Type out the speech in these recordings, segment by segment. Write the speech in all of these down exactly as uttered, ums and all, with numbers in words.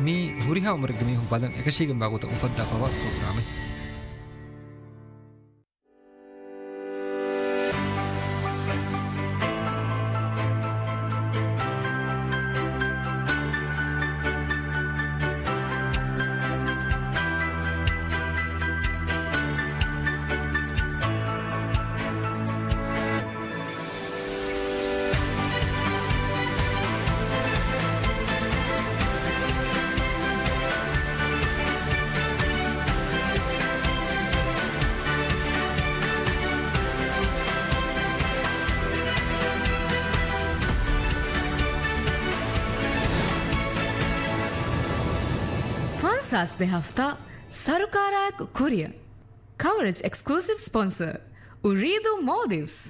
މީ ހުރިހާ އުމުރެއްގެ މީހުން ބަލަން އެކަށީގެންވާ ގޮތަށް އުފައްދާފަވާ ޕްރޮގްރާމެއް. ފަންސާސް ދެ ހަފްތާ ސަރުކާރާއެކު ކުރިއަށް. ކަވަރޭޖް އެކްސްކްލޫސިވް ސްޕޮންސަރ، އުރީދޫ މޯލްޑިވްސް.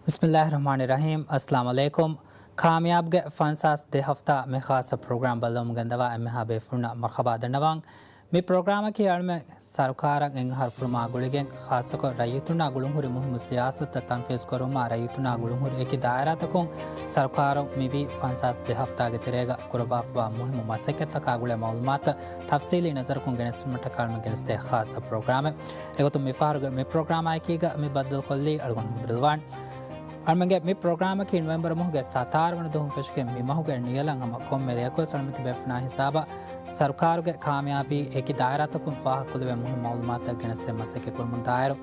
ބިސްމިއްލާހި ރަޙްމާނި ރަޙީމް. އައްސަލާމު ޢަލައިކުމް. ކާމިޔާބުގެ ފަންސާސް ދެ ހަފްތާ މި ޚާއްޞަ ޕްރޮގްރާމް ބައްލަވަމުން ގެންދަވާ އެންމެހާ ބޭފުޅުންނަށް މަރްޙަބާ ދަންނަވަން. މި ޕްރޮގްރާމަކީ އަޅުމެން ސަރުކާރަށް އެއް އަހަރު ފުރުމާ ގުޅިގެން، ޚާއްޞަކޮށް ރައްޔިތުންނާ ގުޅުންހުރި މުހިއްމު ސިޔާސަތުތައް ތަންފީޒު ކުރުމާ، ރައްޔިތުންނާ ގުޅުންހުރި އެކި ދާއިރާތަކުން ސަރުކާރުން މިވީ ފަންސާސް ދެ ހަފްތާގެ ތެރޭގަ ކުރައްވާފަވާ މުހިއްމު މަސައްކަތްތަކާ ގުޅޭ މައުލޫމާތުތައް ތަފްސީލީ ނަޒަރަކުން ގެނެސްދިނުމަށްޓަކާ އަޅުމެން ގެނެސްދޭ ޚާއްޞަ ޕްރޮގްރާމެއް. އެގޮތުން މިފަހަރުގެ މި ޕްރޮގްރާމާއެކީގަ މި ބައްދަލުކޮށްލީ އަޅުގަނޑު މުހައްމަދު ރިޟްވާން. އަޅުމެންގެ މި ޕްރޮގްރާމަކީ ނޮވެމްބަރު މަހުގެ ސަތާރަ ވަނަ ދުވަހުން ފެށިގެން މި މަހުގެ ނިޔަލަށް ހަމަ ކޮންމެ ރެޔަކުވެސް އަޅުމެން ތިބޭފުޅުންނާ ހިސާބަށް ސަރުކާރުގެ ކާމިޔާބީ އެކި ދާއިރާތަކުން ފާހަގަކޮށްލެވޭ މުހިންމު މައުލޫމާތުތައް ގެނެސްދޭން މަސައްކަތް ކުރަމުން ދާއިރު،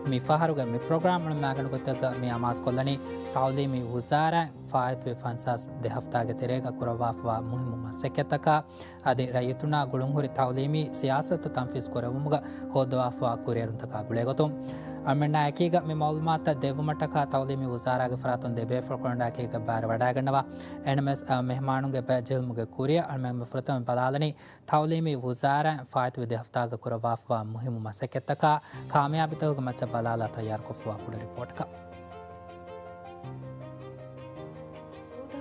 މި ފަހަރުގެ މި ޕްރޮގްރާމް އަޅުމެން މައިގަނޑު ގޮތެއްގަ މި އަމާޒުކޮށްލަނީ ތަޢުލީމީ ވުޒާރާއިން ފާއިތުވި ފަންސާސް ދެ ހަފްތާގެ ތެރޭގަ ކުރައްވާފަވާ މުހިންމު މަސައްކަތްތަކާ، އަދި ރައްޔިތުންނާ ގުޅުންހުރި ތަޢުލީމީ ސިޔާސަތު ތަންފީޒު ކުރެވުމުގަ ހޯއްދަވާފަވާ ކުރިއެރުންތަކާ ގުޅޭގޮތުން، އަޅުމެންނާ އެކީގަ މި މައުލޫމާތުތައް ދެއްވުމަށްޓަކާ ތަޢުލީމީ ވުޒާރާގެ ފަރާތުން ދެބޭފުޅުންނާ އެކީގަ ބައިވެރިވަޑައިގަންނަވާ. އެހެނަސް، އަ، މެހްމާނުންގެ ބައެއް ޖެހުމުގެ ކުރިއަށް އަޅުމެން ފުރަތަމަ ބަލާލަނީ ތަޢުލީމީ ވުޒާރާއިން ފާއިތުވި ދެ ހަފްތާގަ ކުރައްވާފަވާ މުހިއްމު މަސައްކަތްތަކާ ކާމިޔާބީތަކުގެ މައްޗަށް ބަލާލާތާ ތައްޔާރުކޮށްފަވާ ކުޑަ ރިޕޯޓަކަށް.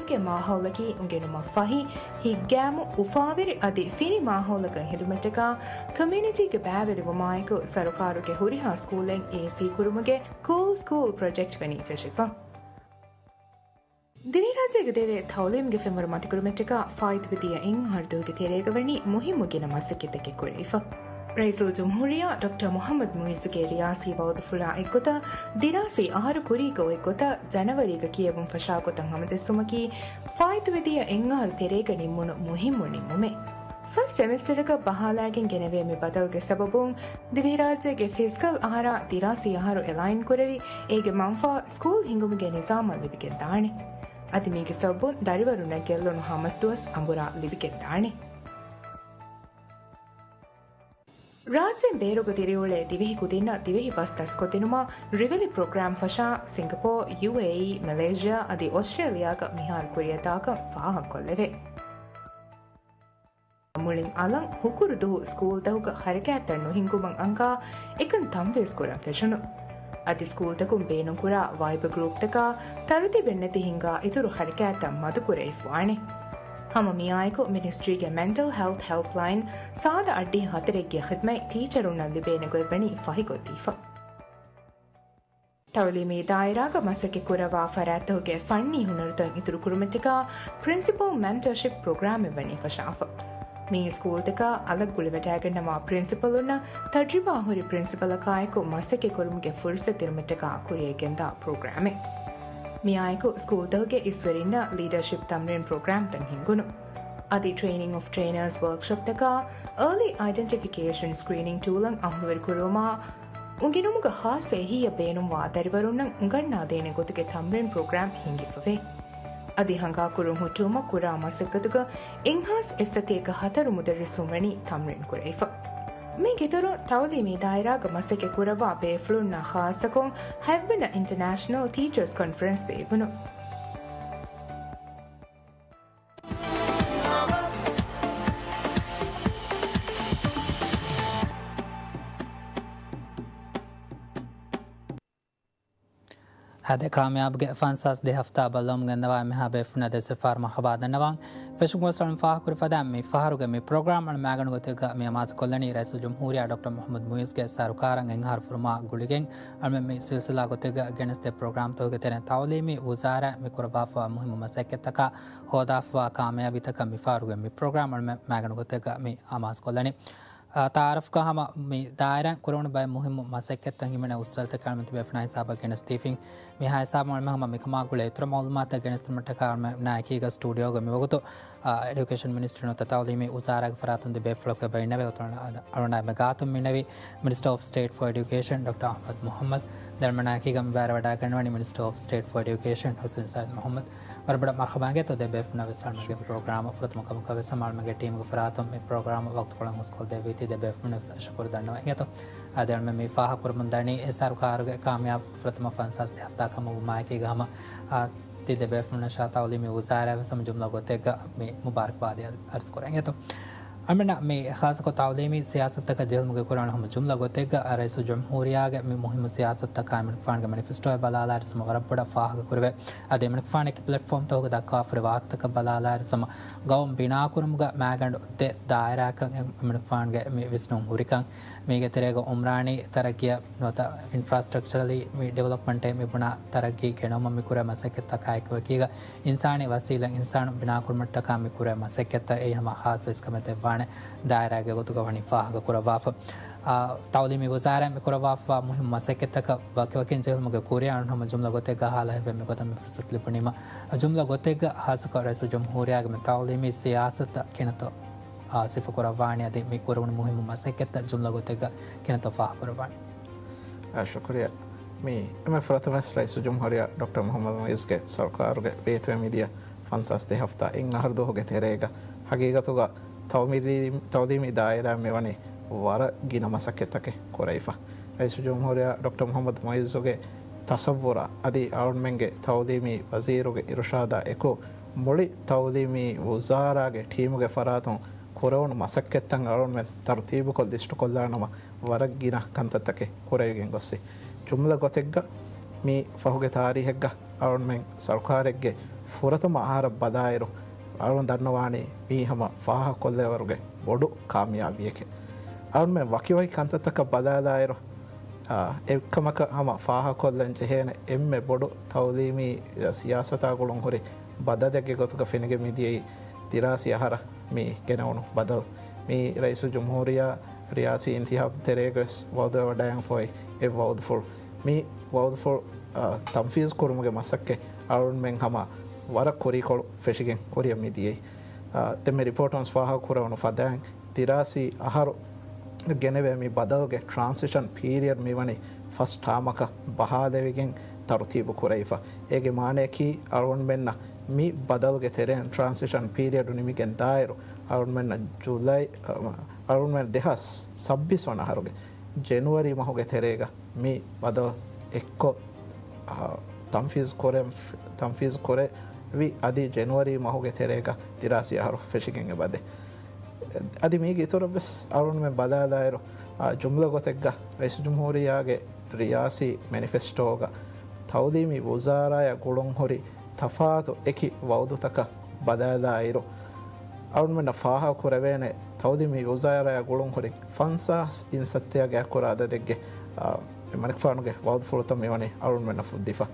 ސްކޫލްތަކުގެ މާހައުލަކީ އުނގެނުމަށް ފަހި، ހިތްގައިމު، އުފާވެރި އަދި ފިނި މާހައުލަކަށް ހެދުމަށްޓަކާ ކޮމިއުނިޓީގެ ބައިވެރިވުމާއެކު ސަރުކާރުގެ ހުރިހާ ސްކޫލެއް އޭސީ ކުރުމުގެ ކޫލް ސްކޫލް ޕްރޮޖެކްޓް ވަނީ ފެށިފަ. ދިވެހިރާއްޖޭގެ ދެވޭ ތަޢުލީމްގެ ފެންވަރު މަތިކުރުމަށްޓަކާ ފާއިތުވެދިޔަ އެއް އަހަރު ދުވަހުގެ ތެރޭގަ ވަނީ މުހިއްމު ގިނަ މަސައްކަތްތަކެއް ކުރެވިފަ. ރައީސުލްޖުމްހޫރިއްޔާ ޑޮކްޓަރ މުޙައްމަދު މުޢިއްޒުގެ ރިޔާސީ ވަޢުދުފުޅާ އެއްގޮތަށް، ދިރާސީ އަހަރު ކުރީގެ އޮތްގޮތަށް ޖަނަވަރީގަ ކިޔެވުން ފަށާ ގޮތަށް ހަމަޖެއްސުމަކީ ފާއިތުވެދިޔަ އެއް އަހަރު ތެރޭގަ ނިންމުނު މުހިއްމު ނިންމުމެއް. ފަސް ސެމެސްޓަރަކަށް ބަހާލާގެން ގެނެވޭ މި ބަދަލުގެ ސަބަބުން، ދިވެހިރާއްޖޭގެ ފިޒްކަލް އަހަރާ ދިރާސީ އަހަރު އެލައިން ކުރެވި، އޭގެ މަންފާ ސްކޫލް ހިންގުމުގެ ނިޒާމަށް ލިބިގެންދާނެ. އަދި މީގެ ސަބަބުން ދަރިވަރުންނަށް ގެއްލުނު ހަމަސްދުވަސް އަނބުރާ ލިބިގެންދާނެ. ރާއްޖޭން ބޭރުގަ ދިރިއުޅޭ ދިވެހި ކުދިންނަށް ދިވެހި ބަސް ދަސްކޮށްދިނުމަށް ރިވެލި ޕްރޮގްރާމް ފަށާ، ސިންގަޕޯ، ޔޫއޭއީ، މެލޭޝިއާ އަދި އޮސްޓްރޭލިޔާގަ މިހާރު ކުރިއަތާކަން ފާހަގަކޮށްލެވޭ. މުޅިން އަލަށް ހުކުރު ދުވަހު ސްކޫލްތަކުގަ ހަރަކާތްތައް ނުހިންގުމަށް އަންގާ، އެކަން ތަންފީޒް ކުރަން ފެށުނު. އަދި ސްކޫލްތަކުން ބޭނުންކުރާ ވައިބަ ގްރޫޕްތަކާ ތަރުތީބެއް ނެތި ހިންގާ އިތުރު ހަރަކާތްތައް މަދުކުރެވިފާނެ. ހަމަ މިއާއެކު މިނިސްޓްރީގެ މެންޓަލް ހެލްތް ހެލްޕްލައިން ސާދަ އައްޑިހަ ހަތަރެއްގެ ޚިދްމަތް ޓީޗަރުންނަށް ލިބޭނެ ގޮތް ވަނީ ފަހިކޮށްދީފަ. ތަޢުލީމީ ދާއިރާގަ މަސައްކަތް ކުރައްވާ ފަރާތްތަކުގެ ފަންނީ ހުނަރުތައް އިތުރުކުރުމަށްޓަކާ ޕްރިންސިޕަލް މެންޓަރޝިޕް ޕްރޮގްރާމެއް ވަނީ ފަށާފަ. މިއީ ސްކޫލްތަކާ އަލަށް ގުޅިވަޑައިގަންނަވާ ޕްރިންސިޕަލުންނަށް ތަޖްރިބާ ހުރި ޕްރިންސިޕަލަކާއެކު މަސައްކަތް ކުރުމުގެ ފުރުސަތު ދިނުމަށްޓަކާ ކުރިއަށްގެންދާ ޕްރޮގްރާމެއް. މިއާއެކު ސްކޫލްތަކުގެ އިސްވެރިންނަށް ލީޑަޝިޕް ތަމްރީން ޕްރޮގްރާމްތައް ހިންގުނު. އަދި ޓްރެއިނިން އޮފް ޓްރެއިނާސް ވަރކްޝޮޕްތަކާ އާލީ އައިޑެންޓިފިކޭޝަން ސްކްރީނިން ޓޫލަށް އަހުލުވެރިކުރުވުމާ، އުނގެނުމުގަ ޚާއްޞަ އެހީއަށް ބޭނުންވާ ދަރިވަރުންނަށް އުނގަންނާދޭނެ ގޮތުގެ ތަމްރީން ޕްރޮގްރާމް ހިންގިފަވޭ. އަދި ހަނގާ ކުރުން ހުއްޓުވުމަށް ކުރާ މަސައްކަތުގަ އެއްހާސް އެއްސަތޭކަ ހަތަރު މުދައްރިސުން ވަނީ ތަމްރީން ކުރެވިފަ. މީގެއިތުރުން ތަޢުލީމީ ދާއިރާގަ މަސައްކަތް ކުރައްވާ ބޭފުޅުންނާ ޚާއްޞަކޮށް ހަތްވަނަ އިންޓަނޭޝަނަލް ޓީޗާސް ކޮންފަރެންސް ބޭއްވުނު. އާދެ، ކާމިޔާބުގެ ފަންސާސް ދެ ހަފްތާ ބައްލަވަމުން ގެންދަވާ މިހާ ބޭފުޅުންނަށް ދެއްވިފަހަރު މަރުޙަބާ ދަންނަވަން. ފެށުގޮސް އަޅުން ފާހަގަކުރި ފަދައިން މި ފަހަރުގެ މި ޕްރޮގްރާމް އަޅުން މާގަނޑު ގޮތެއްގަ މި އަމާޒުކޮށްލަނީ ރައީސުލް ޖުމްހޫރިއްޔާ ޑޮކްޓަރ މުޙައްމަދު މުޢިއްޒުގެ ސަރުކާރަށް އެއް އަހަރު ފުރުމާ ގުޅިގެން. އަޅުމެން މި ސިލްސިލާ ގޮތެއްގަ ގެނެސްދޭ ޕްރޮގްރާމްތަކުގެ ތެރެއިން ތަޢުލީމީ ވުޒާރާ މި ކުރައްވާފައިވާ މުހިއްމު މަސައްކަތްތަކާ ހޯދާފައިވާ ކާމިޔާބީތަކަށް މި ފަހަރުގެ މި ޕްރޮގްރާމް އަޅުމެން މާގަނޑު ގޮތެއްގަ މި އަމާޒުކޮށްލަނީ. އާ، ތަޢާރަފްގަ ހަމަ މި ދާއިރާއިން ކުރެވުނު ބައެއް މުހިއްމު މަސައްކަތްތައް ހިމެނޭ އުސްވެލިތަކެއް އަޅުމެން ތިބޭފުޅުންނާ ހިސާބަށް ގެނެސްދީފިން. މިހާ ހިސާބުން އަޅުމެން ހަމަ މިކަމާ ގުޅޭ އިތުރަށް މަޢުލޫމާތުތައް ގެނެސްދިނުމަށްޓަކާ އަޅުމެންނާ އެކީގަ ސްޓޫޑިއޯގަ މިވަގުތު، އާ، އެޑިއުކޭޝަން މިނިސްޓްރީ ނުވަތަ ތަޢުލީމީ ވުޒާރާގެ ފަރާތުން ދެ ބޭފުޅަކު އެބަ އިންނެވެ. އަޅުންނާ އެންމެ ގާތުން މިންނެވީ މިނިސްޓަރ އޮފް ސްޓޭޓް ފޯ އެޑިއުކޭޝަން ޑޮކްޓަރ އަޙްމަދު މުޙައްމަދު. ދެން އަޅުމެންނާ އެކީގަ މި ބައިވެރިވަޑައިގަންނަވަނީ މިނިސްޓަރ އޮފް ސްޓޭޓް ފޯ އެޑިއުކޭޝަން ޙުސެން ސައީދު މުޙައްމަދު. ވަރަށް ބޮޑަށް މަރުޙަބާ އިނގޭތޯ ދެ ބޭފުޅުންނަށް ވެސް އަޅުމެންގެ ޕްރޮގްރާމަށް. ފުރަތަމަ ކަމަކަށް ވެސް ހަމަ އަޅުމެންގެ ޓީމުގެ ފަރާތުން މި ޕްރޮގްރާމަށް ވަގުތުކޮޅު އަންގަ އަރުސްކޮށްދެއްވީތީ ދެ ބޭފުޅުންނަށް ވެސް ޝުކުރު ދަންނަވަން އިނގޭތޯ. އާދެ، އަޅުމެން މި ފާހަގަކުރަމުން ދަނީ އެ ސަރުކާރުގެ ކާމިޔާބު ފުރަތަމަ ފަންސާސް ދެ ހަފްތާ ކަމަށް ވުމާއެކީގަ ހަމަ، އާ، ތި ދެ ބޭފުޅުންނަށާ ތަޢުލީމީ ވުޒާރާ ވެސް ހަމަ ޖުމްލަ ގޮތެއްގަ މި މުބާރަކްބާދި އަރުސްކުރަން އިނގޭތޯ. އަޅުމެންނަށް މި ޚާއްޞަކޮށް ތަޢުލީމީ ސިޔާސަތުތަކަށް ޖެހިލުމުގެ ކުރިއަށް ހަމަ ޖުމްލަ ގޮތެއްގަ ރައީސުލް ޖުމްހޫރިއްޔާގެ މި މުހިއްމު ސިޔާސަތުތަކާ އެމަނިކުފާނުގެ މެނިފެސްޓޯއެއް ބަލާލާއިރު ހަމަ ވަރަށް ބޮޑަށް ފާހަގަކުރެވޭ. އަދި އެމަނިކުފާނު އެކި ޕްލެޓްފޯމްތަކުގަ ދައްކާފައި ވާހަކަތަކަށް ބަލާލާއިރު ހަމަ ގައުމު ބިނާކުރުމުގަ މާގަނޑު ދެ ދާއިރާއަކަށް އެމަނިކުފާނުގެ މި ވިސްނުން ހުރިކަން، މީގެ ތެރޭގަ އުމްރާނީ ތަރައްގީއަށް ނުވަތަ އިންފްރާސްޓްރަކްޗަރަލީ މި ޑިވެލޮޕްމަންޓޭ މި ބުނާ ތަރައްގީ ގެނައުމަށް މި ކުރޭ މަސައްކަތްތަކާއެކު އެކީގަ އިންސާނީ ވަސީލަތް އިންސާނުން ބިނާކުރުމަށްޓަކާ މި ކުރޭ މަސައްކަތްތައް އެއީ ހަމަ ޚާއްޞަ އިސްކަމެއް ދެއްވާނެ ދާއިރާގެ ގޮތުގަ ވަނީ ފާހަގަކުރައްވާފަ. އާ، ތަޢުލީމީ ވުޒާރާއިން މި ކުރައްވާފައިވާ މުހިއްމު މަސައްކަތްތަކަށް ވަކިވަކިން ޖެހިލުމުގެ ކުރިއަށް އަޅުން ހަމަ ޖުމްލަ ގޮތެއްގަ ހާލަ ހެއްވެ މިގޮތަށް މި ފުރުސަތު ލިބުނީމަ، ޖުމްލަ ގޮތެއްގަ ޚާއްޞަކޮށް ރައީސުލް ޖުމްހޫރިއްޔާގެ މި ތަޢުލީމީ ސިޔާސަތަށް ކިނަތޯ އާ، ސިފަކުރައްވާނީ އަދި މި ކުރެވުނު މުހިއްމު މަސައްކަތްތައް ޖުމްލަ ގޮތެއްގަ ކިނަތޯ ފާހަގަކުރައްވާނީ؟ އާ، ޝުކުރިއްޔާ. މި އެންމެ ފުރަތަމަވެސް ރައީސުލް ޖުމްހޫރިއްޔާ ޑޮކްޓަރ މުޙައްމަދު މުޢިއްޒުގެ ސަރުކާރުގެ ވޭތުވެ މިދިޔަ ފަންސާސް ދެ ހަފްތާ އެއް އަހަރު ދުވަހުގެ ތެރޭގަ ހަގީގަތުގަ ތަޢުލީ-، ތަޢުލީމީ ދާއިރާއިން މިވަނީ ވަރަށް ގިނަ މަސައްކަތްތަކެއް ކުރެވިފަ. ރައީސުލް ޖުމްހޫރިއްޔާ ޑޮކްޓަރ މުޙައްމަދު މުޢިއްޒުގެ ތަޞައްވުރާ އަދި އަޅުންމެންގެ ތަޢުލީމީ ވަޒީރުގެ އިރުޝާދާ އެކު މުޅި ތަޢުލީމީ ވުޒާރާގެ ޓީމުގެ ފަރާތުން ކުރެވުނު މަސައްކަތްތައް އަޅުންމެން ތަރުތީބުކޮށް ލިސްޓުކޮށްލާނަމަ، ވަރަށް ގިނަ ކަންތައްތަކެއް ކުރެވިގެން ގޮއްސި. ޖުމްލަ ގޮތެއްގަ މި ފަހުގެ ތާރީހެއްގަ އަޅުންމެން ސަރުކާރެއްގެ ފުރަތަމަ އަހަރަށް ބަލާއިރު، އަޅުން ދަންނަވާނީ މީ ހަމަ ފާހަގަކޮށްލޭވަރުގެ ބޮޑު ކާމިޔާބީއެކޭ. އަޅުންމެން ވަކިވަކި ކަންތައްތަކަށް ބަލާލާއިރު، އާ، އެއްކަމަކަށް ހަމަ ފާހަގަކޮށްލަން ޖެހޭނެ އެންމެ ބޮޑު ތަޢުލީމީ ސިޔާސަތާ ގުޅުން ހުރި ބަދަލެއްގެ ގޮތުގަ ފެނިގެން މިދިޔައީ ދިރާސީ އަހަރަށް މި ގެނެވުނު ބަދަލު. މި ރައީސުލް ޖުމްހޫރިއްޔާ ރިޔާސީ އިންތިހާބު ތެރޭގަވެސް ވަޢުދުވެވަޑައިގެންފައި އޮތް ވަޢުދުފުޅު. މި ވަޢުދުފުޅު، އާ، ތަންފީޒު ކުރުމުގެ މަސައްކަތް އަޅުންމެން ހަމަ ވަރަށް ކުރީކޮޅު ފެށިގެން ކުރިއަށް މިދިޔައީ. އާ، ދެންމެ ރިޕޯޓުން ފާހަގަކުރެވުނު ފަދައިން ދިރާސީ އަހަރު ގެނެވޭ މި ބަދަލުގެ ޓްރާންސިޝަން ޕީރިއަޑް މިވަނީ ފަސް ޓާމަކަށް ބަހާލެވިގެން ތަރުތީބު ކުރެވިފަ. އޭގެ މާނަޔަކީ އަޅުގަނޑުމެންނަށް މި ބަދަލުގެ ތެރެއިން ޓްރާންސިޝަން ޕީރިއަޑު ނިމިގެން ދާއިރު އަޅުގަނޑުމެންނަށް ޖުލައި، އަ، އަޅުގަނޑުމެން ދެހާސް ސައްބީސް ވަނަ އަހަރުގެ ޖެނުއަރީ މަހުގެ ތެރޭގަ މި ބަދަލު އެއްކޮށް، އަ، ތަންފީޒު ކުރެން-، ތަންފީޒު ކުރެވި އަދި ޖެނުއަރީ މަހުގެ ތެރޭގަ ދިރާސީ އަހަރު ފެށިގެން އެބަދޭ. އަދި މީގެ އިތުރަށްވެސް އަޅުގަނޑުމެން ބަލާލާއިރު، އާ، ޖުމްލަ ގޮތެއްގަ ރައީސުލްޖުމްހޫރިއްޔާގެ ރިޔާސީ މެނިފެސްޓޯގަ ތަޢުލީމީ ވުޒާރާއާ ގުޅުންހުރި ތަފާތު އެކި ވަޢުދުތަކަށް ބަލާލާއިރު، އަޅުގަނޑުމެންނަށް ފާހަގަކުރެވޭނެ ތަޢުލީމީ ވުޒާރާއާ ގުޅުންހުރި ފަންސާސް އިންސައްތައާގެ އަކުރާ އަދަދެއްގެ، އާ، އެމަނިކުފާނުގެ ވަޢުދުފުޅުތައް މިވަނީ އަޅުގަނޑުމެންނަށް ފުއްދިފަ.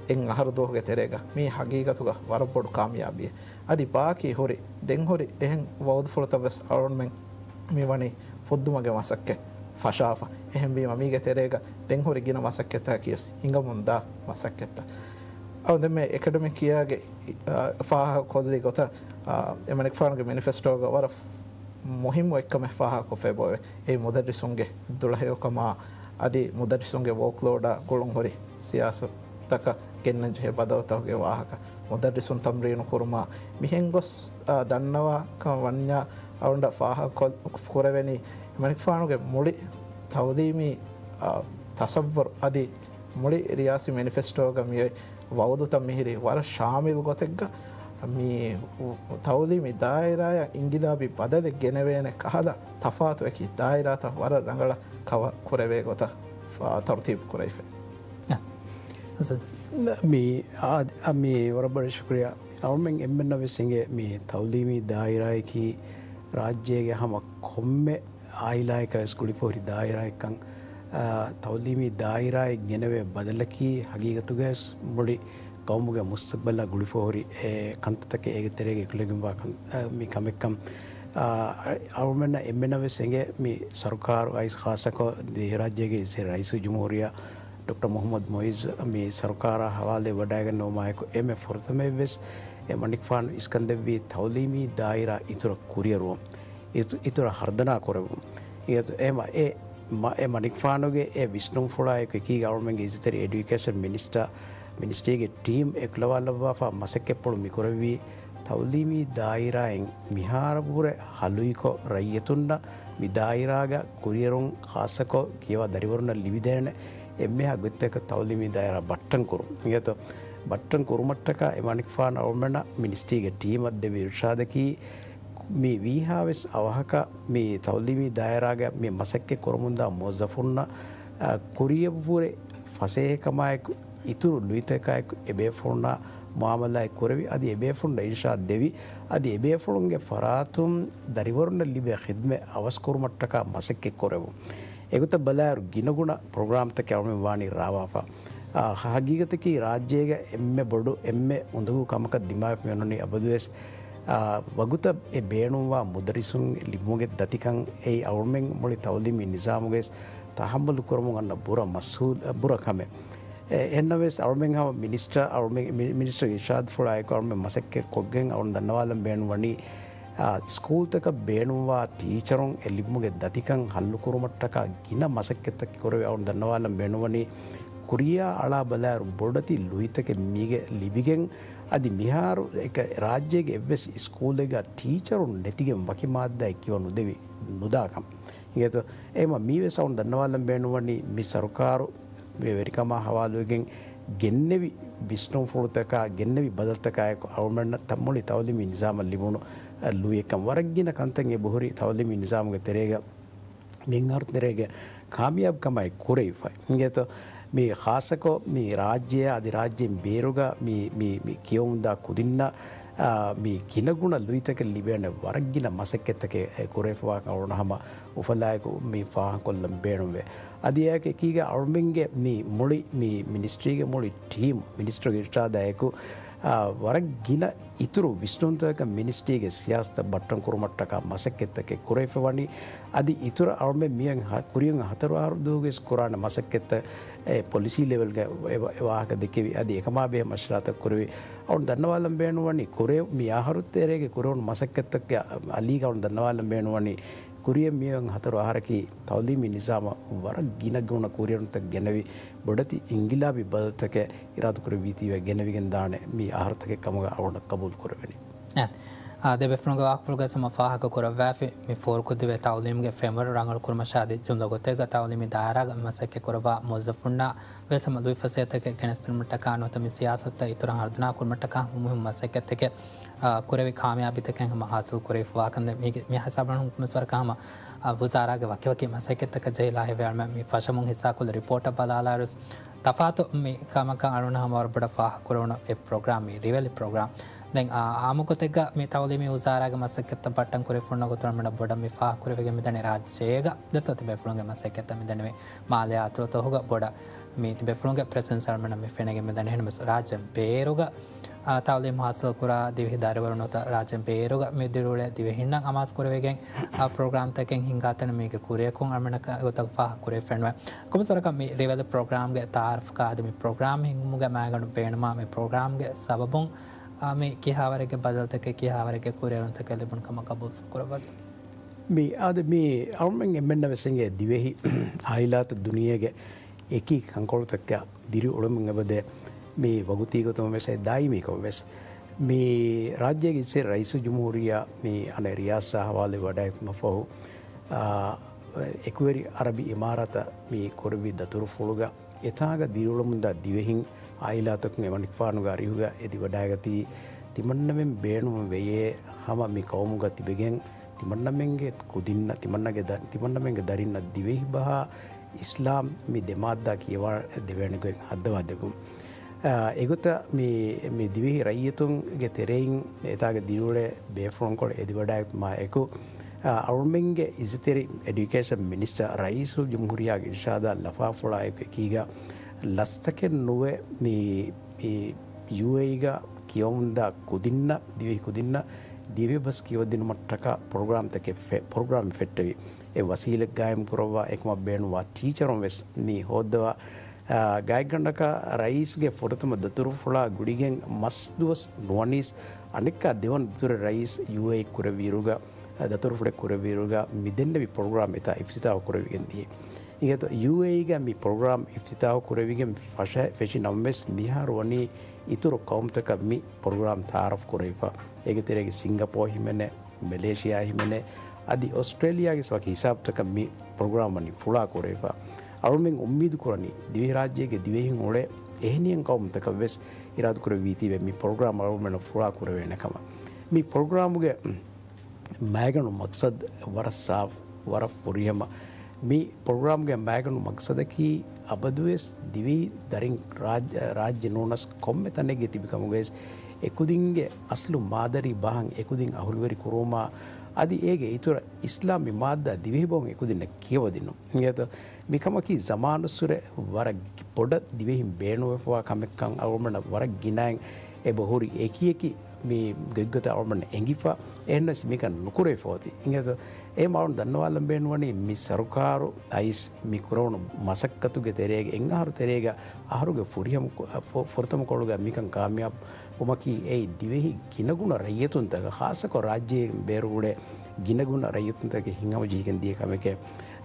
އެއް އަހަރު ދުވަހުގެ ތެރޭގަ މީ ހަގީގަތުގަ ވަރަށް ބޮޑު ކާމިޔާބީއެއް. އަދި ބާކީ ހުރި، ދެން ހުރި އެހެން ވަޢުދުފުޅުތައް ވެސް އަޅުގަނޑުމެން މިވަނީ ފުއްދުމުގެ މަސައްކަތް ފަށާފަ. އެހެންވީމަ މީގެ ތެރޭގަ ދެން ހުރި ގިނަ މަސައްކަތްތަކަކީ ވެސް ހިނގަމުންދާ މަސައްކަތްތައް. އަޅުގަނޑު ދެންމެ އެކަޑަމިކް އިޔާގެ، އާ، ފާހަގަކޮށްލި ގޮތަށް، އާ، އެމަނިކުފާނުގެ މެނިފެސްޓޯގަ ވަރަށް މުހިއްމު އެއްކަމެއް ފާހަގަކޮށްފައި އޮތް. އެއީ މުދައްރިސުންގެ ދުޅަހެޔޮކަމާ އަދި މުދައްރިސުންގެ ވޯކްލޯޑާ ގުޅުންހުރި ސިޔާސަތުތަކަށް ގެންނަންޖެހޭ ބަދަލުތަކުގެ ވާހަކަ، މުދައްރިސުން ތަމްރީނު ކުރުމާ މިހެން ގޮސް، އާ، ދަންނަވާ ކަމަށް ވަންޏާ އަޅުގަނޑަށް ފާހަގަކޮށް-، ކުރެވެނީ އެމަނިކުފާނުގެ މުޅި ތަޢުލީމީ، އާ، ތަޞައްވުރު އަދި މުޅި ރިޔާސީ މެނިފެސްޓޯގަ މިއޮތް ވަޢުދުތައް މިހިރީ ވަރަށް ޝާމިލް ގޮތެއްގަ މި ތަޢުލީމީ ދާއިރާއަށް އިންގިލާބީ ބަދަލެއް ގެނެވޭނެ ކަހަލަ ތަފާތު އެކި ދާއިރާތައް ވަރަށް ރަނގަޅަށް ކަވަރ ކުރެވޭ ގޮތަށް ފާ-، ތަރުތީބު ކުރެވިފަ. އަ، އަސަދު، މި އާ، މި ވަރަށް ބޮޑަށް ޝުކުރިއްޔާ. އަޅުމެން އެންމެންނަށް ވެސް އެނގޭ މި ތައުލީމީ ދާއިރާއަކީ ރާއްޖޭގެ ހަމަ ކޮންމެ އާއިލާއަކަށް ވެސް ގުޅިފަހުރި ދާއިރާއެއްކަން. އާ، ތައުލީމީ ދާއިރާއެއް ގެނެވޭ ބަދަލަކީ ހަގީގަތުގަވެސް މުޅި ޤައުމުގެ މުސްތަޤްބަލާ ގުޅިފަހުރި އެ ކަންތައްތަކެއް އޭގެ ތެރޭގައި އެކުލެވިގެންވާ ކަން-، އަ، މި ކަމެއްކަން. އަ، އަޅުމެންނަށް އެންމެންނަށް ވެސް އެނގޭ މި ސަރުކާރު އައިސް ޚާއްޞަކޮށް ދިވެހިރާއްޖޭގެ އިއްޒަތްތެރި ރައީސުލްޖުމްހޫރިއްޔާ ޑޮކްޓަރ މުޙައްމަދު މުޢިއްޒު މި ސަރުކާރާ ހަވާލުވެވަޑައިގަންނަވުމާއެކު އެންމެ ފުރަތަމަޔަށް ވެސް އެ މަނިކުފާނު އިސްކަންދެއްވީ ތައުލީމީ ދާއިރާ އިތުރަށް ކުރިއެރުވުން. އިތު-، އިތުރަށް ހަރުދަނާ ކުރެއްވުން. އިއްޔަތު އެމަ-، އެ މަ-، އެ މަނިކުފާނުގެ އެ ވިސްނުންފުޅާއެކު އެކީގަ އަޅުމެންގެ އިއްޒަތްތެރި އެޑިއުކޭޝަން މިނިސްޓަރ، މިނިސްޓްރީގެ ޓީމް އެކުލަވާލައްވާފަ މަސައްކަތްޕުޅު މިކުރެއްވީ ތައުލީމީ ދާއިރާއިން މިހާރު ވުރެ ހަލުއިކޮށް ރައްޔިތުންނަށް މި ދާއިރާގަ ކުރިއެރުން ޚާއްޞަކޮށް ކިޔަވާ ދަރިވަރުންނަށް ލިބިދޭނެ އެންމެހާ ގޮތްތަކަށް ތައުލީމީ ދާއިރާ ބައްޓަން ކުރުން. އިއްޔަތު ބައްޓަން ކުރުމަށްޓަކާ އެ މަނިކުފާނު އަޅުމެންނަށް މިނިސްޓްރީގެ ޓީމަށް ދެއްވި އިރުޝާދަކީ މި ވީހާވެސް އަވަހަކަށް މި ތައުލީމީ ދާއިރާގަ މި މަސައްކަތް ކުރަމުންދާ މުވައްޒަފުންނަށް، އަ، ކުރިއަށްވުރެ ފަސޭހަކަމާއެކު އިތުރު ލުއިތަކާއެކު އެބޭފުޅުންނާ މުއާމަލާތް ކުރެވި، އަދި އެބޭފުޅުންނަށް އިރުޝާދު ދެވި، އަދި އެބޭފުޅުންގެ ފަރާތުން ދަރިވަރުންނަށް ލިބޭ ޚިދްމަތް އަވަސްކުރުމަށްޓަކާ މަސައްކަތް ކުރެވުން. އެގޮތަށް ބަލާއިރު ގިނަގުނަ ޕްރޮގްރާމްތަކެއް އަޅުމެން ވާނީ ރާވާފަ. އާ، ހަގީގަތަކީ ރާއްޖޭގަ އެންމެ ބޮޑު، އެންމެ އުނދަގޫ ކަމަކަށް ދިމާވެފަ މިއޮންނަނީ އަބަދުވެސް، އާ، ވަގުތަށް އެ ބޭނުންވާ މުދައްރިސުން ލިބުމުގެ ދަތިކަން އެއީ އަޅުމެން މުޅި ތައުލީމީ ނިޒާމުގައި ތަޙައްމަލު ކުރަމުން އަންނަ ބުރަ މަސްއޫލް، ބުރަ ކަމެއް. އެ، އެހެންނަމަވެސް އަޅުމެން ހަމަ މިނިސްޓަރ، އަޅުމެން މި-، މިނިސްޓަރ އިރުޝާދުފުޅާއެކު އަޅުމެން މަސައްކަތް ކޮށްގެން އަޅުން ދަންނަވާލަން ބޭނުންވަނީ، އާ، ސްކޫލްތަކަށް ބޭނުންވާ ޓީޗަރުން އެ ލިބުމުގެ ދަތިކަން ހައްލުކުރުމަށްޓަކާ ގިނަ މަސައްކަތްތަކެއް ކުރެވި އަޅުން ދަންނަވާލަން ބޭނުންވަނީ، ކުރިޔާ އަޅާ ބަލާއިރު ބޮޑެތި ލުއިތަކެއް މީގެ ލިބިގެން، އަދި މިހާރު އެކަ ރާއްޖޭގެ އެއްވެސް ސްކޫލެއްގަ ޓީޗަރުން ނެތިގެން ވަކި މާއްދާއެއް ކިޔަވަން ނުދެވި ނުދާކަން. އިނގޭތޯ؟ އެހެންމަ މީވެސް އަޅުން ދަންނަވާލަން ބޭނުންވަނީ މި ސަރުކާރު މި ވެރިކަމާ ހަވާލުވެގެން ގެންނެވި ވިސްނުންފުޅުތަކާ ގެންނެވި ބަދަލުތަކާއެކު އަޅުމެންނަށް ތަ-، މުޅި ތައުލީމީ ނިޒާމަށް ލިބުނު، އަ، ލުއިއެއްކަން. ވަރަށް ގިނަ ކަންތައް އެބަހުރި ތައުލީމީ ނިޒާމުގެ ތެރޭގަ މިހާރު ތެރޭގެ ކާމިޔާބުކަމާއި ކުރެވިފައި. އިނގޭތޯ؟ މި ޚާއްޞަކޮށް މި ރާއްޖެއާ އަދި ރާއްޖޭން ބޭރުގަ މި، މި، މި ކިޔަވަމުންދާ ކުދިންނަށް، އާ، މި ގިނަގުނަ ލުއިތަކެއް ލިބޭނެ ވަރަށް ގިނަ މަސައްކަތްތަކެއް އެ ކުރެވިފަވާކަން އަޅުން ހަމަ އުފަލާއެކު މި ފާހަގަކޮށްލަން ބޭނުންވޭ. އަދި އެއާއެކީގަ އަޅުމެންގެ މި މުޅި މި މިނިސްޓްރީގެ މުޅި ޓީމް، މިނިސްޓަރުގެ އިރުޝާދާއެކު، އާ، ވަރަށް ގިނަ އިތުރު ވިސްނުންތަކަކަށް މިނިސްޓްރީގެ ސިޔާސަތަށް ބައްޓަން ކުރުމަށްޓަކާ މަސައްކަތްތަކެއް ކުރެވިފަވަނީ. އަދި އިތުރަށް އަޅުމެން މިއަން ހަ-، ކުރިއަށް ހަތަރު އަހަރު ދުވަހުގެ ވެސް ކުރާނެ މަސައްކަތްތައް އެ ޕޮލިސީ ލެވެލްގަ އެ ވާ-، އެ ވާހަކަ ދެކެވި. އަދި އެކަމާ ބެހޭ މަޝްވަރާތައް ކުރެވި. އަޅުން ދަންނަވާލަން ބޭނުންވަނީ ކުރެ-، މި އަހަރު ތެރޭގެ ކުރެވުނު މަސައްކަތްތަކުގެ އަލީގަ އަޅުން ދަންނަވާލަން ބޭނުންވަނީ ކުރިއަށް މިއަން ހަތަރު އަހަރަކީ ތައުލީމީ ނިޒާމަށް ވަރަށް ގިނަ ގުނަ ކުރިއެރުންތައް ގެނެވި، ބޮޑެތި އިންގިލާބީ ބަދަލުތަކެއް އިރާދަކުރެއްވީތީވެ ގެނެވިގެން ދާނެ މި އަހަރުތަކެއް ކަމުގަ އަޅުގަނޑަށް ޤަބޫލު ކުރެވެނީ. އެ، އާ، ދެބޭފުޅުންގެ ވާހަކަފުޅުގައި ހަމަ ފާހަގަކުރައްވާފި، މި ފޯރުކޮށްދެވޭ ތައުލީމުގެ ފްރޭމްވަރކް ރަނގަޅު ކުރުމަށާ އަދި ޖުމްލަ ގޮތެއްގަ ތައުލީމީ ދާއިރާގަ މަސައްކަތް ކުރައްވާ މުވައްޒަފުންނާ ވެސް ހަމަ ލުއިފަސޭހަތަކެއް ގެނެސްދިނުމަށްޓަކާ ނުވަތަ މި ސިޔާސަތުތައް އިތުރަށް ހަރުދަނާ ކުރުމަށްޓަކާ ހަމަ މުހިންމު މަސައްކަތްތަކެއް، އާ، ކުރެވި ކާމިޔާބީތަކެއް ހަމަ ހާސިލް ކުރެވިފަވާކަން. ދެން މީގެ، މި ހިސާބަށް ހުކުމަތް ވަރަކަށް ހަމަ، އާ، ވުޒާރާގެ ވަކިވަކި މަސައްކަތްތަކަށް ޖެހިލާ ހެވި އަޅުމެން މި ފަށަމުން ހިއްސާކޮށްލި ރިޕޯޓަށް ބަލާލާއިރުސް ތަފާތު މި ކަމަކަށް އަޅުން ހަމަ ވަރަށް ބޮޑަށް ފާހަގަކުރެވުނު އެއް ޕްރޮގްރާމް، މި ރިވެލި ޕްރޮގްރާމް. ދެން އާ، އާއްމުގޮތެއްގަ މި ތައުލީމީ ވުޒާރާގެ މަސައްކަތްތައް ބައްޓަން ކުރެވިފަ ހުންނަ ގޮތުން އަޅުމެންނަށް ބޮޑަށް މި ފާހަގަކުރެވިގެން މިދަނީ ރާއްޖޭގަ ދެތޯ ތިބޭފުޅުންގެ މަސައްކަތްތައް މިދަނީ މާލެ އައި އަތޮޅުތަކުގަ ބޮޑަށް މި ތިބޭފުޅުންގެ ޕްރެޒެންސް އަޅުމެންނަށް މި ފެނިގެން މިދަނީ. އެހެންނަމަވެސް ރާއްޖޭން ބޭރުގަ އާ، ތައުލީމް ހާސިލް ކުރާ ދިވެހި ދަރިވަރުން ނުވަތަ ރާއްޖޭން ބޭރުގަ މި ދިރިއުޅޭ ދިވެހިންނަށް އަމާޒު ކުރެވިގެން، އާ، ޕްރޮގްރާމްތަކެއް ހިންގާތަން މީގެ ކުރިއަކުން އަޅުމެންނަކަށް ގޮތަށް ފާހަގަ ކުރެވިފައެއްނުވޭ. ކޮންމެސް ވަރަކަށް މި ރިވެލި ޕްރޮގްރާމްގެ ތައާރަފްގަ އަދި މި ޕްރޮގްރާމް ހިންގުމުގެ މައިގަނޑު ބޭނުމާ މި ޕްރޮގްރާމްގެ ސަބަބުން، އާ، މި ކިހާވަރެއްގެ ބަދަލުތަކެއް ކިހާވަރެއްގެ ކުރިއެރުންތަކެއް ލިބުނު ކަމަށް ގަބޫލު ކުރައްވައްދޯ. މި އާދެ މި އަޅުމެން އެންމެންނަށް ވެސް އެނގޭ ދިވެހި އާއިލާތު ދުނިޔޭގެ އެކި ކަންކޮޅުތަކަށް ދިރިއުޅެމުން އެބަދޭ މި ވަގުތީ ގޮތުން ވެސް އެ ދާއިމީކޮށް ވެސް. މި ރާއްޖޭގެ އިއްޒަތްތެރި ރައީސުލްޖުމްހޫރިއްޔާ މި އަނެއް ރިޔާސަތާ ހަވާލުވެ ވަޑައިގަތުމަށްފަހު، އާ، އެކުވެރި އަރަބި އިމާރާތަށް މި ކުރެއްވި ދަތުރުފުޅުގަ އެތާނގަ ދިރިއުޅެމުންދާ ދިވެހިން އާއިލާތަކުން އެމަނިކުފާނުގެ އަރިހުގަ އެދިވަޑައިގަތީ ތިމަންނަމެން ބޭނުން ވެޔޭ ހަމަ މި ޤައުމުގަ ތިބެގެން ތިމަންނަމެންގެ ކުދިންނަށް، ތިމަންނަގެ ދަ-، ތިމަންނަމެންގެ ދަރިންނަށް ދިވެހި ބަހާ އިސްލާމް މި ދެމާއްދާ ކިޔަވާ ދެވޭނެ ގޮތް ހައްދަވާ ދެއްވުން. އާ، އެގޮތަށް މި، މި ދިވެހި ރައްޔިތުންގެ ތެރެއިން އެތާގަ ދިރިއުޅޭ ބޭފުޅުންކޮޅު އެދިވަޑައިގަތުމާ އެކު، އާ، އަޅުމެންގެ އިއްޒަތްތެރި އެޑިއުކޭޝަން މިނިސްޓަރ ރައީސުލްޖުމްހޫރިއްޔާގެ އިރުޝާދާ ލަފާފުޅާ އެކު އެކީގަ ލަސްތަކެއް ނުވެ މި، މި ޔޫއޭއީގަ ކިޔަވަމުންދާ ކުދިންނަށް، ދިވެހި ކުދިންނަށް ދިވެހި ބަސް ކިޔަވަދިނުމަށްޓަކާ ޕްރޮގްރާމްތަކެއް ފެ-، ޕްރޮގްރާމެއް ފެއްޓެވި. އެ ވަސީލަތް ގާއިމް ކުރައްވާ އެކަމަށް ބޭނުންވާ ޓީޗަރުން ވެސް މި ހޯއްދަވާ، އާ، ގާތްގަނޑަކަށް ރައީސްގެ ފުރަތަމަ ދަތުރުފުޅާ ގުޅިގެން މަސް ދުވަސް ނުވަނީސް އަނެއްކާ ދެވަނަ ދަތުރެއް ރައީސް ޔޫއޭއީ ކުރެއްވިއިރުގަ، ދަތުރުފުޅެއް ކުރެއްވިއިރުގަ މި ދެންނެވި ޕްރޮގްރާމް އެތާ އިފްތިތާހު ކުރެވިގެން ދިޔަ. އިނގޭތޯ، ޔޫއޭއީގަ މި ޕްރޮގްރާމް އިފްތިތާހު ކުރެވިގެން ފަށަ-، ފެށި ނަމަވެސް މިހާރު ވަނީ އިތުރު ޤައުމުތަކަށް މި ޕްރޮގްރާމް ތައާރަފް ކުރެވިފަ. އޭގެ ތެރޭގަ ސިންގަޕޯ ހިމެނޭ، މެލޭޝިޔާ ހިމެނޭ، އަދި އޮސްޓްރޭލިޔާގެ ވަކި ހިސާބުތަކަށް މި ޕްރޮގްރާމް ވަނީ ފުޅާ ކުރެވިފަ. އަޅުމެން އުއްމީދު ކުރަނީ ދިވެހިރާއްޖޭގެ ދިވެހިން އުޅޭ އެހެނިހެން ޤައުމުތަކަށް ވެސް އިރާދަ ކުރެއްވީތީވެ މި ޕްރޮގްރާމް އަޅުމެންނަށް ފުޅާ ކުރެވޭނެ ކަމަށް. މި ޕްރޮގްރާމުގެ މައިގަނޑު މަޤްޞަދު ވަރަށް ސާފު، ވަރަށް ފުރިހަމަ. މި ޕްރޮގްރާމްގެ މައިގަނޑު މަޤްޞަދަކީ އަބަދުވެސް ދިވެހި ދަރިން ރާއްޖެ، ރާއްޖެ ނޫނަސް ކޮންމެ ތަނެއްގެ ތިބި ކަމުގައި ވެސް އެކުދިންގެ އަސްލު މާދަރީ ބަހަށް އެކުދިން އަހުލުވެރި ކުރުވުމާ އަދި އޭގެ އިތުރަށް އިސްލާމީ މާއްދާ ދިވެހި ބަހުން އެކުދިންނަށް ކިޔަވަދިނުން. އިނގޭތޯ، މިކަމަކީ ޒަމާނުއްސުރެ ވަރަށް ބޮޑަށް ދިވެހިން ބޭނުންވެފަވާ ކަމެއްކަން އަޅުގަނޑަށް ވަރަށް ގިނައިން އެބަހުރި އެކިއެކި މި ގޮތްގޮތަށް އަޅުގަނޑަށް އެނގިފަ، އެހެންނަމަވެސް މިކަން ނުކުރެވިފަ އޮތީ. އިނގޭތޯ، އެހެން އަޅުގަނޑު ދަންނަވާލަން ބޭނުންވަނީ މި ސަރުކާރު އައިސް މި ކުރެވުނު މަސައްކަތުގެ ތެރޭގަ އެއް އަހަރު ތެރޭގަ އަހަރުގެ ފުރިހަމަ ކު-، ފު-، ފުރަތަމަ ކޮޅުގަ މިކަން ކާމިޔާބު ވުމަކީ އެއީ ދިވެހި ގިނަގުނަ ރައްޔިތުންތަކަށް، ޚާއްޞަކޮށް ރާއްޖޭ ބޭރުގަ އުޅޭ ގިނަގުނަ ރައްޔިތުންތަކަށް ހިތްހަމަޖެހިގެން ދިޔަ ކަމެކޭ.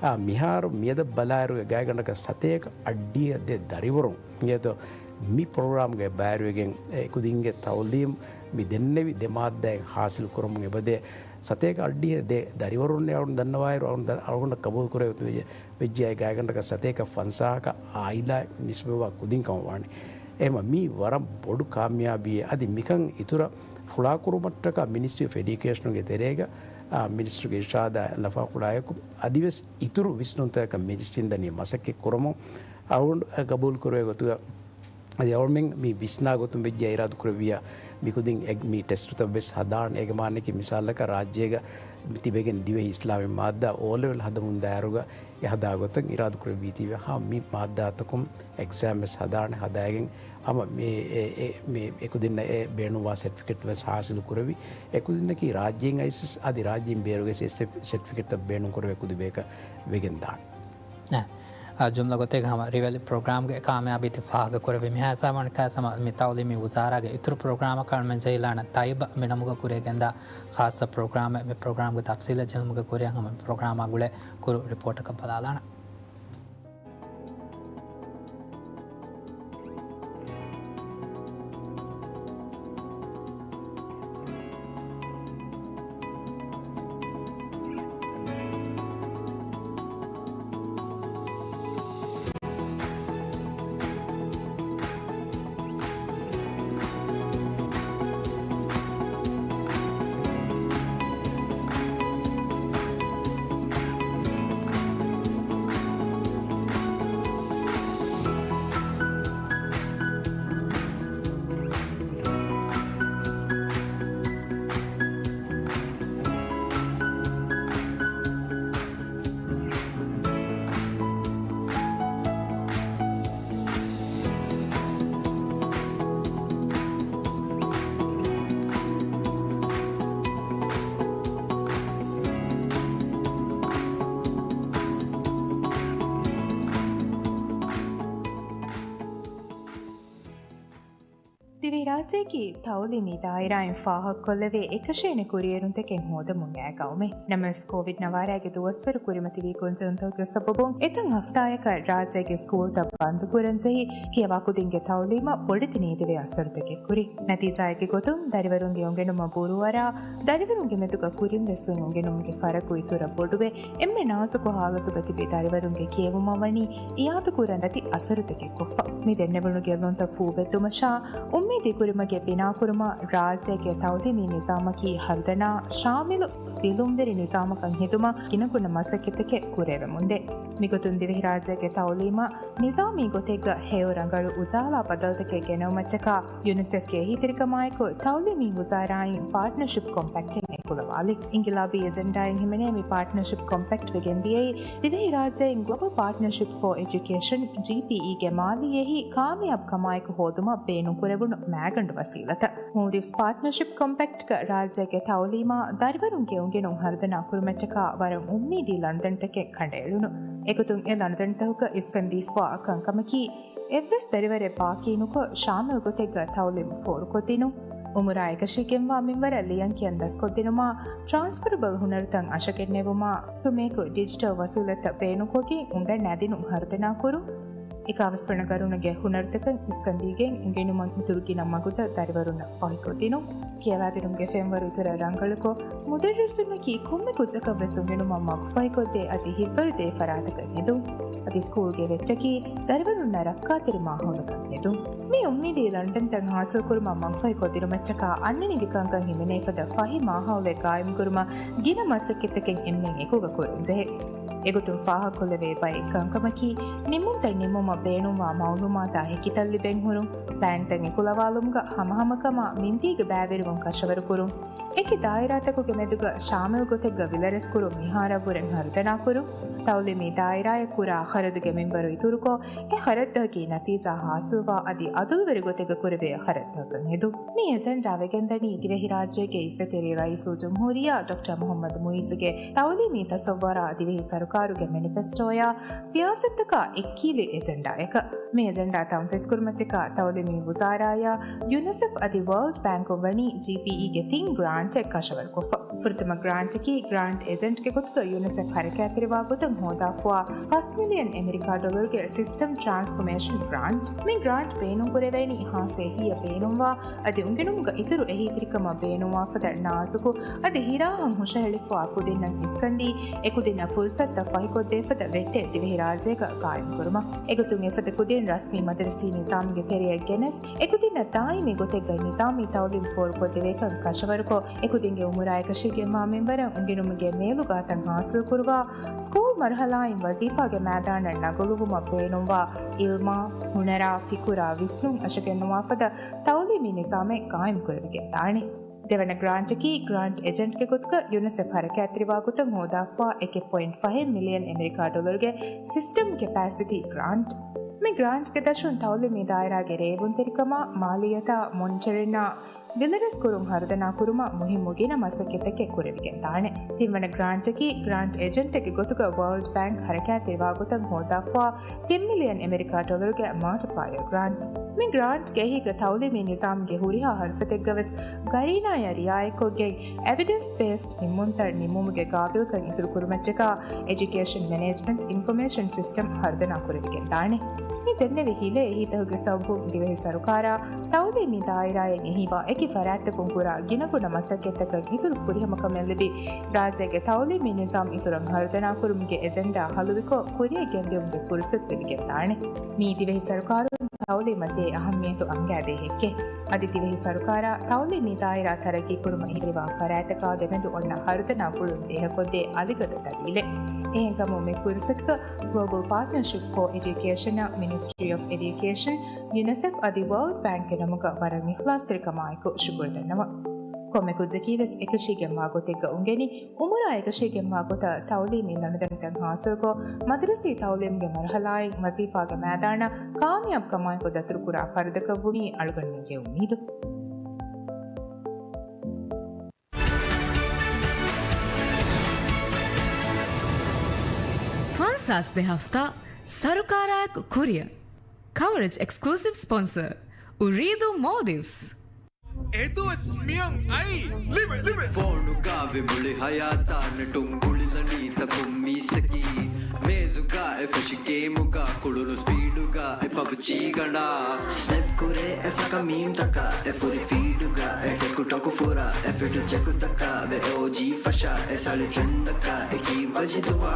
އާ، މިހާރު މިއަދަށް ބަލާއިރުގެ ގާތްގަނޑަކަށް ސަތޭކަ އަށްޑިހަ ދެ ދަރިވަރުން އިނގޭތޯ މި ޕްރޮގްރާމްގައި ބައިވެރިވެގެން އެކުދިންގެ ތައުލީމް މި ދެންނެވި ދެ މާއްދާއިން ހާސިލު ކުރަމުން އެބަދޭ. ސަތޭކަ އަށްޑިހަ ދެ ދަރިވަރުން އަޅުގަނޑު ދަންނަވާއިރު އަޅުގަނޑަށް ޤަބޫލު ކުރެވޭ ވެއްޖެއްޔާ ގާތްގަނޑަކަށް ސަތޭކަ ފަންސާހަކަށް އާއިލާއެއް ނިސްބަތްވާ ކުދިން ކަމަށް ވާނެ. އެހެންވީމަ މީ ވަރަށް ބޮޑު ކާމިޔާބީއެއް. އަދި މިކަން އިތުރަށް ފުޅާކުރުމަށްޓަކާ މިނިސްޓްރީ އޮފް އެޑިއުކޭޝަނުގެ ތެރޭގަ، އާ، މިނިސްޓަރުގެ އިރުޝާދާ ލަފާފުޅާއެކު އަދިވެސް އިތުރު ވިސްނުންތަކަކަށް މިނިސްޓްރީން ދަނީ މަސައްކަތް ކުރަމުން އަޅުގަނޑު ޤަބޫލު ކުރެވޭ ގޮތުގަ އަދި އަޅުމެން މި ވިސްނާ ގޮތުން ވެއްޖެ އިރާދަ ކުރެއްވިއްޔާ މިކުދިން އެ-، މި ޓެސްޓުތައް ވެސް ހަދާނެ. އޭގެ މާނައަކީ މިސާލަކަށް ރާއްޖޭގަ ތިބެގެން ދިވެހި އިސްލާމީ މާއްދާ އޯ ލެވެލް ހަދަމުން ދާއިރުގަ އެ ހަދާ ގޮތަށް އިރާދަ ކުރެއްވީތީވެ ހަމަ މި މާއްދާތަކުން އެގްޒާމް ވެސް ހަދާނެ. ހަދާގެން ހަމަ މި އެ-، އެ-، މި އެކުދިންނަށް އެ ބޭނުންވާ ސެޓްފިކެޓް ވެސް ހާސިލު ކުރެވި. އެކުދިންނަކީ ރާއްޖެއިން އައިސް އަދި ރާއްޖެއިން ބޭރުގެ ސެ-، ސެޓްފިކެޓްތައް ބޭނުން ކުރެވޭ ކުދި ބަޔަކަށް ވެގެން ދާނެ. އެ، އާ، ޖުމްލަ ގޮތެއްގަ ހަމަ ރިވެލި ޕްރޮގްރާމްގެ ކާމިޔާބީތި ފާހަގަ ކުރެއްވި މިހާ ސަމަންކާ ސަމަ މި ތައުލީމީ ވުޒާރާގެ އިތުރު ޕްރޮގްރާމަކަށް އަޅުމެން ޖެހިލާނެ ތައިބަ މި ނަމުގަ ކުރިޔަށް ގެންދާ ޚާއްޞަ ޕްރޮގްރާމެއް. މި ޕްރޮގްރާމްގެ ތަފްސީލަށް ޖެހުމުގެ ކުރިއަށް ހަމަ މި ޕްރޮގްރާމާ ގުޅޭ ކުރު ރިޕޯޓަކަށް ބަލާލާނަން. ދިވެހިރާއްޖޭގެ ތައުލީމީ ދާއިރާއިން ފާހަގަކޮށްލެވޭ އެކަށޭނެ ކުރިއެރުންތަކެއް ހޯދަމުން އައި ގައުމެއް. ނަމަވެސް، ކޯވިޑް ނަވާރައިގެ ދުވަސްވަރު ކުރިމަތިވީ ގޮންޖެހުންތަކުގެ ސަބަބުން އެތައް ހަފްތާއަކަށް ރާއްޖޭގެ ސްކޫލްތައް ބަންދުކުރަން ޖެހި، ކިޔަވާ ކުދިންގެ ތައުލީމަށް ބޮޑެތި ނީދެވޭ އަސަރުތަކެއް ކުރި. ނަތީޖާއެއްގެ ގޮތުން، ދަރިވަރުންގެ އުނގެނުމަށް ބުރޫއަރާ، ދަރިވަރުންގެ މެދުގަ ކުރިންވެސް އޮތް އުނގެނުމުގެ ފަރަގު އިތުރަށް ބޮޑުވެ، އެންމެ ނާޒުކު ހާލަތުގަ ތިބި ދަރިވަރުންގެ ކިޔެވުމަށް ވަނީ އިއާދަކުރަން ނެތި އަސަރުތަކެއް ކޮށްފަ. މި ދެންނެވުނު ގެއްލުންތައް ފޫބެއްދުމަށާ، އުއްމީދީ ކުރިމަގެއް ބިނާކުރުމަށް ރާއްޖޭގެ ތައުލީމީ ނިޒާމަކީ ހަރުދަނާ ޝާމިލު ބިލުންވެރި ނިޒާމަކަށް ހެދުމަށް ގިނަގުނަ މަސައްކަތްތަކެއް ކުރެވެމުންދޭ. މިގޮތުން ދިވެހިރާއްޖޭގެ ތައުލީމަށް ނިޒާމީ ގޮތެއްގަ ހެޔޮ ރަނގަޅު އުޖާލާ ބަދަލުތަކެއް ގެނައުމަށްޓަކާ ޔުނިސެފްގެ އެހީތެރިކަމާއެކު ތައުލީމީ ވުޒާރާއިން ޕާޓްނަރޝިޕް ކޮމްޕެކްޓެއް އެކުލަވާލި. އިންގިލާބީ އެޖެންޑާއިން ހިމެނޭ މި ޕާޓްނަރޝިޕް ކޮމްޕެކްޓް ވެގެންދިޔައީ ދިވެހިރާއްޖެއިން ގްލޯބަލް ޕާޓްނަރޝިޕް ފޯ އެޖުކޭޝަން، ޖީޕީއީ، ގެ މާލީ އެހީ ކާމިޔާބުކަމާއެކު ހޯދުމަށް ބޭނުންކުރެވުނު މައިގަނޑު ވަސީލަތައް. މޯލްޑިވްސް ޕާޓްނަރޝިޕް ކޮމްޕެކްޓްގަ ރާއްޖޭގެ ތައުލީމާ ދަރިވަރުންގެ އުނގެނުން ހަރުދަނާ ކުރުމަށްޓަކާ ވަރަށް އުއްމީދީ ލަނޑުދަނޑުތަކެއް ކަނޑައެޅުނު. އެގޮތުން އެ ލަނޑުދަނޑުތަކުގަ އިސްކަންދީފަވާ ކަންކަމަކީ، އެއްވެސް ދަރިވަރެއް ބާކީނުކޮށް، ޝާމިލް ގޮތެއްގަ ތައުލީމް ފޯރުކޮށްދިނުން. އުމުރާ އެކަށީގެންވާ މިންވަރަށް ލިޔަންކިޔަން ދަސްކޮށްދިނުމާ، ޓްރާންސްފަރަބަލް ހުނަރުތައް އަށަގެންނެވުމާ، ސުމޭކު ޑިޖިޓަލް ވަސީލަތްތައް ބޭނުންކޮށްގެން އުނގަންނާދިނުން ހަރުދަނާކުރުން. އެކާވީސް ވަނަ ގަރުނުގެ ހުނަރުތަކަށް އިސްކަންދީގެން އުނގެނުމަށް އިތުރު ގިނަ މަގުތައް ދަރިވަރުންނަށް ފަހިކޮށްދިނުން. ކިޔަވާދިނުމުގެ ފެންވަރު އިތުރަށް ރަނގަޅުކޮށް، މުދައްރިސުންނަކީ ކޮންމެ ކުއްޖަކަށްވެސް އުނގެނުމަށް މަގުފަހިކޮށްދޭ އަދި ހިތްވަރުދޭ ފަރާތަކަށް ހެދުން. އަދި ސްކޫލްގެ ވެއްޓަކީ ދަރިވަރުންނަށް ރައްކާތެރި މާހައުލަކަށް ހެދުން. މި އުއްމީދީ ލަނޑުދަނޑުތައް ހާސިލްކުރުމަށް މަގުފަހިކޮށްދިނުމަށްޓަކާ އަންނަނިވި ކަންކަން ހިމެނޭ ފަދަ ފަހި މާހައުލެއް ގާއިމްކުރުމަށް ގިނަ މަސައްކަތްތަކެއް އެންމެން އެކުގަ ކުރަންޖެހޭ. އެގޮތުން ފާހަގަކޮށްލެވޭ ބައެއް ކަންކަމަކީ، ނިންމުންތައް ނިންމުމަށް ބޭނުންވާ މައުލޫމާތާ ހެކިތައް ލިބެން ހުރުން، ޕްލޭންތައް އެކުލަވާލުމުގަ ހަމަހަމަކަމާ މިންތީގެ ބައިވެރިވުން ކަށަވަރުކުރުން، އެކި ދާއިރާތަކުގެ މެދުގަ ޝާމިލް ގޮތެއްގަ ވިލަރެސްކުރުން މިހާރަށްވުރެން ހަރުދަނާކުރުން، ތައުލީމީ ދާއިރާއަށް ކުރާ ޚަރަދުގެ މިންވަރު އިތުރުކޮށް، އެ ޚަރަދުތަކަކީ ނަތީޖާ ހާސިލްވާ އަދި އަދުލުވެރި ގޮތެއްގަ ކުރެވޭ ޚަރަދުތަކަކަށް ހެދުން. މި އެޖެންޑާ ވެގެންދަނީ ދިވެހިރާއްޖޭގެ އިއްޒަތްތެރި ރައީސުލްޖުމްހޫރިއްޔާ ޑޮކްޓަރ މުޙައްމަދު މުޢިއްޒުގެ ތައުލީމީ ތަޞައްވަރާ ދިވެހި ސަރުކާރުގެ މެނިފެސްޓޯއާ ސިޔާސަތުތަކާ އެއްކީލި އެޖެންޑާއަކަށް. މި އެޖެންޑާ ތަންފީޒްކުރުމަށްޓަކާ ތައުލީމީ ވުޒާރާއާ ޔުނިސެފް އަދި ވަރލްޑް ބޭންކުން ވަނީ ޖީޕީއީގެ ތިން ގްރާންޓެއް ކަށަވަރުކޮށްފަ. ފުރަތަމަ ގްރާންޓަކީ ގްރާންޓް އެޖެންޓްގެ ގޮތުގަ ޔުނިސެފް ހަރަކާތްތެރިވާ ގޮތަށް ހޯދާފަވާ ފަސް މިލިއަން އެމެރިކާ ޑޮލަރުގެ ސިސްޓަމް ޓްރާންސްފޮމޭޝަން ގްރާންޓް. މި ގްރާންޓް ބޭނުންކުރެވޭނީ ހާއްސަ އެހީއަށް ބޭނުންވާ އަދި އުނގެނުމުގަ އިތުރު އެހީތެރިކަމަށް ބޭނުންވާފަދަ ނާޒުކު އަދި ހިރާހަން ހުށަހެޅިފަވާ ކުދިންނަށް އިސްކަންދީ، އެކުދިންނަށް ފުރުސަތުތައް ފަހިކޮށްދޭފަދަ ވެއްޓެއް ދިވެހިރާއްޖޭގަ ގާއިމްކުރުމަށް. އެގޮތުން އެފަދަ ކުދިން ރަސްމީ މަދަރަސީ ނިޒާމުގެ ތެރެއަށް ގެނެސް، އެކުދިންނަށް ދާއިމީ ގޮތެއްގަ ނިޒާމީ ތައުލީމް ފޯރުކޮށްދެވޭކަން ކަށަވަރުކޮށް، އެކުދިންގެ އުމުރާ އެކަށީގެންވާ މިންވަރަށް އުނގެނުމުގެ މޭލުގާތައް ހާސިލްކުރުވާ، ސްކޫލް މަރުހަލާއިން ވަޒީފާގެ މައިދާނަށް ނަގަލުވުމަށް ބޭނުންވާ އިލްމާ، ހުނަރާ، ފިކުރާ، ވިސްނުން އަށަގެންނުވާފަދަ ތައުލީމީ ނިޒާމެއް ގާއިމްކުރެވިގެންދާނެ. ދެވަނަ ގްރާންޓަކީ ގްރާންޓް އެޖެންޓްގެ ގޮތުގަ ޔުނިސެފް ހަރަކާތްތެރިވާ ގޮތަށް ހޯދާފަވާ އެކެއް ޕޮއިންޓް ފަހެއް މިލިއަން އެމެރިކާ ޑޮލަރުގެ ސިސްޓަމް ކެޕޭސިޓީ ގްރާންޓް. މި ގްރާންޓްގެ ދަށުން ތައުލީމީ ދާއިރާގެ ރޭވުންތެރިކަމާ، މާލިއްޔަތާ، މޮނިޓަރިންއާ، ވިލަރެސްކުރުން ހަރުދަނާކުރުމަށް މުހިއްމު ގިނަ މަސައްކަތްތަކެއް ކުރެވިގެންދާނެ. ތިންވަނަ ގްރާންޓަކީ ގްރާންޓް އެޖެންޓެއްގެ ގޮތުގަ ވަރލްޑް ބޭންކް ހަރަކާތްތެރިވާ ގޮތަށް ހޯދާފަވާ ތިން މިލިއަން އެމެރިކާ ޑޮލަރުގެ މަލްޓިޕްލަޔަރ ގްރާންޓް. މި ގްރާންޓްގެ އެހީގަ ތައުލީމީ ނިޒާމްގެ ހުރިހާ ހަރުފަތެއްގަވެސް ގަރީނާޔާ ރިއާޔަތްކޮށްގެން އެވިޑެންސް ބޭސްޑް ނިންމުންތައް ނިންމުމުގެ ގާބިލްކަން އިތުރުކުރުމަށްޓަކާ އެޖުކޭޝަން މެނޭޖްމަންޓް އިންފޮމޭޝަން ސިސްޓަމް ހަރުދަނާކުރެވިގެންދާނެ. މި ދެންނެވި ހިލޭ އެހީތަކުގެ ސަބަބުން ދިވެހި ސަރުކާރާ ތައުލީމީ ދާއިރާއިން އެހީވާ އެކި ފަރާތްތަކުން ކުރާ ގިނަގުނަ މަސައްކަތްތަކަށް އިތުރު ފުރިހަމަކަމެއް ލިބި، ރާއްޖޭގެ ތައުލީމީ ނިޒާމް އިތުރަށް ހަރުދަނާކުރުމުގެ އެޖެންޑާ ހަލުވިކޮށް، ކުރިއަށް ގެންދިއުމުގެ ފުރުސަތު ލިބިގެންދާނެ. މީ ދިވެހި ސަރުކާރުން ތައުލީމަށް ދޭ އަހައްމިޔަތު އަންގާދޭ ހެއްކެއް. އަދި ދިވެހި ސަރުކާރާ ތައުލީމީ ދާއިރާ ތަރައްގީކުރުމަށް އެހީތެރިވާ ފަރާތްތަކާ ދެމެދު އޮންނަ ހަރުދަނާ ގުޅުން ދޭހަކޮށްދޭ އަލިގަދަ ދަލީލެއް. އެހެންކަމުން މި ފުރުސަތުގަ ގްލޯބަލް ޕާޓްނަރޝިޕް ފޯ އެޖުކޭޝަންއާ މިނިސްޓްރީ އޮފް އެޑިއުކޭޝަން، ޔުނިސެފް އަދި ވަރލްޑް ބޭންކްގެ ނަމުގަ ވަރަށް އިޚްލާޞްތެރިކަމާއެކު ޝުކުރު ދަންނަވަން. ކޮންމެ ކުއްޖަކީވެސް އެކަށީގެންވާ ގޮތެއްގަ އުނގެނި، އުމުރާ އެކަށީގެންވާ ގޮތަށް ތައުލީމީ ލަނޑުދަނޑުތައް ހާސިލްކޮށް، މަދަރަސީ ތައުލީމުގެ މަރުހަލާއިން ވަޒީފާގެ މައިދާނަށް ކާމިޔާބުކަމާއެކު ދަތުރުކުރާ ފަރުދަކަށްވުނީ އަޅުގަނޑުމެންގެ އުއްމީދު. ފަންސާސް ދެ ހަފްތާ ސަރުކާރާއެކު ކުރިއަށް. ކަވަރޭޖް އެކްސްކްލޫސިވް ސްޕޮންސަރ، އުރީދޫ މޯލްޑިވްސް. އެދުވަސް މިއޮން އައީ ލިބެ، ލިބެ. ފޯނުގަ ވި މުޅި ހަޔާތާ ނެޓުން ގުޅިލަނީ ތަކުން މީސަކީ. މޭޒުގަ އެ ފެށި ގޭމުގަ ކުޅުނު ސްޕީޑުގަ އެ ޕަބްޖީ ގަނޑާ. ސްނެޕް ކުރޭ އެ ސަކަ މީމްތަކަށް އެ ފުރި ފީޑުގަ އެ ޓެކުޓޮކު ފުރާ އެ ފިޓު ޗެކުތަކަށް ވެ އޯޖީ ފަށާ އެ ސަޅި ޓްރެންޑަކަށް އެކީ ވަޖިދުވާ.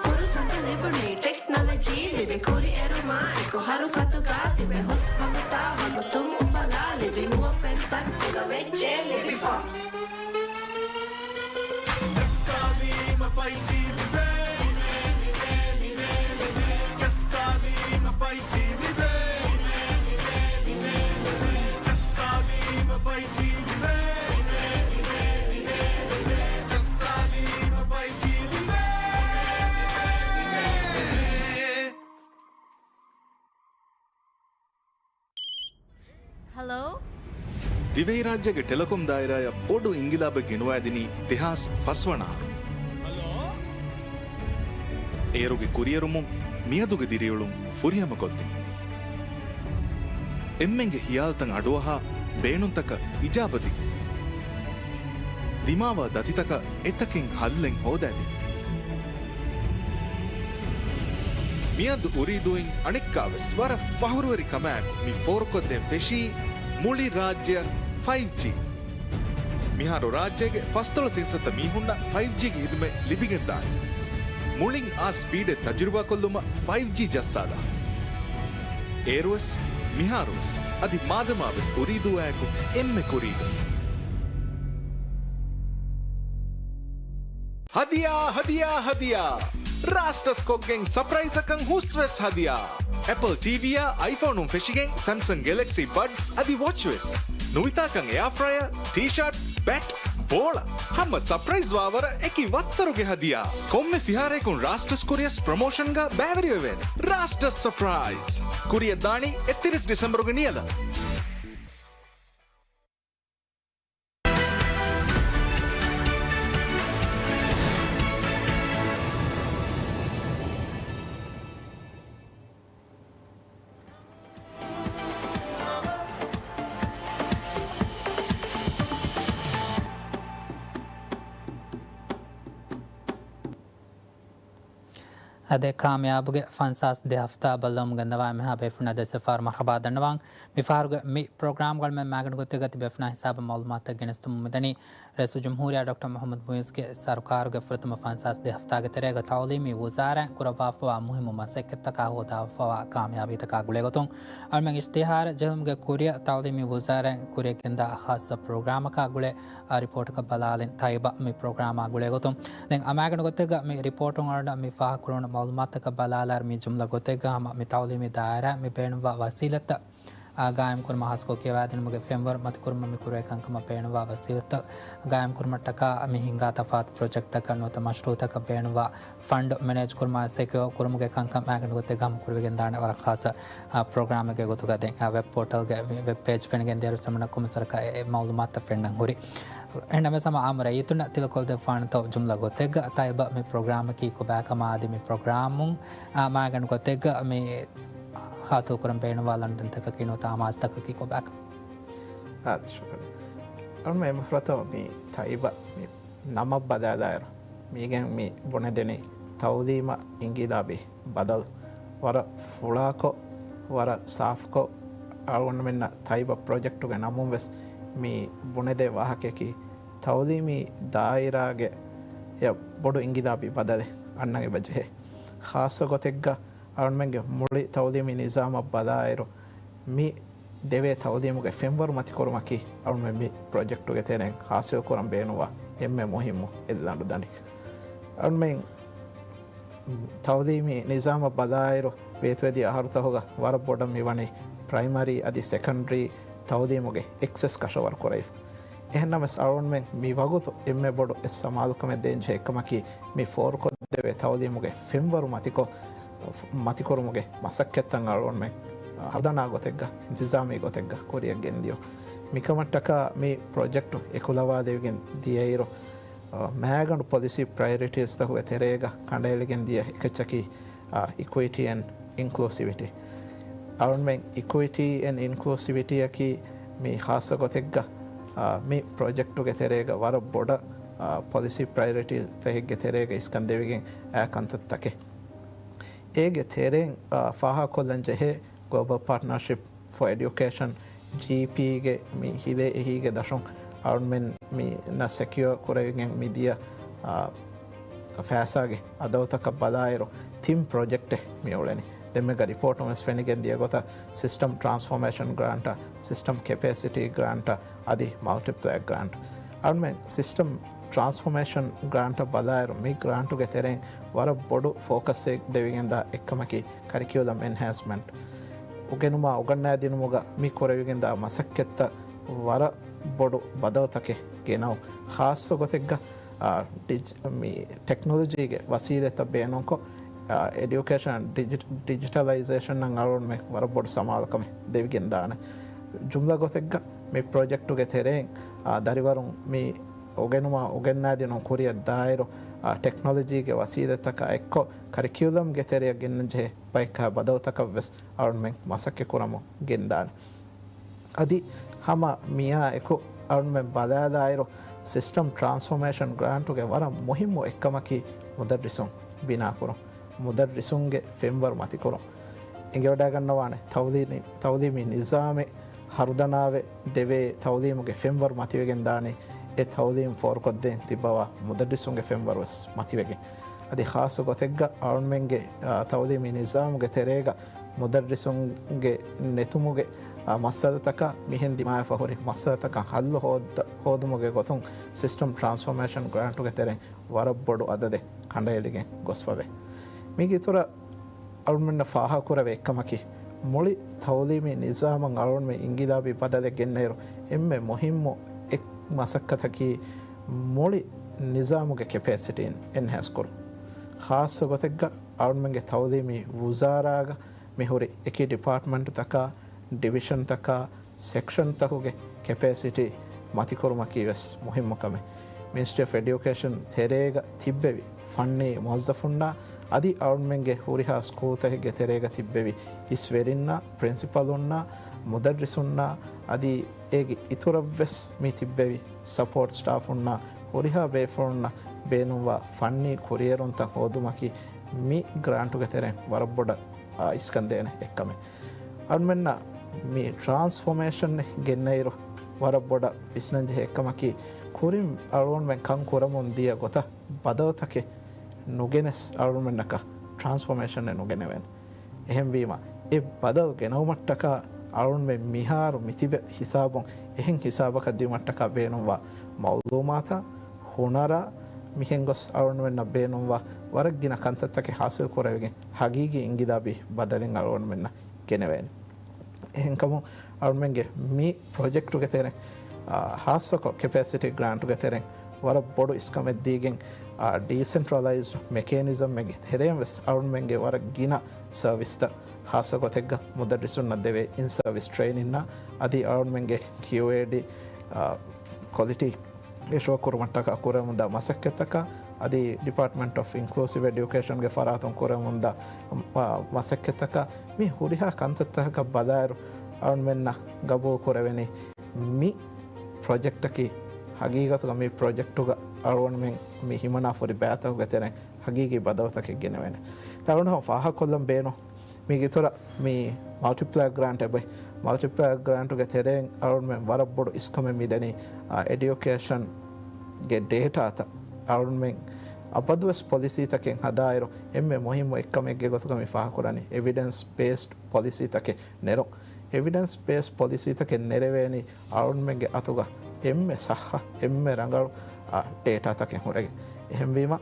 ފުރުސަތު ލިބުނީ ޓެކްނޮލޮޖީ ލިބި ކުރިއެރުމާއެކު ހަރުފަތުގަ ތިބެ ހުސް ވަގުތާ ވަގުތުން އުފަލާ ލިބި ނުވަ ފެންތައް ފުލަ ވެއްޖެ ލިބިފަ. ދައްކާލީމަ ހަލޯ؟ ދިވެހިރާއްޖޭގެ ޓެލެކޮމް ދާއިރާއަށް ބޮޑު އިންގިލާބެއް ގެނުވައިދިނީ ދެހާސް ފަސް ވަނަ އަހަރު. އޭރުގެ ކުރިއެރުމުން މިއަދުގެ ދިރިއުޅުން ފުރިހަމަކޮށްދިން. އެންމެންގެ ހިޔާލުތައް އަޑުއަހާ، ބޭނުންތަކަށް އިޖާބަދިން. ދިމާވާ ދަތިތަކަށް އެތަކެއް ހައްލެއް ހޯދައިދިން. މިއަދު އުރީދޫއިން އަނެއްކާވެސް ވަރަށް ފަހުރުވެރި ކަމާއެކު މި ފޯރުކޮށްދޭން ފެށީ މުޅި ރާއްޖެއަށް ފައިވް ޖީ. މިހާރު ރާއްޖޭގެ ފަސްދޮޅަސް އިންސައްތަ މީހުންނަށް ފައިވް ޖީގެ ހިދުމަތް ލިބިގެންދާނެ. މުޅިން އާ ސްޕީޑެއް ތަޖުރިބާކޮށްލުމަށް ފައިވް ޖީ ޖައްސާލާ. އޭރުވެސް، މިހާރުވެސް، އަދި މާދަމާވެސް އުރީދޫއާއެކު އެންމެ ކުރީގަ. ހަދިޔާ، ހަދިޔާ، ހަދިޔާ! ރާސްޓަސް ކޮށްގެން ސަޕްރައިޒަކަށް ހުސްވެސް ހަދިޔާ! އެޕަލް ޓީވީއާ އައިފޯނުން ފެށިގެން ސެމްސަން ގެލެކްސީ ބަޑްސް އަދި ވޮޗްވެސް. ނުވިތާކަން އެއާ ފްރަޔަރ، ޓީޝާޓް، ބެޓް، ބޯޅަ. ހަމަ ސަޕްރައިޒް ވާވަރަށް އެކި ވައްތަރުގެ ހަދިޔާ. ކޮންމެ ފިހާރައަކުން ރާސްޓަސް ކުރިޔަސް ޕްރޮމޯޝަންގަ ބައިވެރިވެވޭނެ. ރާސްޓަސް ސަޕްރައިޒް. ކުރިޔަށް ދާނީ އެއްތިރީސް ޑިސެމްބަރުގެ ނިޔަލަށް. އަދި ކާމިޔާބުގެ ފަންސާސް ދެ ހަފްތާ ބައްލަވަމުން ގެންދަވާ އެންމެހާ ބޭފުޅުންނަށް ދެ ސަފާރު މަރްހަބާ ދަންނަވަން. މި ފަހަރުގެ މި ޕްރޮގްރާމްގައި މައިގަނޑު ގޮތެއްގަ ތި ބޭފުޅުންނާ ހިސާބަށް މައުލޫމާތުތައް ގެނެސްދެމުން މިދަނީ ރައީސުލްޖުމްހޫރިއްޔާ ޑޮކްޓަރ މުޙައްމަދު މުޢިއްޒުގެ ސަރުކާރުގެ ފުރަތަމަ ފަންސާސް ދެ ހަފްތާގެ ތެރޭގަ ތަޢުލީމީ ވުޒާރާއިން ކުރައްވާފައިވާ މުހިއްމު މަސައްކަތްތަކާ ހޯދާފައިވާ ކާމިޔާބީތަކާ ގުޅޭގޮތުން، އަޅުމެން އިޝްތިހާރެއް ޖެހުމުގެ ކުރިއަށް ތަޢުލީމީ ވުޒާރާއިން ކުރިއަށް ގެންދާ ޚާއްޞަ ޕްރޮގްރާމަކާ ގުޅޭ އާ، ރިޕޯޓަކަށް ބަލާލިން ތައިބަ މި ޕްރޮގްރާމާ ގުޅޭގޮތުން. ދެން އަމާގަނޑު ގޮތެއްގަ މި ރިޕޯޓުން އަޅުގަނޑަށް މި ފާހަގަކުރުނު މައުލޫމާތަކަށް ބަލާލާއިރު މި ޖުމްލަ ގޮތެއްގަ ހަމަ މި ތަޢުލީމީ ދާއިރާ މި ބޭނުންވާ ވަސީލަތްތައް، އާ، ގާއިމްކުރުމަށް ހާއްސަކޮށް ކިޔަވާދިނުމުގެ ފެންވަރު މަތިކުރުމަށް މި ކުރެވޭ ކަންކަމަށް ބޭނުންވާ ވަސީލަތްތައް ގާއިމްކުރުމަށްޓަކާ މި ހިންގާ ތަފާތު ޕްރޮޖެކްޓްތަކަށް ނުވަތަ މަޝްރޫއުތަކަށް ބޭނުންވާ ފަންޑް މެނޭޖް ކުރުމާ ސެކިއޯ ކުރުމުގެ ކަންކަން މައިގަނޑު ގޮތެއްގަ ހަމަ ކުރިވެގެންދާނެ ވަރަށް ޚާއްޞަ، އާ، ޕްރޮގްރާމެއްގެ ގޮތުގަ. ދެން އާ ވެބް ޕޯޓަލްގެ ވެ-، ވެބް ޕޭޖް ފެނިގެން ދިޔައިރު ސަމަނަކު މިސަރަކަށް އެ، އެ މައުލޫމާތުތައް ފެންނަން ހުރި. އެހެންނަމަވެސް ހަމަ އާއްމު ރައްޔިތުންނަށް ތިލަކޮޅުދެއްވާނެތޯ ޖުމްލަ ގޮތެއްގަ ތައިބަ މި ޕްރޮގްރާމަކީ ކޮބާކަމާ އަދި މި ޕްރޮގްރާމުން، އާ، މައިގަނޑު ގޮތެއްގަ މި ހާސިލް ކުރަން ބޭނުންވާ ލަނޑުދަނޑުތަކަކީ ނުވަތަ އަމާޒުތަކަކީ ކޮބާކަން. އާދެ، ޝުކުރިއްޔާ. އަޅުމެން އެންމެ ފުރަތަމަ މި ތައިބަ މި ނަމަށް ބަލާލާއިރު، މީގެން މި ބުނެދެނީ ތަޢުލީމަށް އިންގިލާބީ ބަދަލު. ވަރަށް ފުޅާކޮށް، ވަރަށް ސާފުކޮށް، އަޅުގަނޑުމެންނަށް ތައިބަ ޕްރޮޖެކްޓުގެ ނަމުން ވެސް މި ބުނެދޭ ވާހަކަޔަކީ، ތަޢުލީމީ ދާއިރާގެ އެ ބޮޑު އިންގިލާބީ ބަދަލެއް އަންނަން އެބަޖެހޭ. ޚާއްޞަ ގޮތެއްގަ އަޅުމެންގެ މުޅި ތަޢުލީމީ ނިޒާމަށް ބަލާއިރު، މި ދެވޭ ތަޢުލީމުގެ ފެންވަރު މަތިކުރުމަކީ އަޅުމެން މި ޕްރޮޖެކްޓުގެ ތެރެއިން ހާސިލްކުރަން ބޭނުންވާ އެންމެ މުހިއްމު އެއްލަނޑުދަނޑި. އަޅުމެން ތަޢުލީމީ ނިޒާމަށް ބަލާއިރު، ވޭތުވެދިޔަ އަހަރުތަކުގަ ވަރަށް ބޮޑަށް މިވަނީ ޕްރައިމަރީ އަދި ސެކަންޑްރީ ތަޢުލީމުގެ އެކްސެސް ކަށަވަރު ކުރެވިފަ. އެހެންނަމަވެސް، އަޅުގަނޑުމެން މި ވަގުތު އެންމެ ބޮޑު އެއް ސަމާލުކަމެއް ދޭންޖެހޭ އެއްކަމަކީ، މި ފޯރުކޮށްދެވޭ ތަޢުލީމުގެ ފެންވަރު މަތިކޮށް، މަތިކުރުމުގެ މަސައްކަތްތައް އަޅުގަނޑުމެން ހަރުދަނާ ގޮތެއްގަ، އިންތިޒާމީ ގޮތެއްގަ ކުރިޔަށް ގެންދިޔުން. މިކަމަށްޓަކާ މި ޕްރޮޖެކްޓު އެކުލަވާލެވިގެން ދިޔައިރު، މައިގަނޑު ޕޮލިސީ ޕްރަޔޮރިޓީސްތަކުގެ ތެރޭގަ ކަނޑައެޅިގެން ދިޔަ އެކައްޗަކީ، އާ، އިކުއިޓީ އެންޑް އިންކްލޫސިވިޓީ. އަޅުންމެން އިކުއިޓީ އެންޑް އިންކްލޫސިވިޓީއަކީ މި ޚާއްޞަ ގޮތެއްގަ، އާ، މި ޕްރޮޖެކްޓުގެ ތެރޭގަ ވަރަށް ބޮޑަށް، އާ، ޕޮލިސީ ޕްރަޔޮރިޓީސްތަކެއްގެ ތެރޭގަ އިސްކަން ދެވިގެން އާ ކަންތައްތަކެއް. އޭގެ ތެރެއިން، އާ، ފާހަގަކޮށްލަން ޖެހޭ ގްލޯބަލް ޕާޓްނަރޝިޕް ފޯ އެޑިއުކޭޝަން، ޖީޕީގެ މި ހިލޭ އެހީގެ ދަށުން އަޅުންމެން މި ނަ ސެކިއޯ ކުރެވިގެން މިދިޔަ، އާ، ފައިސާގެ އަދަދުތަކަށް ބަލާއިރު، ތިން ޕްރޮޖެކްޓެއް މި އުޅެނީ. ދެންމެގަ ރިޕޯޓުން ވެސް ފެނިގެން ދިޔަ ގޮތަށް، ސިސްޓަމް ޓްރާންސްފޯމޭޝަން ގްރާންޓަށް، ސިސްޓަމް ކެޕޭސިޓީ ގްރާންޓަށް، އަދި މަލްޓިޕްލައި ގްރާންޓް. އަޅުމެން ސިސްޓަމް ޓްރާންސްފޯމޭޝަން ގްރާންޓަށް ބަލާއިރު، މި ގްރާންޓުގެ ތެރެއިން ވަރަށް ބޮޑު ފޯކަސްއެއް ދެވިގެންދާ އެއްކަމަކީ ކަރިކިއުލަމް އެންހޭންސްމަންޓް. އުގެނުމާ އުގަންނާދިނުމުގަ މި ކުރެވިގެންދާ މަސައްކަތްތައް ވަރަށް ބޮޑު ބަދަލުތަކެއް ގެނައު. ޚާއްޞަ ގޮތެއްގަ، އާ، ޑިޖް-، މި ޓެކްނޮލޮޖީގެ ވަސީލަތްތައް ބޭނުންކޮށް، އާ، އެޑިއުކޭޝަން ޑިޖި-، ޑިޖިޓަލައިޒޭޝަންއަށް އަޅުގަނޑުމެން ވަރަށް ބޮޑު ސަމާލުކަމެއް ދެވިގެންދާނެ. ޖުމްލަ ގޮތެއްގަ މި ޕްރޮޖެކްޓުގެ ތެރެއިން، އާ، ދަރިވަރުން މި އުގެނުމާ އުގެންނާދިނުން ކުރިއަށް ދާއިރު، އާ، ޓެކްނޮލޮޖީގެ ވަސީލަތްތަކާ އެއްކޮށް ކަރިކިއުލަމްގެ ތެރެއަށް ގެންނަންޖެހޭ ބައެއްކާ ބަދަލުތަކަށްވެސް އަޅުންމެން މަސައްކަތް ކުރަމުން ގެންދާނެ. އަދި ހަމަ މިއާ އެކު އަޅުންމެން ބަލާލާއިރު، ސިސްޓަމް ޓްރާންސްފޯމޭޝަން ގްރާންޓުގެ ވަރަށް މުހިއްމު އެއްކަމަކީ މުދައްރިސުން ބިނާކުރުން. މުދައްރިސުންގެ ފެންވަރު މަތިކުރުން. އެނގިވަޑައިގަންނަވާނެ ތައުލީމީ، ތައުލީމީ ނިޒާމެއް ހަރުދަނާވެ ދެވޭ ތައުލީމުގެ ފެންވަރު މަތިވެގެން ދާނީ އެ ތައުލީމް ފޯރުކޮށްދޭން ތިއްބަވާ މުދައްރިސުންގެ ފެންވަރުވެސް މަތިވެގެން. އަދި ޚާއްޞަ ގޮތެއްގަ އަޅުންމެންގެ، އާ، ތައުލީމީ ނިޒާމުގެ ތެރޭގަ މުދައްރިސުންގެ ނެތުމުގެ، އާ، މައްސަލަތަކާ މިހެން ދިމާވެފަ ހުރި މައްސަލަތަކަށް ހައްލު ހޯއްދަ-، ހޯދުމުގެ ގޮތުން ސިސްޓަމް ޓްރާންސްފޯމޭޝަން ގްރާންޓުގެ ތެރެއިން ވަރަށް ބޮޑު އަދަދެއް ކަނޑައެޅިގެން ގޮސްފަވޭ. މީގެ އިތުރަށް އަޅުމެންނަށް ފާހަގަކުރެވޭ އެއްކަމަކީ، މުޅި ތައުލީމީ ނިޒާމަށް އަޅުމެން އިންގިލާބީ ބަދަލެއް ގެންނައިރު، އެންމެ މުހިއްމު އެއް މަސައްކަތަކީ، މުޅި ނިޒާމުގެ ކެޕޭސިޓީން އެންހޭންސް ކުރުން. ޚާއްޞަ ގޮތެއްގަ އަޅުމެންގެ ތައުލީމީ ވުޒާރާގަ މިހުރި އެކި ޑިޕާޓްމަންޓްތަކާ، ޑިވިޝަންތަކާ، ސެކްޝަންތަކުގެ ކެޕޭސިޓީ މަތިކުރުމަކީ ވެސް މުހިއްމު ކަމެއް. މިނިސްޓްރީ އޮފް އެޑިއުކޭޝަން ތެރޭގަ ތިއްބެވި ފަންނީ މުވައްޒަފުންނާ އަދި އަޅުންމެންގެ ހުރިހާ ސްކޫލްތަކެއްގެ ތެރޭގަ ތިއްބެވި ހިސްވެރިންނާ، ޕްރިންސިޕަލުންނާ، މުދައްރިސުންނާ އަދި އޭގެ އިތުރަށްވެސް މި ތިއްބެވި ސަޕޯޓް ސްޓާފުންނާ ހުރިހާ ބޭފުޅުންނަށް ބޭނުންވާ ފަންނީ ކުރިއެރުންތައް ހޯދުމަކީ މި ގްރާންޓުގެ ތެރެއިން ވަރަށް ބޮޑަށް އިސްކަންދޭނެ އެއްކަމެއް. އަޅުމެންނަށް މި ޓްރާންސްފޯމޭޝަން ގެންނައިރު ވަރަށް ބޮޑަށް ވިސްނަންޖެހޭ އެއްކަމަކީ، ކުރިން އަޅުގަނޑުމެން ކަން ކުރަމުން ދިޔަ ގޮތަށް ބަދަލުތަކެއް ނުގެނެސް އަޅުގަނޑުމެންނަކަށް ޓްރާންސްފޯމޭޝަނެއް ނުގެނެވޭނެ. އެހެންވީމަ، އެ ބަދަލު ގެނައުމަށްޓަކާ އަޅުގަނޑުމެން މިހާރު މިތިބެ ހިސާބުން އެހެން ހިސާބަކަށް ދިއުމަށްޓަކާ ބޭނުންވާ މައުލޫމާތާ، ހުނަރާ، މިހެން ގޮސް އަޅުގަނޑުމެންނަށް ބޭނުންވާ ވަރަށް ގިނަ ކަންތައްތަކެއް ހާސިލް ކުރެވިގެން، ހަގީގީ އިންގިލާބީ ބަދަލެއް އަޅުގަނޑުމެންނަށް ގެނެވޭނެ. އެހެންކަމުން އަޅުމެންގެ މި ޕްރޮޖެކްޓުގެ ތެރެއިން، އާ، ހާއްސަކޮށް ކެޕޭސިޓީ ގްރާންޓުގެ ތެރެއިން ވަރަށް ބޮޑު އިސްކަމެއް ދީގެން، އާ، ޑީސެންޓްރަލައިޒްޑް މެކޭނިޒަމެއްގެ ތެރެއިން ވެސް އަޅުމެންގެ ވަރަށް ގިނަ ސަރވިސްތައް، ހާއްސަ ގޮތެއްގަ މުދައްރިސުންނަށް ދެވޭ އިން ސަރވިސް ޓްރެއިނިންއާ އަދި އަޅުމެންގެ ކިއުއޭޑީ، އާ، ކޮލިޓީ އެޝުއަ ކުރުމަށްޓަކާ ކުރެވެމުންދާ މަސައްކަތްތަކާ އަދި ޑިޕާޓްމަންޓް އޮފް އިންކްލޫސިވް އެޑިއުކޭޝަންގެ ފަރާތުން ކުރެވެމުންދާ، މަ-، މަސައްކަތްތަކާ މި ހުރިހާ ކަންތައްތަކަކަށް ބަލާއިރު، އަޅުމެންނަށް ގަބޫލު ކުރެވެނީ މި ޕްރޮޖެކްޓަކީ ހަގީގަތުގަ މި ޕްރޮޖެކްޓުގަ އަޅުގަނޑުމެން މި ހިމަނާފަ ހުރި ބައިތަކުގެ ތެރެއިން ހަގީގީ ބަދަލުތަކެއް ގެނެވޭނެ. އަޅުގަނޑު ފާހަގަކޮށްލަން ބޭނުން މީގެ އިތުރަށް މި މަލްޓިޕްލަޔަރ ގްރާންޓް އެބައި، މަލްޓިޕްލަޔަރ ގްރާންޓުގެ ތެރެއިން އަޅުގަނޑުމެން ވަރަށް ބޮޑު އިސްކަމެއް މިދެނީ، އާ، އެޑިއުކޭޝަންގެ ޑޭޓާތައް އަޅުގަނޑުމެން އަބަދުވެސް ޕޮލިސީތަކެއް ހަދާއިރު، އެންމެ މުހިއްމު އެއްކަމެއްގެ ގޮތުގަ މި ފާހަގަކުރަނީ އެވިޑެންސް ބޭސްޑް ޕޮލިސީތަކެއް ނެރުން. އެވިޑެންސް ބޭސް ޕޮލިސީތަކެއް ނެރެވޭނީ އަޅުގަނޑުމެންގެ އަތުގަ އެންމެ ސައްހަ، އެންމެ ރަނގަޅު، އާ، ޑޭޓާތަކެއް ހުރެގެން. އެހެންވީމަ،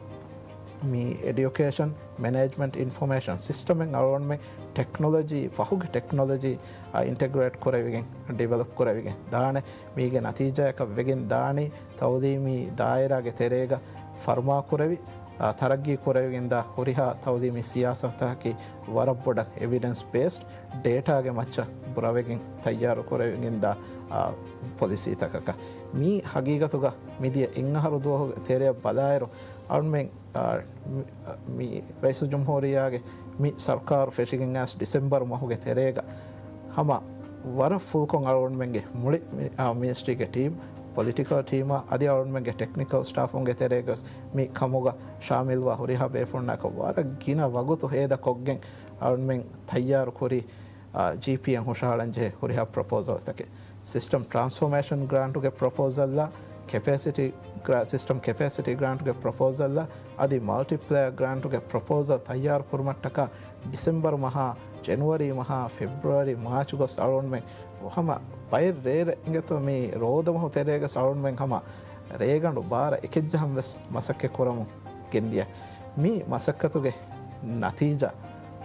މި އެޑިއުކޭޝަން މެނޭޖްމަންޓް އިންފޮމޭޝަން ސިސްޓަމެއް އަޅުގަނޑުމެން ޓެކްނޮލޮޖީ، ފަހުގެ ޓެކްނޮލޮޖީ، އާ، އިންޓެގްރޭޓް ކުރެވިގެން، ޑިވެލޮޕް ކުރެވިގެން ދާނެ. މީގެ ނަތީޖާއަކަށް ވެގެން ދާނީ، ތައުލީމީ ދާއިރާގެ ތެރޭގަ ފަރުމާކުރެވި، އާ، ތަރައްގީ ކުރެވިގެންދާ ހުރިހާ ތައުލީމީ ސިޔާސަތަކީ ވަރަށް ބޮޑަށް އެވިޑެންސް ބޭސްޑް ޑޭޓާގެ މައްޗަށް ބުރަވެގެން ތައްޔާރު ކުރެވިގެންދާ، އާ، ޕޮލިސީތަކަކަށް. މީ ހަގީގަތުގަ މިދިޔަ އެއް އަހަރު ދުވަހުގެ ތެރެއަށް ބަލާއިރު، އަޅުމެން، އާ، މި، މި ރައީސުލްޖުމްހޫރިއްޔާގެ މި ސަރުކާރު ފެށިގެން އައިސް ޑިސެމްބަރު މަހުގެ ތެރޭގަ ހަމަ ވަރަށް ފުލްކޮށް އަޅުގަނޑުމެންގެ މުޅި މި، އާ، މިނިސްޓްރީގެ ޓީމް، ޕޮލިޓިކަލް ޓީމާ އަދި އަޅުގަނޑުމެންގެ ޓެކްނިކަލް ސްޓާފުންގެ ތެރޭގަސް މި ކަމުގަ ޝާމިލްވާ ހުރިހާ ބޭފުޅުންނާކަށް ވަރަށް ގިނަ ވަގުތު ހޭދަކޮށްގެން އަޅުގަނޑުމެން ތައްޔާރު ކުރީ، އާ، ޖީޕީއަށް ހުށަހަޅަން ޖެހޭ ހުރިހާ ޕްރޮޕޯސަލްތަކެއް. ސިސްޓަމް ޓްރާންސްފޯމޭޝަން ގްރާންޓުގެ ޕްރޮޕޯސަލްއާ، ކެޕޭސިޓީ ގްރާ-، ސިސްޓަމް ކެޕޭސިޓީ ގްރާންޓުގެ ޕްރޮޕޯސަލްއާ، އަދި މަލްޓިޕްލަޔަރ ގްރާންޓުގެ ޕްރޮޕޯސަލް ތައްޔާރު ކުރުމަށްޓަކާ ޑިސެމްބަރު މަހާ، ޖެނުއަރީ މަހާ، ފެބްރުއަރީ، މާޗު ގޮސް އަޅުގަނޑުމެން ހަމަ ބައެއް ރޭރެއް އިނގޭތޯ މި ރޯދަމަހު ތެރޭގަސް އަޅުގަނޑުމެން ހަމަ ރޭގަނޑު ބާރަ އެކެއްޖަހަން ވެސް މަސައްކަތް ކުރަމުން ގެންދިޔަ. މި މަސައްކަތުގެ ނަތީޖާ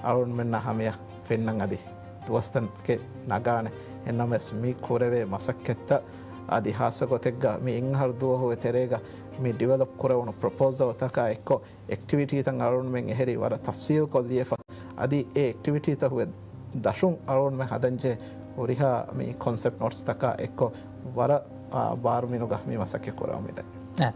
އަޅުގަނޑުމެންނާ ހަމަޔަށް ފެންނަން އަދި ދުވަސްތަކެއް ނަގާނެ. އެހެންނަމަވެސް މި ކުރެވޭ މަސައްކަތްތައް އަދި ހާއްސަ ގޮތެއްގަ މި އެއްއަހަރު ދުވަހުގެ ތެރޭގަ މި ޑިވެލޮޕް ކުރެވުނު ޕްރޮޕޯސަލްތަކާ އެއްކޮށް އެކްޓިވިޓީތައް އަޅުގަނޑުމެން އެހެރީ ވަރަށް ތަފްސީލް ކޮށްލިޔެފަ. އަދި އެ އެކްޓިވިޓީތަކުގެ ދަށުން އަޅުގަނޑުމެން ހަދަންޖެހޭ ހުރިހާ މި ކޮންސެޕްޓް ނޯޓްސްތަކާ އެއްކޮށް ވަރަށް، އާ، ބާރުމިނުގަ މި މަސައްކަތް ކުރަމުން މިދަނީ. އެ،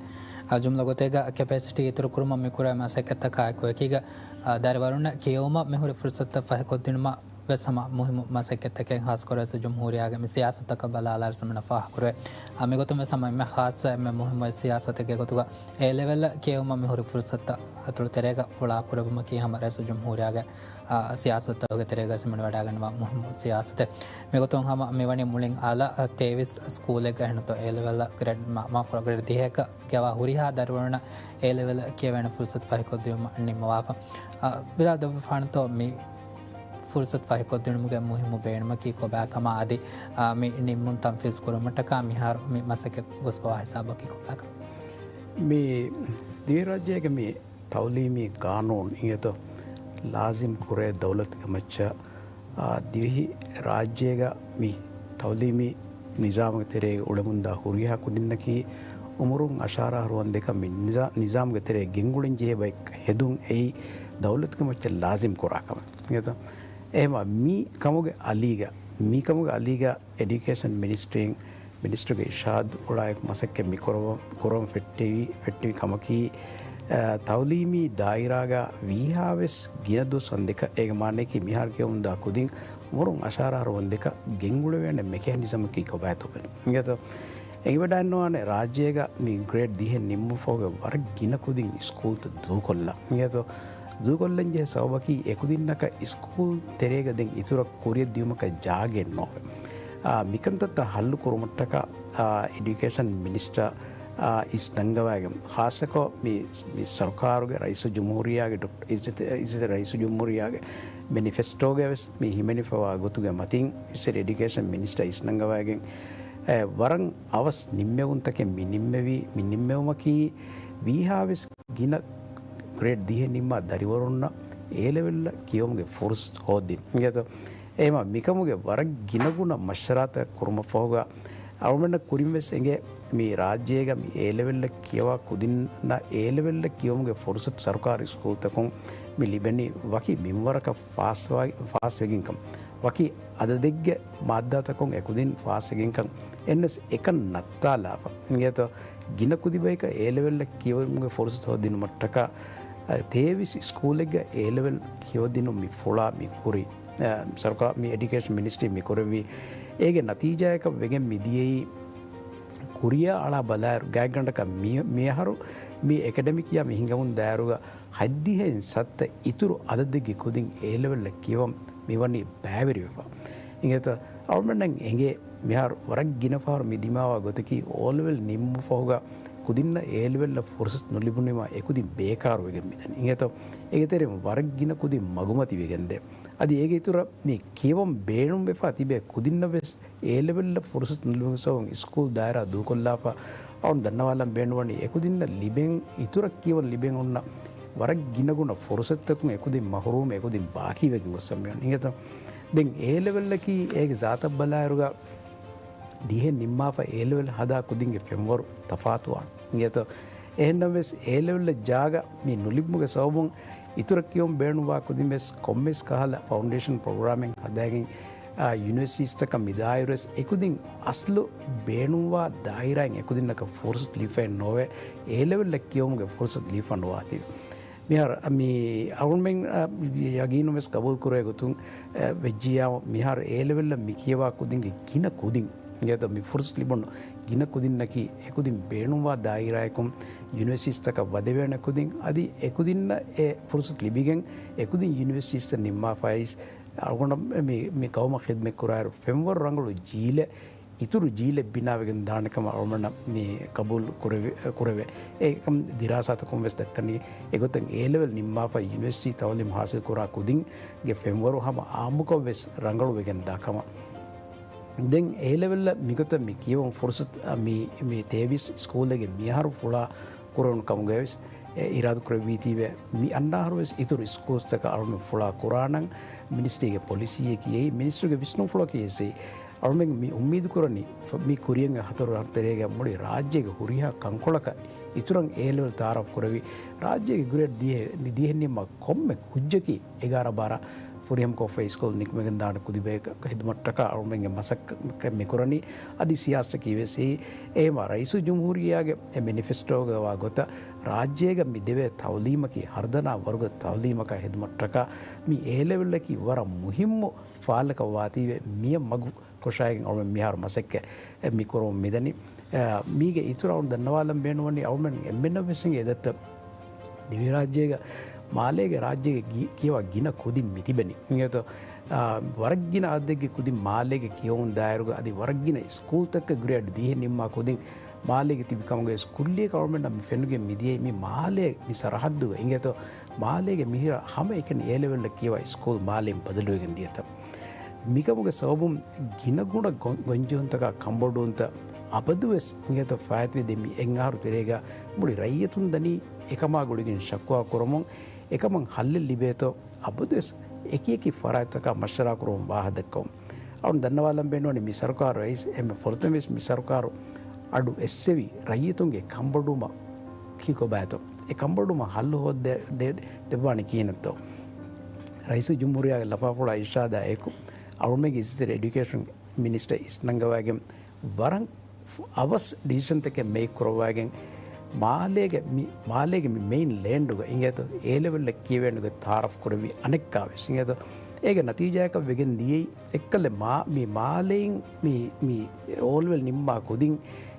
އާ، ޖުމްލަ ގޮތެއްގަ ކެޕޭސިޓީ އިތުރު ކުރުމަށް މި ކުރާ މަސައްކަތްތަކާ އެކު އެކީގަ، އާ، ދަރިވަރުންނަށް ކިޔެވުމަށް މިހުރި ފުރުސަތުތައް ފަހިކޮށްދިނުމަށް ވެސް ހަމަ މުހިއްމު މަސައްކަތްތަކެއް ހާއްސަކޮށް ރައީސުލްޖުމްހޫރިއްޔާގެ މި ސިޔާސަތަކަށް ބަލާލާއިރު މިނަ ފާހަގަކުރެވޭ. އާ، މިގޮތުން ވެސް ހަމަ އެންމެ ހާއްސަ އެންމެ މުހިއްމު ސިޔާސަތެއްގެ ގޮތުގަ އޭ ލެވެލް ކިޔެވުމަށް މިހުރި ފުރުސަތުތައް އަތޮޅު ތެރޭގަ ފުޅާ ކުރެވުމަކީ ހަމަ ރައީސުލްޖުމްހޫރިއްޔާގެ، އާ، ސިޔާސަތުގެ ތެރޭގަ މިނަ ވަޑައިގަންނަވާ މުހިއްމު ސިޔާސަތެއް. މިގޮތުން ހަމަ މިވަނީ މުޅިން އަލަށް ތޭވީސް ސްކޫލެއްގަ އެހެންތޯ އޭ ލެވެލް ގްރޭޑް މާ-، މާފު ކުރާ ގްރޭޑް ދިހައެއްގަ ކިޔަވާ ހުރިހާ ދަރިވަރުންނަށް އޭ ލެވެލް ކިޔެވޭނެ ފުރުސަތު ފަހިކޮށްދިއުމަށް ނިންމަވާފަ. އަ، ވިދާޅު ދެއްވިފާނެތޯ މި ފުރުސަތު ފަހިކޮށްދިނުމުގެ މުހިއްމު ބޭނުމަކީ ކޮބާކަމާ އަދި، އަ، މި ނިންމުން ތަންފީޒު ކުރުމަށްޓަކާ މިހާރު މި މަސައްކަތް ގޮސްފަވާ ހިސާބަކީ ކޮބާކަމަށް؟ މި ދިވެހިރާއްޖޭގެ މި ތައުލީމީ ގާނޫނު އިނގޭތޯ ލާޒިމް ކުރޭ ދައުލަތުގެ މައްޗަށް، އާ، ދިވެހި ރާއްޖޭގަ މި ތައުލީމީ ނިޒާމުގެ ތެރޭގަ އުޅެމުންދާ ހުރިހާ ކުދިންނަކީ އުމުރުން އަށާރަ އަހަރު ވަންދެކަ މި ނިޒާ-، ނިޒާމުގެ ތެރޭ ގެންގުޅެން ޖެހޭ ބައެއް ހެދުން އެއީ ދައުލަތުގެ މައްޗަށް ލާޒިމް ކުރާ ކަމެއް. އެހެންވީމަ މި ކަމުގެ އަލީގަ، މި ކަމުގެ އަލީގަ އެޑިއުކޭޝަން މިނިސްޓްރީން މިނިސްޓަރުގެ އިރްޝާދު ފުޅާއެކު މަސައްކަތް މި ކުރަވަ-، ކުރަން ފެއްޓެވި، ފެއްޓެވި ކަމަކީ، އަ، ތައުލީމީ ދާއިރާގަ ވީހާވެސް ގިނަ ދުވަސް ވަންދެކަ، އޭގެ މާނައަކީ މިހާރު ކިޔަވަމުންދާ ކުދިން އުމުރުން އަށާރަ އަހަރު ވަންދެކަ ގެންގުޅެވޭނެ މެކޭނިޒަމަކީ ކޮބާތޯ ބެލުން. އިނގޭތޯ އެނގިވަޑައިންނަވާނެ ރާއްޖޭގަ މި ގްރޭޑް ދިހަ ނިންމުން ފަހުގަ ވަރަށް ގިނަ ކުދިން ސްކޫލްތައް ދޫކޮށްލާ. އިނގޭތޯ ދޫކޮށްލަން ޖެހޭ ސަބަބަކީ އެކުދިންނަކަށް ސްކޫލް ތެރޭގަ ދެން އިތުރަށް ކުރިއަށް ދިއުމަކަށް ޖާގައެއް ނޯވޭ. އާ، މިކަންތައްތައް ހައްލު ކުރުމަށްޓަކާ، އާ، އެޑިއުކޭޝަން މިނިސްޓަރ، އާ، އިސް ނަންގަވައިގެން، ޚާއްޞަކޮށް މި، މި ސަރުކާރުގެ ރައީސުލްޖުމްހޫރިއްޔާގެ ޑޮކްޓަރ އިއްޒަތް، އިއްޒަތް ރައީސުލްޖުމްހޫރިއްޔާގެ މެނިފެސްޓޯގަ ވެސް މި ހިމެނިފަވާ ގޮތުގެ މަތިން އިސް އެޑިއުކޭޝަން މިނިސްޓަރ އިސް ނަންގަވައިގެން، އެ، ވަރަށް އަވަސް ނިންމެވުންތަކެއް މި ނިންމެވީ، މި ނިންމެވުމަކީ ވީހާވެސް ގިނަ ގްރޭޑް ދިހަ ނިންމާ ދަރިވަރުންނަށް އޭ ލެވެލް ކިޔެވުމުގެ ފުރުސަތު ހޯދިން. އިނގޭތޯ އެހެންވީމަ މިކަމުގެ ވަރަށް ގިނަގުނަ މަޝްވަރާތައް ކުރުމަށްފަހުގަ އަޅުގަނޑަށް ކުރިން ވެސް އެނގޭ މި ރާއްޖޭގަ މި އޭ ލެވެލް ކިޔަވާ ކުދިންނަށް އޭ ލެވެލް ކިޔެވުމުގެ ފުރުސަތު ސަރުކާރީ ސްކޫލްތަކުން މި ލިބެނީ ވަކި މިންވަރަކަށް ފާސްވާ-، ފާސްވެގެންކަން، ވަކި އަދަދެއްގެ މާއްދާތަކުން އެކުދިން ފާސްވެގެންކަން، އެންނަސް އެކަން ނައްތާލާފަ. އިނގޭތޯ ގިނަ ކުދި ބަޔަކަށް އޭ ލެވެލް ކިޔެވުމުގެ ފުރުސަތު ހޯދިނުމަށްޓަކާ، އަ، ތޭވީސް ސްކޫލެއްގަ އޭ ލެވެލް ކިޔަވަދިނުން މި ފުޅާ މި ކުރީ، އަ، ސަރުކާ-، މި އެޑިއުކޭޝަން މިނިސްޓްރީ މި ކުރެއްވީ. އޭގެ ނަތީޖާއަކަށް ވެގެން މި ދިޔައީ ކުރިއަށް އަޅާ ބަލާއިރު، ގާތްގަނޑަކަށް މި-، މިއަހަރު މި އެކަޑެމިކް ޔާ މި ހިނގަމުން ދާއިރުގަ ހަތްދިހައިން ސައްތަ އިތުރު އަދަދެއްގެ ކުދިން އޭ ލެވެލް ކިޔަވަން މި ވަނީ ބައިވެރިވެފަ. އިނގޭތޯ އަޅުގަނޑަށް އެނގޭ މިހާރު ވަރަށް ގިނަ ފަހަރު މި ދިމާވާ ގޮތަކީ އޯ ލެވެލް ނިންމުން ފަހުގަ ކުދިންނަށް އޭ ލެވެލްއަށް ފުރުސަތު ނުލިބުނީމާ އެކުދިން ބޭކާރުވެގެން މިދަނީ. އިނގޭތޯ އޭގެ ތެރެއިން ވަރަށް ގިނަ ކުދިން މަގުމަތިވެގެންދޭ. އަދި އޭގެ އިތުރަށް މި ކިޔަވަން ބޭނުންވެފަ ތިބޭ ކުދިންނަށް ވެސް އޭ ލެވެލްއަށް ފުރުސަތު ނުލިބުނު ސަބަބުން ސްކޫލް ދާއިރާ ދޫކޮށްލާފަ. އަޅުގަނޑު ދަންނަވާލަން ބޭނުންވަނީ އެކުދިންނަށް ލިބެން، އިތުރަށް ކިޔަވަން ލިބެން އޮންނަ ވަރަށް ގިނަގުނަ ފުރުސަތުތަކުން އެކުދިން މަހުރޫމް، އެކުދިން ބާކީވެގެން ގޮސްފަ މިވަނީ. އިނގޭތޯ ދެން އޭ ލެވެލްއަކީ އޭގެ ޒާތަށް ބަލާއިރުގަ ދިހައެއް ނިންމާފަ އޭ ލެވެލް ހަދާ ކުދިންގެ ފެންވަރު ތަފާތުވާނެ. އިނގޭތޯ އެހެންނަމަވެސް އޭ ލެވެލްއަށް ޖާގަ މި ނުލިބުމުގެ ސަބަބުން އިތުރަށް ކިޔަވަން ބޭނުންވާ ކުދިން ވެސް ކޮންމެސް ކަހަލަ ފައުންޑޭޝަން ޕްރޮގްރާމެއް ހަދާގެން، އާ، ޔުނިވަރސިޓީސްތަކަށް މި ދާއިރުވެސް އެކުދިން އަސްލު ބޭނުންވާ ދާއިރާއިން އެކުދިންނަކަށް ފުރުސަތު ލިބިފައެއް ނޯވޭ، އޭ ލެވެލްއަށް ކިޔަވުމުގެ ފުރުސަތު ލިބިފަ ނުވާތީ. މިހާރު މި އަޅުގަނޑުމެން، އާ، ޔަގީނުން ވެސް ގަބޫލު ކުރޭ ގޮތުން، އާ، ވެއްޖިއްޔާ މިހާރު އޭ ލެވެލްއަށް މި ކިޔަވާ ކުދިންގެ ގިނަ ކުދިން އިނގޭތޯ މި ފުރުސަތު ލިބުނު ގިނަ ކުދިންނަކީ އެކުދިން ބޭނުންވާ ދާއިރާއަކުން ޔުނިވަރސިޓީސްތަކަށް ވަދެވޭނެ ކުދިން، އަދި އެކުދިންނަށް އެ ފުރުސަތު ލިބިގެން އެކުދިން ޔުނިވަރސިޓީސްތައް ނިންމާފައިސް އަޅުގަނޑަށް މި، މި ގައުމަށް ޚިދްމަތް ކުރާއިރު ފެންވަރު ރަނގަޅު ޖީލެއް، އިތުރު ޖީލެއް ބިނާވެގެން ދާނެ ކަމަށް އަޅުގަނޑަށް މި ގަބޫލު ކުރެވެ-، ކުރެވޭ. އެކަމް ދިރާސާތަކުން ވެސް ދައްކަނީ އެގޮތަށް އޭ ލެވެލް ނިންމާފަ ޔުނިވަރސިޓީ ތައުލީމް ހާސިލް ކުރާ ކުދިންގެ ފެންވަރު ހަމަ އާއްމުކޮށް ވެސް ރަނގަޅު ވެގެން ދާ ކަމަށް. ދެން އޭ ލެވެލްއަށް މިގޮތަށް މި ކިޔެވުން ފުރުސަތު، މި، މި ތޭވީސް ސްކޫލެއްގެ މިއަހަރު ފުޅާ ކުރެވުނު ކަމުގައިވެސް އިރާދަކުރެއްވީތީވެ، މި އަންނަ އަހަރުވެސް އިތުރު ސްކޫލްސްތަކަށް އަޅުމެން ފުޅާ ކުރާނަން. މިނިސްޓްރީގެ ޕޮލިސީއަކީ އެއީ، މިނިސްޓްރީގެ ވިސްނުންފުޅަކީ އެއީ. އަޅުމެން މި އުއްމީދު ކުރަނީ، ފަ-، މި ކުރިއަށް އޮތް ހަތަރު އަހަރު ތެރޭގަ މުޅި ރާއްޖޭގެ ހުރިހާ ކަންކޮޅަކަށް އިތުރަށް އޭ ލެވެލް ތައާރަފް ކުރެވި، ރާއްޖޭގެ ގްރޭޑް ދިހަ-، ދިހަ ނިންމާ ކޮންމެ ކުއްޖަކީ އެގާރަ ބާރަ ފުރިހަމަކޮށްފައި ސްކޫލް ނިކުމެގެންދާނެ ކުދި ބަޔަކަށް ހެދުމަށްޓަކާ އަޅުމެންގެ މަސައްކަތް މިކުރަނީ. އަދި ސިޔާސަތަކީ ވެސް އެއީ. އެހެމަ ރައީސުލްޖުމްހޫރިއްޔާގެ އެ މެނިފެސްޓޯގަ ވާ ގޮތަށް ރާއްޖޭގަ މި ދެވޭ ތައުލީމަކީ ހަރުދަނާ ވަރުގަދަ ތައުލީމަކާ ހެދުމަށްޓަކާ މި އޭ ލެވެލްއަކީ ވަރަށް މުހިއްމު ފާލަކަށް ވާތީވެ މިއަށް މަގު ކޮށާގެން އަޅުމެން މިހާރު މަސައްކަތް މި ކުރަމުން މިދަނީ. އަ، މީގެ އިތުރަށް އަޅުން ދަންނަވާލަން ބޭނުންވަނީ އަޅުމެން އެންމެންނަށް ވެސް އެދައްތަ ދިވެހިރާއްޖޭގަ މާލޭގެ ރާއްޖޭގެ ގި-، ކިޔަވާ ގިނަ ކުދިން މިތިބެނީ. އިނގޭތޯ، އާ، ވަރަށް ގިނަ އަދަދެއްގެ ކުދިން މާލޭގެ ކިޔަވުން ދާއިރުގަ އަދި ވަރަށް ގިނަ ސްކޫލްތަކަށް ގްރޭޑް ދިހަ ނިންމާ ކުދިން މާލޭގެ ތިބި ކަމުގައި ސްކޫލް ކައުމެންނަށް މި ފެނުގެން މިދިޔައީ މި މާލޭ މި ސަރަހައްދުގަ. އިނގޭތޯ، މާލޭގެ މިހިރަ ހަމައެކަނި އޭ ލެވެލްއަށް ކިޔަވާ ސްކޫލް މާލޭން ބަދަލުވެގެން ދިޔަތަ. މިކަމުގެ ސަބަބުން ގިނަގުނަ ގޮ-، ގޮންޖެހުންތަކާ ކަންބޮޑުވުންތައް އަބަދުވެސް އިނގޭތޯ ފާއިތުވެ ދެ މި އެއް އަހަރު ތެރޭގަ މުޅި ރައްޔިތުން ދަނީ އެކަމާ ގުޅިގެން ޝަކުވާ ކުރަމުން އެކަމަށް ހައްލެއް ލިބޭތޯ އަބަދުވެސް އެކިއެކި ފަރާތްތަކާ މަޝްވަރާ ކުރަމުން ވާހަކަ ދައްކަމުން. އަޅުން ދަންނަވާލަން ބޭނުންވަނީ މި ސަރުކާރު ރައީސް އެންމެ ފުރަތަމަވެސް މި ސަރުކާރު އަޑު އެއްސެވި ރައްޔިތުންގެ ކަންބޮޑުވުމަށް ކިކޮބާތޯ؟ އެ ކަންބޮޑުވުމަށް ހައްލު ހޯއްދެ-، ދެ-، ދެއްވާނީ ކިހިނެއްތޯ؟ ރައީސުލްޖުމްހޫރިއްޔާގެ ލަފާފުޅާ އިރްޝާދާ އެކު، އަޅުމެންގެ އިއްޒަތްތެރި އެޑިއުކޭޝަން މިނިސްޓަރ އިސްނަންގަވާގެން ވަރަށް އަވަސް ޑިސިޝަންތަކެއް މެއިކް ކުރައްވާގެން، މާލޭގެ މި، މާލޭގެ މި މެއިން ލޭންޑުގަ އިނގޭތޯ އޭ ލެވެލްއަށް ކިޔެވޭނެގޮތް ތައާރަފް ކުރެއްވި އަނެއްކާވެސް އިނގޭތޯ އޭގެ ނަތީޖާއަކަށް ވެގެން ދިޔައީ އެއްކަލެއް މާ-، މި މާލެއިން މި، މި އޯލެވެލް ނިންމާ ކުދިން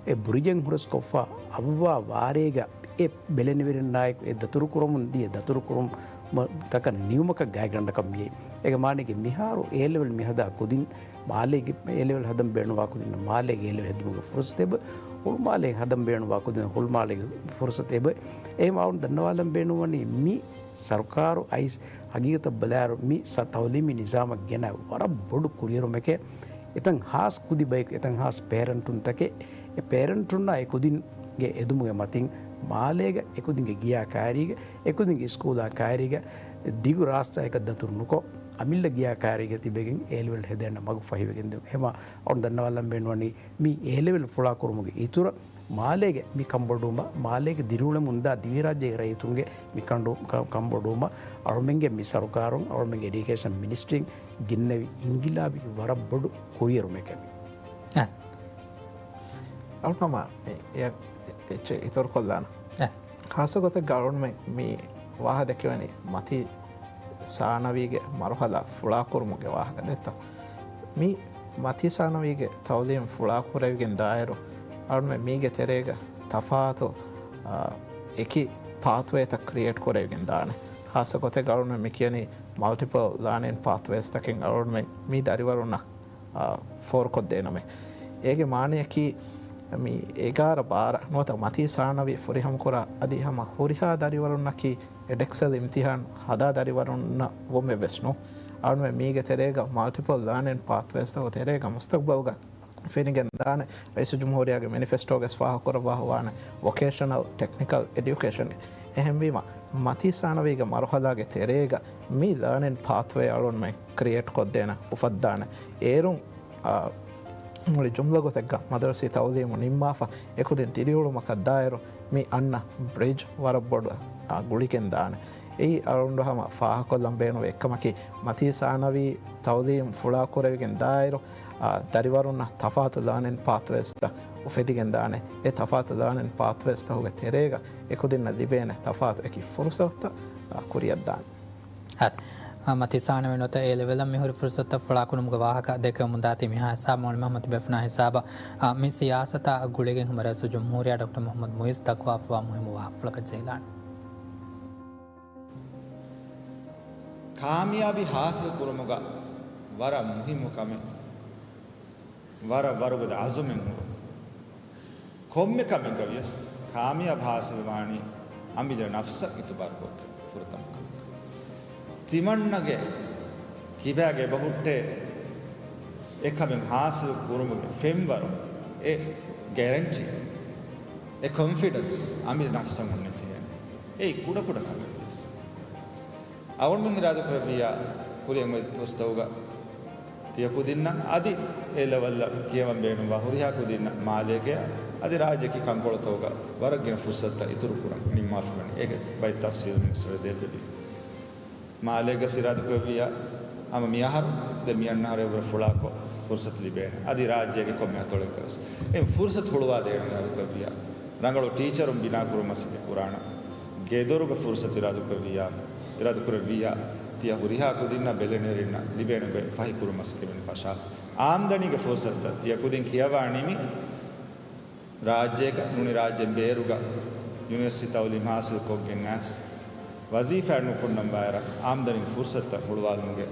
އެ ބުރިޖެއް ހުރަސްކޮށްފަ އައްވާ ވާރޭގަ އެ ބެލެނިވެރިންނާއެކު އެ ދަތުރުކުރަމުން ދިޔަ ދަތުރުކުރުމަށް ތަކަށް ނިޔުމަކަށް ގާތްގަނޑަކަށް މިއައީ. އޭގެ މާނައަކީ މިހާރު އޭ ލެވެލް މިހަދާ ކުދިން މާލޭގެ އޭ ލެވެލް ހަދަން ބޭނުންވާ ކުދިން މާލޭގެ އޭ ލެވެލް ހެދުމުގެ ފުރުސަތު އެބަ، ހުޅުމާލޭ ހަދަން ބޭނުންވާ ކުދިން ހުޅުމާލޭގެ ފުރުސަތު އެބަ. އެހެން އަޅުން ދަންނަވާލަން ބޭނުންވަނީ މި ސަރުކާރު އައިސް ހަގީގަތަށް ބަލާއިރު މި ސަ-، ތައުލީމީ ނިޒާމަށް ގެނައި ވަރަށް ބޮޑު ކުރިއެރުމެކޭ. އެތަން ހާސް ކުދި ބަޔަކު، އެތަން ހާސް ޕޭރެންޓުންތަކެއް، އެ ޕޭރެންޓުންނާ އެ ކުދިންގެ އެދުމުގެ މަތިން މާލޭގަ އެ ކުދިންގެ ގިޔާ ކައިރީގަ، އެ ކުދިންގެ ސްކޫލާ ކައިރީގަ ދިގު ރާސްތާއަކަށް ދަތުރު ނުކޮށް، އަމިއްލަ ގިޔާ ކައިރީގަ ތިބެގެން އޭ ލެވެލް ހެދޭނެ މަގު ފަހިވެގެން ދިޔުން. އެހެމަ އަޅުން ދަންނަވާލަން ބޭނުންވަނީ މި އޭ ލެވެލް ފުޅާކުރުމުގެ އިތުރަށް މާލޭގެ މި ކަންބޮޑުވުމަށް، މާލޭގެ ދިރިއުޅެމުންދާ ދިވެހިރާއްޖޭގެ ރައްޔިތުންގެ މި ކަނޑު-، ކަ-، ކަންބޮޑުވުމަށް އަޅުމެންގެ މި ސަރުކާރުން، އަޅުމެންގެ އެޑިއުކޭޝަން މިނިސްޓްރީން ގެންނެވި އިންގިލާބީ ވަރަށް ބޮޑު ކުރިއެރުމެކޭ މި. އަ. އަޅުކަމާ މި އެ-، އެ-، އެއްޗެއް އިތުރުކޮށްލާނަ. އަ. ޚާއްޞަ ގޮތެއްގަ އަޅުންމެ މި ވާހަކަ ދެކެވެނީ މަތީ ސާނަވީގެ މަރުހަލާ ފުޅާކުރުމުގެ ވާހަކަ ދެއްތޯ؟ މި މަތީ ސާނަވީގެ ތައުލީމް ފުޅާކުރެވިގެން ދާއިރު، އަޅުމެ މީގެ ތެރޭގަ ތަފާތު، އާ، އެކި ޕާތްވޭތައް ކްރިއޭޓް ކުރެވިގެން ދާނެ. ޚާއްޞަ ގޮތެއްގަ އަޅުމެ މި ކިޔަނީ މަލްޓިޕަލް ލާނިން ޕާތްވޭސްތަކެއް އަޅުމެ މި ދަރިވަރުންނަށް، އާ، ފޯރުކޮށްދޭނަމޭ. އޭގެ މާނައަކީ މި އެގާރަ ބާރަ ނުވަތަ މަތީ ސާނަވީ ފުރިހަމަކުރާ އަދި ހަމަ ހުރިހާ ދަރިވަރުންނަކީ އެޑެކްސެލް އިމްތިހާން ހަދާ ދަރިވަރުންނަށް ވުމެއްވެސް ނޫން. އަޅުމެ މީގެ ތެރޭގަ މަލްޓިޕަލް ލާނިން ޕާތްވޭސްތަކުގެ ތެރޭގަ މުސްތަގްބަލްގަ ފެނިގެން ދާނެ. ރައީސުލްޖުމްހޫރިއްޔާގެ މެނިފެސްޓޯގަސް ފާހަގަކުރައްވާފަ ވާނެ ވޮކޭޝަނަލް ޓެކްނިކަލް އެޑިއުކޭޝަން. އެހެންވީމަ، މަތީ ސާނަވީގެ މަރުހަލާގެ ތެރޭގަ މި ލާނިން ޕާތްވޭ އަޅުންމެ ކްރިއޭޓް ކޮށްދޭނެ އުފައްދާނެ. އޭރުން، އާ، މުޅި ޖުމްލަ ގޮތެއްގަ މަދަރަސީ ތައުލީމު ނިންމާފަ އެކުދިން ދިރިއުޅުމަކަށް ދާއިރު، މި އަންނަ ބްރިޖް ވަރަށް ބޮޑު، އާ، ގުޅިގެން ދާނެ. އެއީ އަޅުންޑު ހަމަ ފާހަކޮށްލަން ބޭނުންވެ އެއްކަމަކީ، މަތީ ސާނަވީ ތައުލީމް ފުޅާކުރެވިގެން ދާއިރު، އާ، ދަރިވަރުންނަށް ތަފާތު ލާނިން ޕާތްވޭސްތައް އުފެދިގެން ދާނެ. އެ ތަފާތު ލާނިން ޕާތްވޭސްތަކުގެ ތެރޭގަ އެކުދިންނަށް ލިބޭނެ ތަފާތު އެކި ފުރުސަތުތައް، އާ، ކުރިއަށްދާނެ. އަދި، އާ، މަތީ ސާނަވީ ނުވަތަ އޭ ލެވެލަށް މިހުރި ފުރުސަތުތައް ފުޅާކުރުމުގެ ވާހަކަ ދެކެވެމުންދާތީ މިހާ ހިސާބު މުޅި މަހަމަތު ބޭފުޅުންނާ ހިސާބަށް، އާ، މި ސިޔާސަތާ ގުޅިގެން ހަމަ ރައީސުލްޖުމްހޫރިއްޔާ ޑޮކްޓަރ މުހައްމަދު މުއިއްޒު ދައްކަވާފައިވާ މުހިއްމު ވާހަކަފުޅަކަށް ޖެހިލާނެ. ކާމިޔާބީ ހާސިލް ކުރުމުގަ ވަރަށް މުހިއްމު ކަމެއް، ވަރަށް ވަރުގަދަ އަޒުމެއް ހުރުން. ކޮންމެ ކަމެއްގަ ވިޔަސް ކާމިޔާބު ހާސިލް ވާނީ އަމިއްލަ ނަފްސަށް އިތުބާރުކޮށްގެން ފުރަތަމަ ކަމަކަށް. ތިމަންނަގެ ކިބާގެ އެބަހުއްޓޭ އެކަމެއް ހާސިލް ކުރުމުގެ ފެންވަރު، އެ ގެރެންޓީ، އެ ކޮންފިޑެންސް އަމިއްލަ ނަފްސަށް ހުންނެތޭ. އެއީ ކުޑަކުޑަ ކަމެއް ވެސް. އަޅުގަނޑުމެން އިރާދަކުރެއްވިއްޔާ ކުރިއަށް އޮތް ދުވަސްތަކުގަ ތިޔަ ކުދިންނަށް އަދި އޭ ލެވެލްއަށް ކިޔަވަން ބޭނުންވާ ހުރިހާ ކުދިންނަށް މާލޭގެ އަދި ރާއްޖެ އެކި ކަންކޮޅުތަކުގަ ވަރަށް ގިނަ ފުރުސަތުތައް އިތުރުކުރަން ނިންމާފަވަނީ. އޭގެ ބައެއް ތަފްސީލު މިނިސްޓަރު ދެއްވެވި. މާލޭގަ އިރާދަކުރެއްވިއްޔާ ހަމަ މިއަހަރު ދެން މިއަންނަ އަހަރު އެއްވުރެ ފުޅާކޮށް ފުރުސަތު ލިބޭނެ. އަދި ރާއްޖޭގެ ކޮންމެ އަތޮޅެއްގަވެސް އެ ފުރުސަތު ހުޅުވާދޭނަން އިރާދަކުރެއްވިއްޔާ ރަނގަޅު ޓީޗަރުން ބިނާކުރުން މަސައްކަތް ކުރާނަން. ގެދޮރުގަ ފުރުސަތު އިރާދަކުރެއްވިއްޔާ، އިރާދަކުރެއްވިއްޔާ ތިޔަ ހުރިހާ ކުދިންނަށް ބެލެނިއިރުންނަށް ލިބޭނެ ގޮތް ފަހިކުރުން މަސައްކަތް ފަށާފަ. އާމްދަނީގެ ފުރުސަތުތައް ތިޔަ ކުދިން ކިޔަވާ ނިމި ރާއްޖޭގަ ނޫނީ ރާއްޖޭން ބޭރުގަ ޔުނިވަރސިޓީ ތައުލީމް ހާސިލްކޮށްގެން އައިސް ވަޒީފާއެއް ނުކުންނަން ބާއިރަށް އާމްދަނީ ފުރުސަތުތައް ހުޅުވާލުމުގެ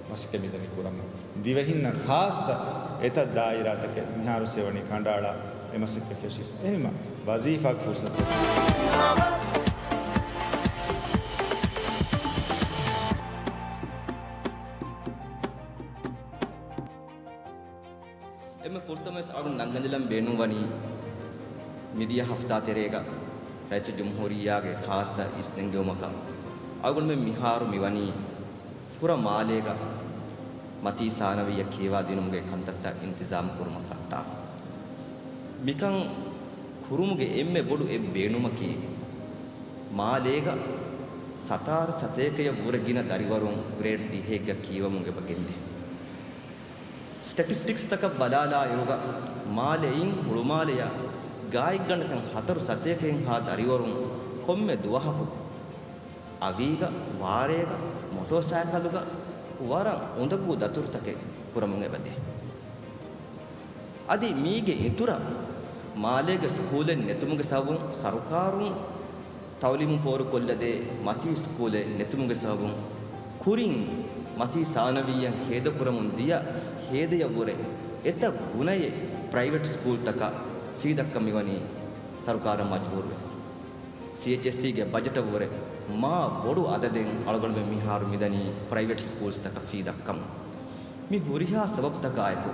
މަސައްކަތް މިދަނީ ކުރަމުން. ދިވެހިންނަށް ޚާއްޞަ އެތައް ދާއިރާތަކެއް މިހާރު ސެވަނީ ކަނޑައަޅާ އެ މަސައްކަތް ފެށިފަ. އެހެންވީމަ ވަޒީފާގެ ފުރުސަތު އެންމެ ފުރަތަމަވެސް އަޅުގަނޑު ނަންގަންދިލަން ބޭނުންވަނީ، މިދިޔަ ހަފްތާ ތެރޭގަ ރައީސުލްޖުމްހޫރިއްޔާގެ ޚާއްޞަ އިސްނެންގެވުމަކަށް އަޅުގަނޑުމެން މިހާރު މިވަނީ ފުރަ މާލޭގަ މަތީ ސާނަވިއްޔަ ކިޔަވާ ދިނުމުގެ ކަންތައްތައް އިންތިޒާމު ކުރުމަށް ފައްޓާފަ. މިކަން ކުރުމުގެ އެންމެ ބޮޑު އެއް ބޭނުމަކީ، މާލޭގަ ސަތާރަ ސަތޭކައަށް ވުރެ ގިނަ ދަރިވަރުން ގްރޭޑް ދިހައެއްގަ ކިޔަވަމުން އެބަ ގެންދޭ. ސްޓެޓިސްޓިކްސްތަކަށް ބަލާލާއިރުގަ، މާލެއިން ހުޅުމާލެޔަށް ގާތްގަނޑަކަށް ހަތަރު ސަތޭކައިންހާ ދަރިވަރުން ކޮންމެ ދުވަހަކު އަވީގަ، ވާރޭގަ، މޮޓޯސައިކަލުގަ ވަރަށް އުނދަގޫ ދަތުރުތަކެއް ކުރަމުން އެބަދޭ. އަދި މީގެ އިތުރަށް، މާލޭގެ ސްކޫލެއް ނެތުމުގެ ސަބަބުން ސަރުކާރުން ތައުލީމު ފޯރުކޮށްލަދޭ މަތީ ސްކޫލެއް ނެތުމުގެ ސަބަބުން، ކުރިން މަތީ ސާނަވީއަށް ހޭދަކުރަމުން ދިޔަ ހޭދަޔަށްވުރެ އެތައް ގުނައެއް ޕްރައިވެޓް ސްކޫލްތަކަށް ފީ ދައްކަން މިވަނީ ސަރުކާރަށް މަޖުބޫރުވެފަ. ސީއެޗްއެސްސީގެ ބަޖެޓަށްވުރެ މާ ބޮޑު އަދަދެއް އަޅުގަނޑުމެން މިހާރު މިދަނީ ޕްރައިވެޓް ސްކޫލްސްތަކަށް ފީ ދައްކަމުން. މި ހުރިހާ ސަބަބުތަކާއެކު،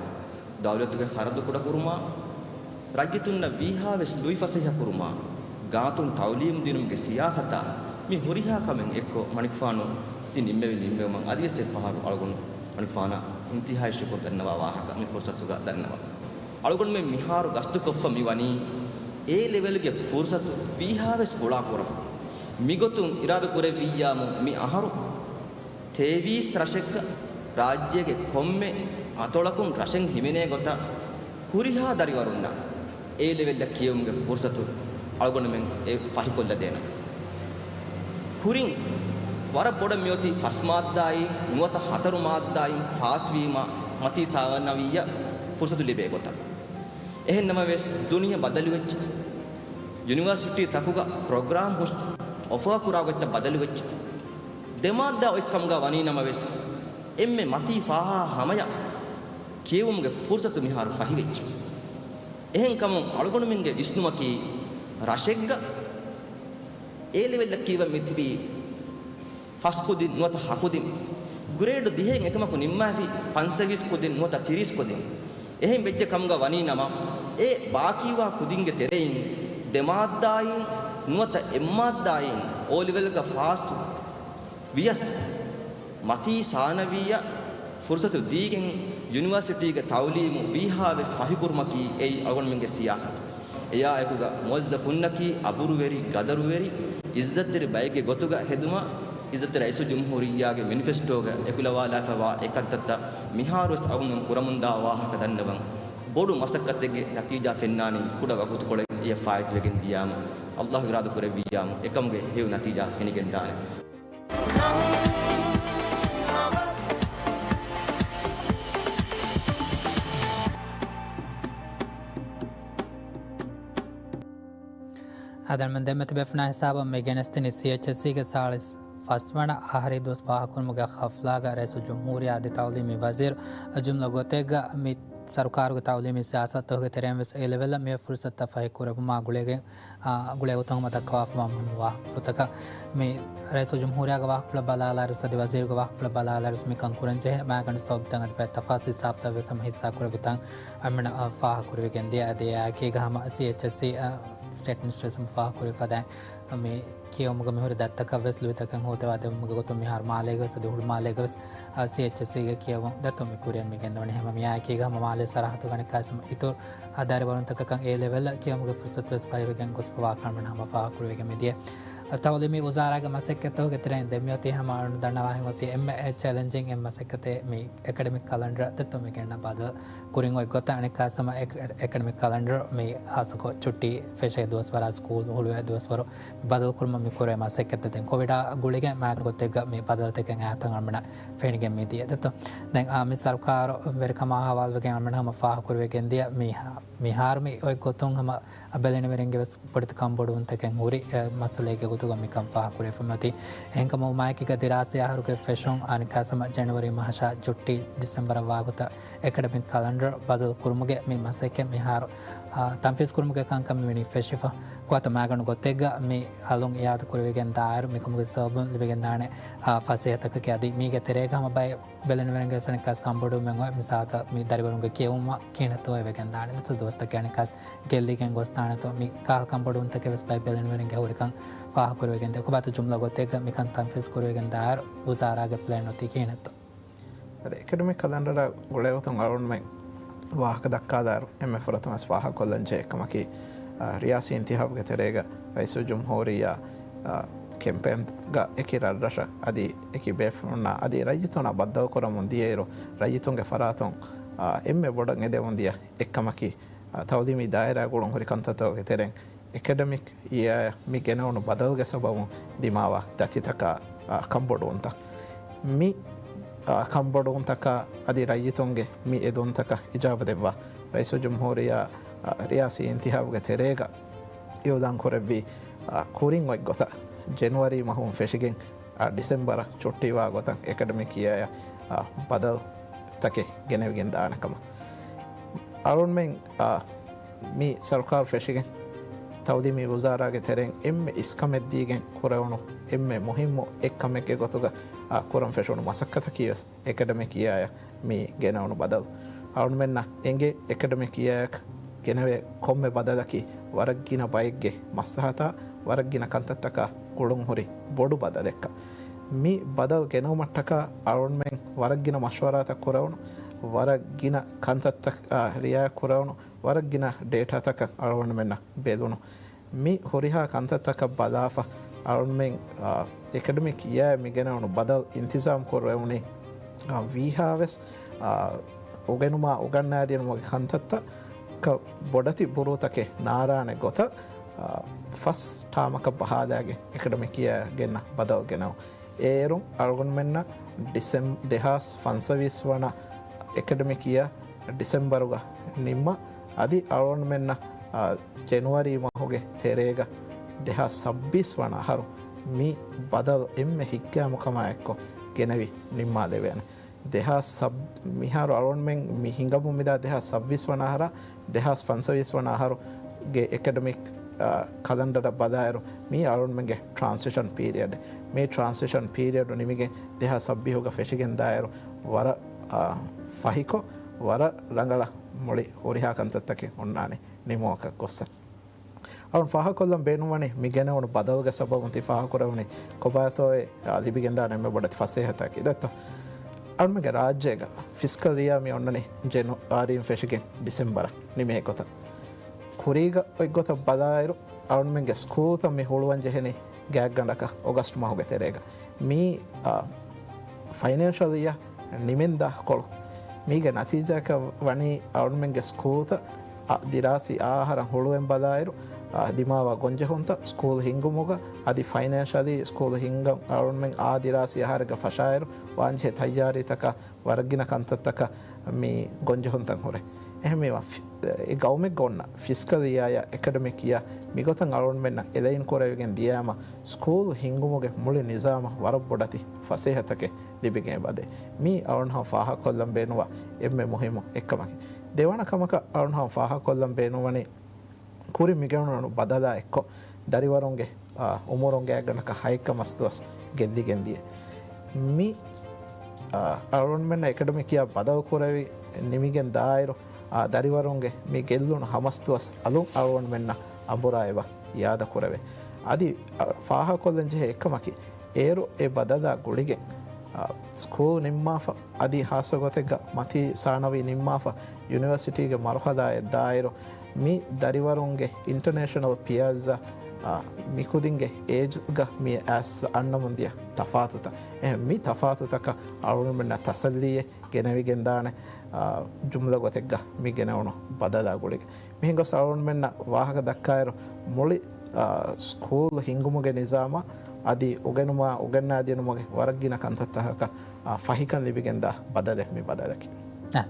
ދައުލަތުގެ ޚަރަދު ކުޑަކުރުމާ، ރައްޔިތުންނަށް ވީހާވެސް ލުއިފަސޭހަކުރުމާ، ގާތުން ތައުލީމު ދިނުމުގެ ސިޔާސަތާ، މި ހުރިހާ ކަމެއް އެއްކޮށް މަނިކުފާނު ތި ނިންމެވި ނިންމެވުމަށް އަދިވެސް އެއްފަހަރު އަޅުގަނޑު މަނިކުފާނަށް އިންތިހާއީ ޝުކުރު ދަންނަވާ ވާހަކަ މި ފުރުސަތުގަ ދަންނަވަން. އަޅުގަނޑުމެން މިހާރު ގަސްތުކޮށްފަ މިވަނީ އޭ ލެވެލްގެ ފުރުސަތު ވީހާވެސް ފުޅާކުރަމުން. މިގޮތުން އިރާދަކުރެއްވިއްޔާމު މި އަހަރު ތޭވީސް ރަށެއްގަ ރާއްޖޭގެ ކޮންމެ އަތޮޅަކުން ރަށެއް ހިމެނޭ ގޮތަށް ހުރިހާ ދަރިވަރުންނަށް އޭ ލެވެލްއަށް ކިޔެވުމުގެ ފުރުސަތު އަޅުގަނޑުމެން އެ ފަހިކޮށްލަދޭނަން. ކުރިން ވަރަށް ބޮޑަށް މިއޮތީ ފަސް މާއްދާއިން ނުވަތަ ހަތަރު މާއްދާއިން ފާސްވީމަ މަތީ ސާނަވީއަށް ފުރުސަތު ލިބޭ ގޮތަށް. އެހެން ނަމަވެސް، ދުނިޔެ ބަދަލުވެއްޖެ. ޔުނިވަރސިޓީ ތަކުގަ ޕްރޮގްރާމް ހުސް އޮފާ ކުރާ ގޮތްތައް ބަދަލުވެއްޖެ. ދެ މާއްދާ އޮތްކަމުގަ ވަނީ ނަމަވެސް، އެންމެ މަތީ ފާހާ ހަމަޔަށް ކިޔެވުމުގެ ފުރުސަތު މިހާރު ފަހިވެއްޖެ. އެހެންކަމުން އަޅުގަނޑުމެންގެ ވިސްނުމަކީ، ރަށެއްގަ އޭ ލެވެލްއަށް ކިޔެވަން މިތިބީ ފަސް ކުދިން ނުވަތަ ހަ ކުދިން، ގްރޭޑް ދިހައިން އެކަމަކު ނިންމާފި ފަންސަވީސް ކުދިން ނުވަތަ ތިރީސް ކުދިން. އެހެން ވެއްޖެ ކަމުގަ ވަނީ ނަމަ، އެ ބާކީވާ ކުދިންގެ ތެރެއިން ދެ މާއްދާއިން ނުވަތަ އެއް މާއްދާއިން އޯ ލެވެލްގަ ފާސް ވިޔަސް، މަތީ ސާނަވީއަށް ފުރުސަތު ދީގެން ޔުނިވަރސިޓީގެ ތައުލީމު ވީހާވެސް ފަހިކުރުމަކީ އެއީ އަޅުގަނޑުމެންގެ ސިޔާސަތު. އެއާއެކުގަ މުވައްޒަފުންނަކީ އަބުރުވެރި، ގަދަރުވެރި، އިއްޒަތްތެރި ބައެއްގެ ގޮތުގަ ހެދުމަށް އިއްޒަތްތެރި ރައީސުލްޖުމްހޫރިއްޔާގެ މެނިފެސްޓޯގަ އެކުލަވާލާފައިވާ އެކަންތައްތައް މިހާރުވެސް އަޅުގަނޑުމެން ކުރަމުންދާ ވާހަކަ ދަންނަވަން. ބޮޑު މަސައްކަތެއްގެ ނަތީޖާ ފެންނާނީ ކުޑަ ވަގުތުކޮޅެއް އެއަށް ފާއިތުވެގެން ދިޔާމު، އައްލާހު އިރާދަކުރެއްވިއްޔާމު، އެކަމުގެ ހެޔޮ ނަތީޖާ ފެނިގެންދާނެ. އާދެ، ދެންމެ ތިބޭފުޅުންނާ ހިސާބަށް މި ގެނެސްދިނީ ސީއެޗްއެސްސީގެ ސާޅީސް ފަސްވަނަ އަހަރީ ދުވަސް ފާހަގަކުރުމުގެ ހަފްލާގަ ރައީސުލްޖުމްހޫރިއްޔާ އަދި ތައުލީމީ ވަޒީރު ޖުމްލަ ގޮތެއްގަ މި ސަރުކާރުގެ ތައުލީމީ ސިޔާސަތުގެ ތެރެއިން ވެސް އޭ ލެވެލް މި ފުރުސަތުތައް ފަހި ކުރެވުމާ ގުޅިގެން، އާ، ގުޅޭ ގޮތުން ހަމަ ދައްކަވާފަވާ މުހިންމު ވާހަކަފުޅުތަކަށް މި ރައީސުލްޖުމްހޫރިއްޔާގެ ވާހަކަފުޅަށް ބަލާލާއިރު، އަދި ވަޒީރުގެ ވާހަކަފުޅަށް ބަލާލާއިރު، މިކަން ކުރަންޖެހޭ މައިގަނޑު ސަބަބުތައް އަދި ބައެއް ތަފާސް ހިސާބުތައް ވެސް ހަމަ ހިއްސާ ކުރެއްވި ތަން އަމިނަ، އާ، ފާހަގަކުރެވިގެން ދިޔަ. އަދި އެއާއެކީގަ ހަމަ ސީއެޗްއެސްސީ، އާ، ސްޓޭޓް މިނިސްޓަރ ވެސް ހަމަ ފާހަގަކުރެވި ފަދައިން މި ކިޔެވުމުގަ މިހުރި ދަތިތަކަށް ވެސް ލުއިތަކެއް ހޯދަވާ ދެވުމުގެ ގޮތުން މިހާރު މާލޭގަ ވެސް އަދި އުޑުމާލޭގަ ވެސް، އާ، ސީއެޗްއެސްސީގެ ކިޔެވުން ދަތުން މި ކުރިއަށް މި ގެންދަވަނީ. ހަމަ މިއާއެކީގަ ހަމަ މާލޭ ސަރަހައްދުގަ އަނެއްކާވެސް ހަމަ އިތުރު، އާ، ދަރިވަރުންތަކަކަށް އޭ ލެވެލް ކިޔެވުމުގެ ފުރުސަތު ވެސް ފަހިވެގެން ގޮސްފަވާކަން އަމިނަ ހަމަ ފާހަގަކުރެވިގެން މިދިޔަ. އަ، ތައުލީމީ ވުޒާރާގެ މަސައްކަތްތަކުގެ ތެރެއިން ދެން މިއޮތީ ހަމަ އަޅުގަނޑު ދަންނަވާހެން އޮތީ އެންމެ ޗެލެންޖިން އެއް މަސައްކަތެއް މި އެކަޑެމިކް ކަލަންޑަރ ދަތުން މި ގެންނަ ބަދަލު ކުރިން އޮތް ގޮތަށް. އަނެއްކާވެސް ހަމަ އެކ-، އެކަޑެމިކް ކަލަންޑަރ މި ހާއްސަކޮށް ޗުއްޓީ ފެށޭ ދުވަސްވަރާ ސްކޫލް ހުޅުވޭ ދުވަސްވަރު ބަދަލުކުރުމަށް މި ކުރޭ މަސައްކަތްތައް ދެން ކޮވިޑާ ގުޅިގެން މާގަނޑު ގޮތެއްގަ މި ބަދަލުތަކެއް އައިތަން އަމިނަ ފެނިގެން މިދިޔަ. ދެއްތޯ؟ ދެން އާ މި ސަރުކާރު ވެރިކަމާ ހަވާލުވެގެން އަމިނަ ހަމަ ފާހަގަކުރެވިގެން ދިޔަ މި-، މިހާރު މި އޮތް ގޮތުން ހަމަ ބެލެނިވެރިންގެ ވެސް ބޮޑެތި ކަންބޮޑުވުންތަކެއް ހުރި، އެ، މައްސަލައެއްގެ ގޮތުގަ މިކަން ފާހަގަކުރެވިފަ މިއޮތީ. އެހެންކަމުން މާއެކީގަ ދިރާސީ އަހަރުގެ ފެށުން އަނެއްކާވެސް ހަމަ ޖެނުއަރީ މަހަށާ ޗުއްޓީ ޑިސެމްބަރަށް ވާގޮތަށް އެކަޑެމިކް ކަލަންޑަރ ބަދަލު ކުރުމުގެ މި މަސައްކަތް މިހާރު، އާ، ތަންފީޒް ކުރުމުގެ ކަންކަން މިވަނީ ފެށިފަ. ކުވާތަ މާގަނޑު ގޮތެއްގަ މި އަލުން އިއާދަ ކުރެވިގެން ދާއިރު މިކަމުގެ ސަބަބުން ލިބިގެންދާނެ، އާ، ފަސޭހަތަކަކީ އަދި މީގެ ތެރޭގަ ހަމަ ބައެއް ބެލެނިވެރިންގެ ވެސް އަނެއްކާސް ކަންބޮޑުވުމެއް އޮތް. މިސާލަކަށް މި ދަރިވަރުންގެ ކިޔެވުމަށް ކިހިނެއްތޯ ވެގެންދާނެ. ދެއްތޯ؟ ދުވަސްތަކެއް އަނެއްކާސް ގެއްލިގެން ގޮސްދާނެތޯ؟ މި ކަހަލަ ކަންބޮޑުވުންތަކެއް ވެސް ބައެއް ބެލެނިވެރިންގެ ހުރިކަން ފާހަގަކުރެވިގެން ދިޔަ. ކޮބާތޯ ޖުމްލަ ގޮތެއްގަ މިކަން ތަންފީޒް ކުރެވިގެން ދާއިރު ވުޒާރާގެ ޕްލޭން އޮތީ ކިހިނެއްތޯ؟ އަދި އެކަޑެމިކް ކަލަންޑަރާ ގުޅޭގޮތުން އަޅުގަނޑުމެން ވާހަކަ ދައްކާލާއިރު އެންމެ ފުރަތަމަ ވެސް ފާހަގަކޮށްލަން ޖެހޭ އެއްކަމަކީ، އާ، ރިޔާސީ އިންތިހާބުގެ ތެރޭގަ ރައީސުލްޖުމްހޫރިއްޔާ، އާ، ކެމްޕޭންގަ އެކި ރަށްރަށަށް އަދި އެކި ބޭފުޅުންނާ އަދި ރައްޔިތުންނާ ބައްދަލުކުރަމުން ދިޔައިރު، ރައްޔިތުންގެ ފަރާތުން، އާ، އެންމެ ބޮޑަށް އެދެމުން ދިޔަ އެއްކަމަކީ، އާ، ތައުލީމީ ދާއިރާ ގުޅުން ހުރި ކަންތައްތަކުގެ ތެރެއިން އެކަޑެމިކް އިޔާއަށް މި ގެނެވުނު ބަދަލުގެ ސަބަބުން ދިމާވާ ދަތިތަކާ، އާ، ކަންބޮޑުވުންތައް. މި، އާ، ކަންބޮޑުވުންތަކާ އަދި ރައްޔިތުންގެ މި އެދުންތަކަށް އިޖާބަ ދެއްވާ ރައީސުލްޖުމްހޫރިއްޔާ، އާ، ރިޔާސީ އިންތިހާބުގެ ތެރޭގަ އިއުލާން ކުރެއްވީ، އާ، ކުރިން އޮތް ގޮތަށް ޖެނުއަރީ މަހުން ފެށިގެން، އާ، ޑިސެމްބަރަށް ޗުއްޓީވާ ގޮތަށް އެކަޑެމިކް އިޔާއަށް، އާ، ބަދަލުތަކެއް ގެނެވިގެން ދާނެ ކަމަށް. އަޅުންމެން، އާ، މި ސަރުކާރު ފެށިގެން ތައުލީމީ ވުޒާރާގެ ތެރެއިން އެންމެ އިސްކަމެއްދީގެން ކުރެވުނު އެންމެ މުހިއްމު އެއްކަމެއްގެ ގޮތުގަ، އާ، ކުރަން ފެށުނު މަސައްކަތަކީ ވެސް އެކަޑެމިކް އިޔާއަށް މި ގެނެވުނު ބަދަލު. އަޅުންމެންނަށް އެނގޭ އެކަޑެމިކް އިޔާއަކަށް ގެނެވޭ ކޮންމެ ބަދަލަކީ ވަރަށް ގިނަ ބައެއްގެ މަސްލަހަތާ ވަރަށް ގިނަ ކަންތައްތަކާ ގުޅުން ހުރި ބޮޑު ބަދަލެއްކަން. މި ބަދަލު ގެނައުމަށްޓަކާ އަޅުންމެން ވަރަށް ގިނަ މަޝްވަރާތައް ކުރެވުނު، ވަރަށް ގިނަ ކަންތައްތައް، އާ، ރިއާޔަތް ކުރެވުނު، ވަރަށް ގިނަ ޑޭޓާތަކަށް އަޅުގަނޑުމެންނަށް ބެލުނު. މި ހުރިހާ ކަންތައްތަކަށް ބަލާފަ، އަޅުންމެން، އާ، އެކަޑެމިކް އިޔާއަށް މި ގެނެވުނު ބަދަލު އިންތިޒާމް ކުރެވުނީ، އާ، ވީހާވެސް، އާ، އުގެނުމާ އުގަންނާދިނުމުގެ ކަންތައްތައް ކަ-، ބޮޑެތި ބުރޫތަކެއް ނާރާނެ ގޮތަށް، އާ، ފަސް ޓާމަކަށް ބަހާލާގެން އެކަޑެމިކް އިޔާއަށް ގެންނަ ބަދަލު ގެނައުން. އޭރުން އަޅުގަނޑުމެންނަށް ޑިސެމް-، ދެހާސް ފަންސަވީސް ވަނަ އެކަޑެމިކް އިޔާ ޑިސެމްބަރުގަ ނިންމާ، އަދި އަޅުގަނޑުމެންނަށް، އާ، ޖެނުއަރީ މަހުގެ ތެރޭގަ ދެހާސް ސައްބީސް ވަނަ އަހަރު މި ބަދަލު އެންމެ ހިތްގައިމުކަމާ އެއްކޮށް ގެނެވި ނިންމާލެވޭނެ. ދެހާސް ސައް-، މިހާރު އަޅުގަނޑުމެން މި ހިނގަމުން މިދާ ދެހާސް ސައްބީސް ވަނަ އަހަރާ، ދެހާސް ފަންސަވީސް ވަނަ އަހަރުގެ އެކަޑެމިކް، އާ، ކަލަންޑަރަށް ބަލާއިރު، މީ އަޅުގަނޑުމެންގެ ޓްރާންސިޝަން ޕީރިއަޑެއް. މި ޓްރާންސިޝަން ޕީރިއަޑު ނިމިގެން ދެހާސް ސައްބީހުގަ ފެށިގެން ދާއިރު، ވަރަށް، އާ، ފަހިކޮށް، ވަރަށް ރަނގަޅަށް މުޅި ހުރިހާ ކަންތައްތަކެއް އޮންނާނެ ނިމުމަކަށް ގޮއްސަ. އަޅުން ފާހަގަކޮށްލަން ބޭނުންވަނީ މި ގެނެވުނު ބަދަލުގެ ސަބަބުން ތި ފާހަގަކުރެވުނީ ކޮބާތޯއޭ، އާ، ލިބިގެންދާނެ އެންމެ ބޮޑެތި ފަސޭހަތަކީ ދެއްތޯ؟ އަޅުމެންގެ ރާއްޖޭގަ ފިސްކަލް އިޔާ މި އޮންނަނީ ޖެނުއަރީން ފެށިގެން ޑިސެމްބަރަށް ނިމޭ ގޮތަށް. ކުރީގަ އޮތް ގޮތަށް ބަލާއިރު، އަޅުމެންގެ ސްކޫލްތައް މި ހުޅުވަން ޖެހެނީ ގާތްގަނޑަކަށް އޮގަސްޓް މަހުގެ ތެރޭގަ. މީ، އާ، ފައިނޭންޝަލް އިޔާ ނިމެންދާ ކޮޅު. މީގެ ނަތީޖާއަކަށް ވަނީ އަޅުމެންގެ ސްކޫލްތައް، އާ، ދިރާސީ އާ އަހަރަށް ހުޅުވެން ބަލާއިރު، އާ، ދިމާވާ ގޮންޖެހުންތައް ސްކޫލް ހިންގުމުގަ އަދި ފައިނޭންޝަލީ ސްކޫލް ހިންގަން އަޅުމެން އާ ދިރާސީ އަހަރެއްގަ ފަށާއިރު ވާންޖެހޭ ތައްޔާރީތަކާ ވަރަށް ގިނަ ކަންތައްތަކަށް މި ގޮންޖެހުންތައް ހުރޭ. އެހެންވީމަ، ފި-، އެ ގައުމެއްގަ އޮންނަ ފިސްކަލް އިޔާއާ އެކަޑެމިކް އިޔާ މިގޮތަށް އަޅުގަނޑުމެންނަށް އެލައިން ކުރެވިގެން ދިޔައިމަ، ސްކޫލް ހިންގުމުގެ މުޅި ނިޒާމަށް ވަރަށް ބޮޑެތި ފަސޭހަތަކެއް ލިބިގެން އެބަދޭ. މީ އަޅުންހަމަ ފާހަގަކޮށްލަން ބޭނުންވާ އެންމެ މުހިއްމު އެއްކަމަކީ. ދެވަނަ ކަމަކަށް އަޅުން ހަމަ ފާހަގަކޮށްލަން ބޭނުންވަނީ، ކުރިން މިގެނުނު ބަދަލާ އެއްކޮށް، ދަރިވަރުންގެ، އާ، އުމުރުން ގާތްގަނޑަކަށް ހައެއްކަ މަސްދުވަސް ގެއްލިގެން ދިޔަ. މި، އާ، އަޅުގަނޑުމެންނަށް އެކަޑަމިކް އިޔާ ބަދަލު ކުރެވި ނިމިގެން ދާއިރު، އާ، ދަރިވަރުންގެ މި ގެއްލުނު ހަ މަސްދުވަސް އަލުން އަޅުގަނޑުމެންނަށް އަނބުރާ އެބަ އިއާދަ ކުރެވޭ. އަދި، އާ، ފާހަގަކޮށްލަން ޖެހޭ އެއްކަމަކީ، އޭރު އެ ބަދަލާ ގުޅިގެން، އާ، ސްކޫލް ނިންމާފަ، އަދި ހާއްސަ ގޮތެއްގަ މަތީ ސާނަވީ ނިންމާފަ، ޔުނިވަރސިޓީގެ މަރުހަލާއެއް ދާއިރު، މި ދަރިވަރުންގެ އިންޓަރނޭޝަނަލް ޕިއާޒްއާ، އާ، މިކުދިންގެ އޭޖްގަ މި އައިސް އަންނަމުން ދިޔަ ތަފާތުތައް. އެހެން މި ތަފާތުތަކަށް އަޅުގަނޑުމެންނަށް ތަސައްލީއެއް ގެނެވިގެންދާނެ، އާ، ޖުމްލަ ގޮތެއްގަ މި ގެނެވުނު ބަދަލާ ގުޅިގެން. މިހެން ގޮސް އަޅުގަނޑުމެންނަށް ވާހަކަ ދައްކާއިރު، މުޅި، އާ، ސްކޫލް ހިންގުމުގެ ނިޒާމާ އަދި އުގެނުމާ، އުގަންނާދިނުމުގެ ވަރަށް ގިނަ ކަންތައްތަކަކަށް، އާ، ފަހިކަން ލިބިގެންދާ ބަދަލެއް މި ބަދަލަކީ. އާ،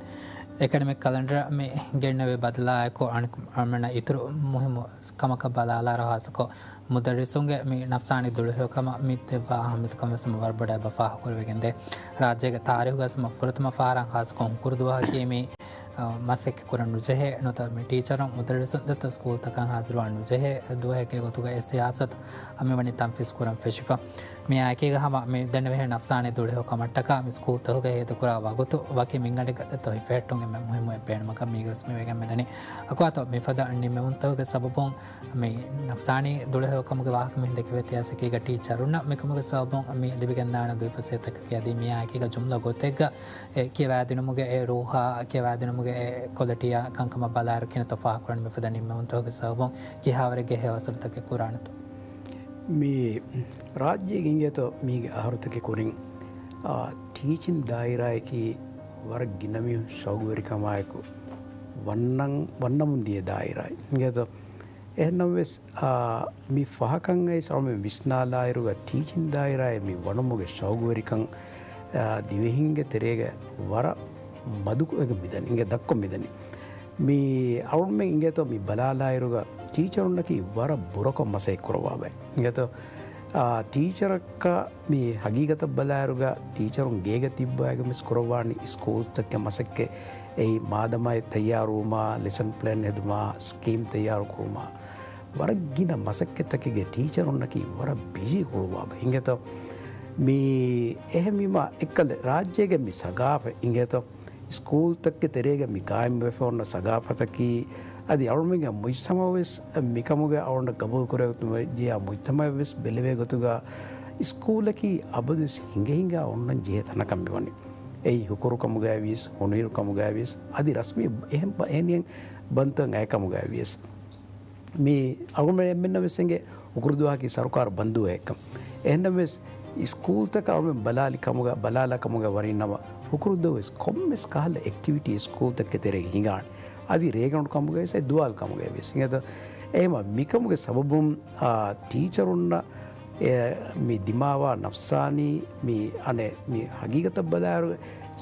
އެކަޑެމިކް ކަލަންޑަރ މި ގެންނެވި ބަދަލާއެކު އަނެއް އަޅުމެންނަށް އިތުރު މުހިއްމު ކަމަކަށް ބަލާލާއިރު، ހާއްސަކޮށް މުދައްރިސުންގެ މި ނަފްސާނީ ދުޅަހެޔޮކަމަށް މި ދެއްވާ އަހައްމިއްޔަތުކަން ވެސް ވަރަށް ބޮޑަށް އެބަ ފާހަގަކުރެވިގެންދޭ. ރާއްޖޭގެ ތާރީހުގަ ވެސް ފުރަތަމަ ފަހަރަށް ހާއްސަކޮށް ހުކުރު ދުވަހަކީ މި، އަ، މަސައްކަތް ކުރަން ނުޖެހޭ ނުވަތަ މި ޓީޗަރުން މުދައްރިސުން ދެތަ ސްކޫލްތަކަށް ހާޒިރުވާން ނުޖެހޭ ދުވަހެއްގެ ގޮތުގައި ސިޔާސަތު މިވަނީ ތަންފީޒް ކުރަން ފެށިފަ. މިއާއެކީގަ ހަމަ މި ދެންނެވިހެން ނަފްސާނީ ދުޅަހެޔޮކަމަށްޓަކާ މި ސްކޫލްތަކުގައި ހޭދަކުރާ ވަގުތު ވަކި މިންގަނޑެއްގަ ދެތޯ ހިފެހެއްޓުން އެންމެ މުހިއްމު އެއް ބޭނުމަކަށް މީގަވެސް މިވެގެން މިދަނީ. އަކުވާތޯ މިފަދަ ނިންމެވުންތަކުގެ ސަބަބުން މި ނަފްސާނީ ދުޅަހެޔޮކަމުގެ ވާހަކަ މިހެން ދެކެވޭތީ އަސަކީގަ ޓީޗަރުންނަށް މިކަމުގެ ސަބަބުން މި ލިބިގެންދާނެ ދުވިފަސޭހަތަކަކީ އަދި މިއާއެކީގަ ޖުމްލަ ގޮތެއްގަ އެ ކިޔަވާދިނުމުގެ އެ ރޫހާ، ކިޔަވާދިނުމުގެ އެ ކޮލިޓީއާ ކަންކަމަށް ބަލާއިރު ކިނަތޯ ފާހަގަކުރަން މިފަދަ ނިންމެވުންތަކުގެ ސަބަބުން ކިހާވަރެއްގެ ހެޔޮއަސަރުތަކެއް ކުރާނެތޯ؟ މި ރާއްޖޭގެ އިނގޭތޯ މީގެ އަހަރުތަކެއް ކުރިން، އާ، ޓީޗިން ދާއިރާއަކީ ވަރަށް ގިނަ މީހުން ޝައުގުވެރިކަމާއެކު ވަންނަން، ވަންނަމުން ދިޔަ ދާއިރާއެއް. އިނގޭތޯ އެހެންނަމަވެސް، އާ، މި ފަހަކަށް އައިސް އަޅުމެން ވިސްނާލާއިރުގަ ޓީޗިން ދާއިރާއެއް މި ވަނުމުގެ ޝައުގުވެރިކަން، އާ، ދިވެހިންގެ ތެރޭގަ ވަރަށް މަދުކޮށް މިދަނީ، އިނގޭ ދައްކޮށް މިދަނީ. މި އަޅުމެން އިނގޭތޯ މި ބަލާލާއިރުގަ ޓީޗަރުންނަކީ ވަރަށް ބުރަކޮށް މަސައްކަތް ކުރައްވާ ބައެއް. އިނގޭތޯ، އާ، ޓީޗަރަކަށް މި ހަގީގަތަށް ބަލާއިރުގަ ޓީޗަރުން ގޭގަ ތިއްބާގެ މިސް ކުރައްވާނީ ސްކޫލްތަކެއް މަސައްކަތް، އެއީ މާދަމާއެއް ތައްޔާރުވުމާ، ލެސަން ޕްލޭން ހެދުމާ، ސްކީމް ތައްޔާރު ކުރުމާ، ވަރަށް ގިނަ މަސައްކަތްތަކެއްގެ ޓީޗަރުންނަކީ ވަރަށް ބިޒީ ކުރުވާބަ. އިނގޭތޯ މި އެހެންވީމާ އެއްކަލެ ރާއްޖޭގެ މި ސަގާފަތް އިނގޭތޯ ސްކޫލްތަކުގެ ތެރޭގަ މި ގާއިމްވެފަ އޮންނަ ސަގާފަތަކީ އަދި އަޅުމެންގެ މުޖްތަމައުވެސް މިކަމުގެ އަޅުންނަށް ގަބޫލު ކުރެވިގެން ޖިޔާ މުޖްތަމައެއްވެސް ބެލެވޭ ގޮތުގަ ސްކޫލަކީ އަބަދުވެސް ހިނގަ ހިނގާ އޮންނަން ޖެހޭ ތަނަކަށް މިވަނީ. އެއީ ހުކުރުކަމުގައިވިޔަސް، ހޮނުއިރުކަމުގައިވިޔަސް، އަދި ރަސްމީ އެހެން ބަ-، އެހެނިހެން ބަންތައް އައި ކަމުގައިވިޔަސް. މި އަޅުގަނޑުމެން އެންމެންނަށް ވެސް އެނގޭ ހުކުރު ދުވަހަކީ ސަރުކާރު ބަންދުވެ އެއްކަން. އެހެންނަމަވެސް، ސްކޫލްތަކަށް އަޅުގަނޑުމެން ބަލާލި ކަމުގަ، ބަލާލާ ކަމުގަ ވަނީ ނަމަ، ހުކުރު ދުވަހު ވެސް ކޮންމެސް ކަހަލަ އެކްޓިވިޓީ ސްކޫލްތަކުގެ ތެރޭގަ ހިނގާނެ. އަދި ރޭގަނޑު ކަމުގައި ވެސް، އަދި ދުވާލު ކަމުގައި ވެސް. އިނގޭތޯ އެހެމަ މިކަމުގެ ސަބަބުން، އާ، ޓީޗަރުންނަށް އެ، މި ދިމާވާ ނަފްސާނީ، މި އަނެއް، މި ހަގީގަތަށް ބަލާއިރު،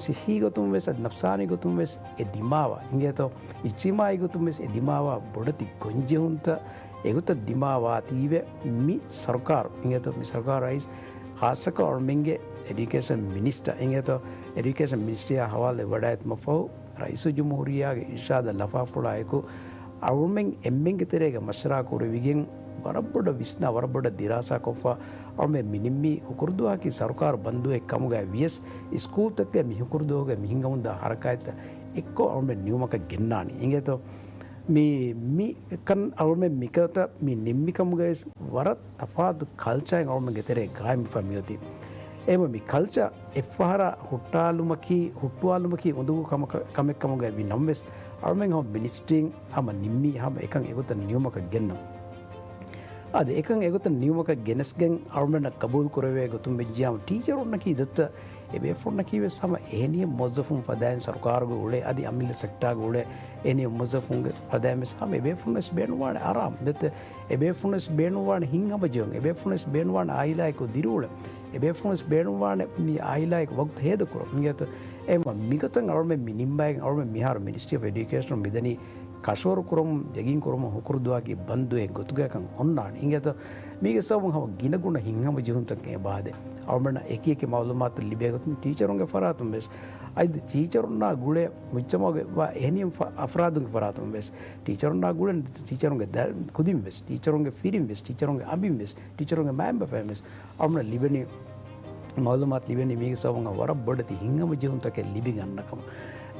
ސިއްހީ ގޮތުން ވެސް އަދި ނަފްސާނީ ގޮތުން ވެސް އެ ދިމާވާ، އިނގޭތޯ އިޖްތިމާއީ ގޮތުން ވެސް އެ ދިމާވާ ބޮޑެތި ގޮންޖެހުންތައް އެގޮތަށް ދިމާވާތީވެ، މި ސަރުކާރު، އިނގޭތޯ މި ސަރުކާރު އައިސް ޚާއްޞަކޮށް އަޅުމެންގެ އެޑިއުކޭޝަން މިނިސްޓަރ، އިނގޭތޯ އެޑިއުކޭޝަން މިނިސްޓްރީއާ ހަވާލުވެ ވަޑައިގަތުމަށްފަހު، ރައީސުލްޖުމްހޫރިއްޔާގެ އިރްޝާދަށް ލަފާފުޅާއެކު، އަޅުމެން އެންމެންގެ ތެރޭގަ މަޝްވަރާ ކުރެވިގެން، ވަރަށް ބޮޑަށް ވިސްނާ، ވަރަށް ބޮޑަށް ދިރާސާކޮށްފަ، އަޅުމެން މި ނިންމީ ހުކުރުދުވަހަކީ ސަރުކާރު ބަންދުވެ ކަމުގައި ވިޔަސް، ސްކޫލްތަކުގެ މި ހުކުރުދުވަހުގެ މި ހިނގަމުންދާ ހަރަކާތްތައް އެއްކޮށް އަޅުމެން ނިމުމަކަށް ގެންނާނީ. އިނގޭތޯ މި، މި ކަން އަޅުމެން މިކަންތައް މި ނިންމި ކަމުގައި ވަރަށް ތަފާތު ކަލްޗާއެއް އަޅުމެންގެ ތެރޭ ގާއިމްވެފަ މިއޮތީ. އެހެމަ މި ކަލްޗާ އެއްފަހަރާ ހުއްޓާލުމަކީ، ހުއްޓުވާލުމަކީ އުނދަގޫ ކަމަކަށް، ކަމެއް ކަމުގައި ވި ނަމަވެސް، އަޅުމެން ހަމަ މިނިސްޓްރީން ހަމަ ނިންމީ ހަމަ އެކަން އެގޮތަށް ނިމުމަކަށް ގެންނަމުން. އަދި އެކަން އެގޮތަށް ނިމުމަކަށް ގެނެސްގެން އަޅުމެންނަށް ގަބޫލު ކުރެވޭ ގޮތުން ވެއްޖިޔާމު ޓީޗަރުންނަކީ ދޮއްތަ އެބޭފުޅުންނަކީ ވެސް ހަމަ އެހެނިހެން މުވައްޒަފުން ފަދައިން ސަރުކާރުގެ އުޅޭ އަދި އަމިއްލަ ސެކްޓާގެ އުޅޭ އެހެނިހެން މުވައްޒަފުންގެ ފަދައިން ވެސް ހަމަ އެބޭފުޅުން ވެސް ބޭނުންވާނެ އަރާމް ދޮއްތަ އެބޭފުޅުން ވެސް ބޭނުންވާނެ ހިތްހަމަޖެހުން، އެބޭފުޅުން ވެސް ބޭނުންވާނެ އާއިލާއެކު ދިރިއުޅެން، އެބޭފުޅުން ވެސް ބޭނުންވާނެ މި އާއިލާއެކު ވަގުތު ހޭދަކުރަން. އިނގޭތޯ އެހެމަ މިގޮތަށް އަޅުމެން މި ނިންމައިގެން އަޅުމެން މިހާރު މިނިސްޓްރީ އޮފް އެޑިއުކޭޝަނުން މިދަނީ ކަށަވަރު ކުރަމުން، ޔަގީން ކުރަމުން ހުކުރު ދުވަހަކީ ބަންދު ދުވަހެއް ގޮތުގައިކަން އޮންނާނެ. އިނގޭތޯ؟ މީގެ ސަބަބުން ހަމަ ގިނަގުނަ ހިތްހަމަޖެހުންތަކެއް އެބަ އާދޭ. އަޅުމެންނަށް އެކިއެކި މައުލޫމާތު ލިބޭ ގޮތުން ޓީޗަރުންގެ ފަރާތުން ވެސް، އަދި ޓީޗަރުންނާ ގުޅޭ މުޖްތަމައުގެ ވާ އެހެނިހެން ފަ-، އަފްރާދުންގެ ފަރާތުން ވެސް، ޓީޗަރުންނާ ގުޅޭ ޓީޗަރުންގެ ދަ-، ކުދިން ވެސް، ޓީޗަރުންގެ ފިރިން ވެސް، ޓީޗަރުންގެ އަނބިން ވެސް، ޓީޗަރުންގެ މައިންބަފައިން ވެސް އަޅުމެންނަށް ލިބެނީ، މައުލޫމާތު ލިބެނީ މީގެ ސަބަބުން ވަރަށް ބޮޑެތި ހިތްހަމަޖެހުންތަކެއް ލިބިގަންނަ ކަމަށް.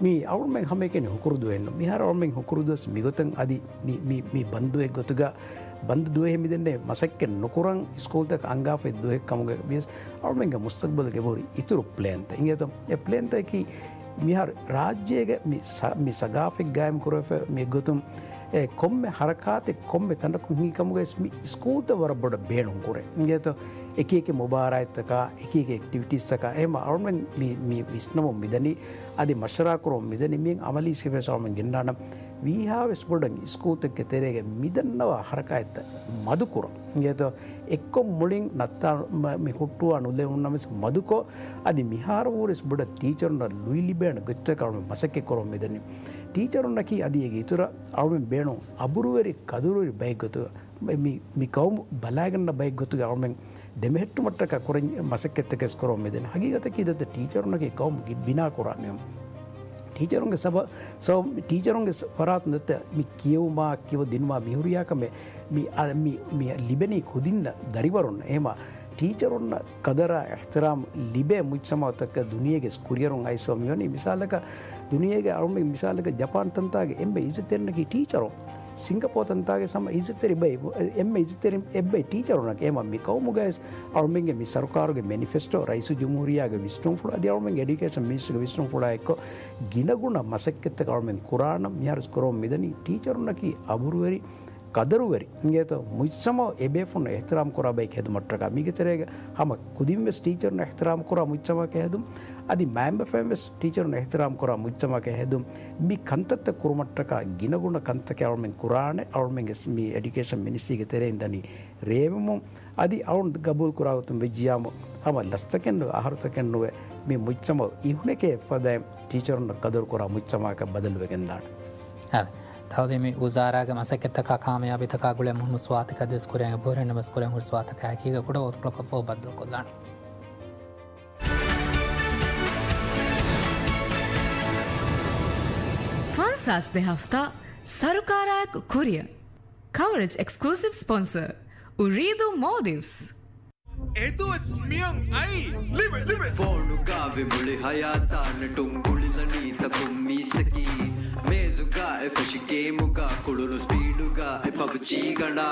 މީ އަޅުމެން ހަމައެކަނި ހުކުރު ދުވަހެއް ނޫން. މިހާރު އަޅުމެން ހުކުރު ދުވަސް މިގޮތަށް އަދި މި، މި، މި ބަންދު ދުވަހެއް ގޮތުގަ، ބަންދު ދުވަހެއް މިދެންނެވި މަސައްކަތް ނުކުރަން ސްކޫލްތަކަށް އަންގާފައި ދުވަހެއް ކަމުގަ ވިޔަސް އަޅުމެންގެ މުސްތަގްބަލުގެ އެބަހުރި އިތުރު ޕްލޭންތައް. އިނގޭތޯ؟ އެ ޕްލޭންތަކަކީ މިހާރު ރާއްޖޭގެ މި ސަ-، މި ސަގާފަތް ގާއިމް ކުރެވިފަ މި ގޮތުން އެ ކޮންމެ ހަރަކާތެއް ކޮންމެ ތަނަކުން ހިނގި ކަމުގައި މި ސްކޫލްތައް ވަރަށް ބޮޑަށް ބޭނުން ކުރޭ. އިނގޭތޯ؟ އެކި އެކި މުބާރާތްތަކާ، އެކި އެކި އެކްޓިވިޓީސްތަކާ އެހެން އަޅުމެން މި، މި ވިސްނަމުން މިދަނީ، އަދި މަޝްވަރާ ކުރަމުން މިދަނީ، މިއިން އަމަލީ ސިފައިން އަޅުމެން ގެންނާނަން. ވީހާވެސް ބޮޑަށް ސްކޫލްތަކުގެ ތެރޭގަ މިދަންނަވާ ހަރަކާތްތައް މަދުކުރަން. އިނގޭތޯ؟ އެއްކޮށް މުޅިން ނައްތާ މަ-، މި ހުއްޓުވާ ނުލެވުންނަމަވެސް މަދުކޮށް، އަދި މިހާރު ވުރެސް ބޮޑަށް ޓީޗަރުންނަށް ލުއި ލިބޭނެ ގޮތްތަކަށް އަޅުމެން މަސައްކަތް ކުރަމުން މިދަނީ. ޓީޗަރުންނަކީ އަދި އޭގެ އިތުރަށް އަޅުމެން ބޭނުން އަބުރުވެރި ޤަދުރުވެރި ބައެއް ގޮތުގަ މި، މި ޤައުމު ބަލާގަންނަ ބައެއް ގޮތުގަ އަޅުމެން ދެމެހެއްޓުމަށްޓަކާ ކުރަން މަސައްކަތްތަކެސް ކުރަމުން މިދަނީ. ހަގީގަތަކީ ދައްތަ ޓީޗަރުންނަކީ ޤައުމު ގި-، ބިނާ ކުރާ މީހުން. ޓީޗަރުންގެ ސަބަ-، ސަބަ-، ޓީޗަރުންގެ ސަ-، ފަރާތުން ދައްތަ މި ކިޔެވުމާ، ކިޔަވަދިނުމާ މި ހުރިހާ ކަމެއް މި އަ-، މި، މި ލިބެނީ ކުދިންނަށް ދަރިވަރުންނަށް. އެހެމަ ޓީޗަރުންނަށް ޤަދަރާ އިޙްތިރާމް ލިބޭ މުޖްތަމަޢުތަކަށް ދުނިޔޭގެ ކުރިއެރުން އައިސްފަ މިވަނީ. މިސާލަކަށް ދުނިޔޭގެ އަޅުމެން މިސާލަކަށް ޖަޕާން ތަންތާގެ އެންމެ އިއްޒަތްތެރިންނަކީ ޓީޗަރުން. ސިންގަޕޯ ތަންތާގެ ހަމަ އިއްޒަތްތެރި ބައި، އެންމެ އިއްޒަތްތެރި އެއްބައި ޓީޗަރުންނަކީ. އެހެމަ މި ޤައުމުގައި އަޅުމެންގެ މި ސަރުކާރުގެ މެނިފެސްޓޯ، ރައީސުލްޖުމްހޫރިއްޔާގެ ވިސްނުންފުޅު އަދި އަޅުމެންގެ އެޑިއުކޭޝަން މިނިސްޓްރީގެ ވިސްނުންފުޅާ އެއްކޮށް ގިނަގުނަ މަސައްކަތްތަކަށް އަޅުމެން ކުރާނަން. މިހާރުވެސް ކުރަމުން މިދަނީ ޓީޗަރުންނަކީ އަބުރުވެރި، ޤަދަރުވެރި، އިނގޭތޯ، މުޖްތަމަޢު އެބޭފުޅުންނަށް އިޙްތިރާމް ކުރާ ބައެއް ހެދުމަށްޓަކާ. މީގެ ތެރޭގަ ހަމަ ކުދިންވެސް ޓީޗަރުންނަށް އިޙްތިރާމް ކުރާ މުޖްތަމަޢަކަށް ހެދުން، އަދި މައިންބަފައިންވެސް ޓީޗަރުންނަށް އިޙްތިރާމް ކުރާ މުޖްތަމަޢަކަށް ހެދުން. މި ކަންތައްތައް ކުރުމަށްޓަކާ ގިނަގުނަ ކަންތަކެއް އަޅުމެން ކުރާނެ. އަޅުމެންގެ މި އެޑިއުކޭޝަން މިނިސްޓްރީގެ ތެރެއިން ދަނީ ރޭވެމުން. އަދި އަޅުން ގަބޫލު ކުރާ ގޮތުން ވެއްޖިޔާމު، ހަމަ ލަސްތަކެއް ނުވެ، އަހަރުތަކެއް ނުވެ، މި މުޖްތަމަޢު އިހުނެކޭ އެއްފަދައިން ޓީޗަރުންނަށް ޤަދަރު ކުރާ މުޖްތަމަޢަކަށް ބަދަލުވެގެންދާނެ. އާ، ތައުލީމީ ވުޒާރާގެ މަސައްކަތްތަކާ ކާމިޔާބީތަކާ ގުޅޭ މުހިންމު ސުވާލުތަކަށް ދިވެސް ކުރިއަށް އެބަހުރި ނަމަވެސް ކުރިއަށް ހުރި ސުވާލުތަކާ އެކީގަ ކުޑަ ވަގުތުކޮޅަކަށްފަހު ބައްދަލުކޮށްލާނެ. ފަންސާސް ދެ ހަފްތާ ސަރުކާރާއެކު ކުރިއަށް. ކަވަރޭޖް އެކްސްކްލޫސިވް ސްޕޮންސަރ، އުރީދޫ މޯލްޑިވްސް. އެދުވަސް މިއޮން އައީ ލިބެ، ލިބެ. ފޯނުގަ ވި މުޅި ހަޔާތާ ނެޓުން ގުޅިލަނީ ތަކުން މީސަކީ. މޭޒުގަ އެ ފެށި ގޭމުގަ ކުޅުނު ސްޕީޑުގަ އެ ޕަބްޖީ ގަނޑާ.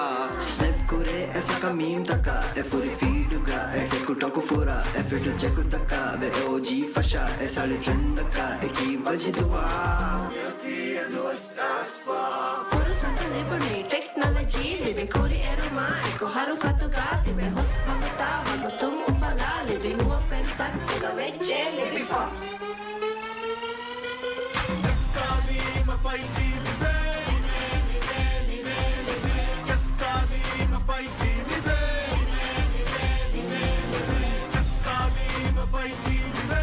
ސްނެޕް ކުރޭ އެ ސަކަ މީމްތަކަށް އެ ފުރި ފީޑުގަ އެ ޓެކުޓޮކު ފުރާ އެ ފިޓު ޗެކުތަކަށް ވެ އޯޖީ ފަށާ އެ ސަޅި ޓްރެންޑަކަށް އެކީ ވަޖިދުވާ. ފުރުސަތު ލިބުނީ ޓެކްނޮލޮޖީ ލިބި ކުރިއެރުމާ އެކު ހަރުފަތުގަ ތިބެ ހުސް ވަގުތާ ވަގުތުން އުފަލާ ލިބި ނުވަ ފެންތައް އެގަ ވެއްޖެ ލިބިފަ. ޖައްސާލީމަ ފައިވް ޖީ ލިބޭ. ޖައްސާލީމަ ފައިވް ޖީ ލިބޭ. ޖައްސާލީމަ ފައިވް ޖީ ލިބޭ.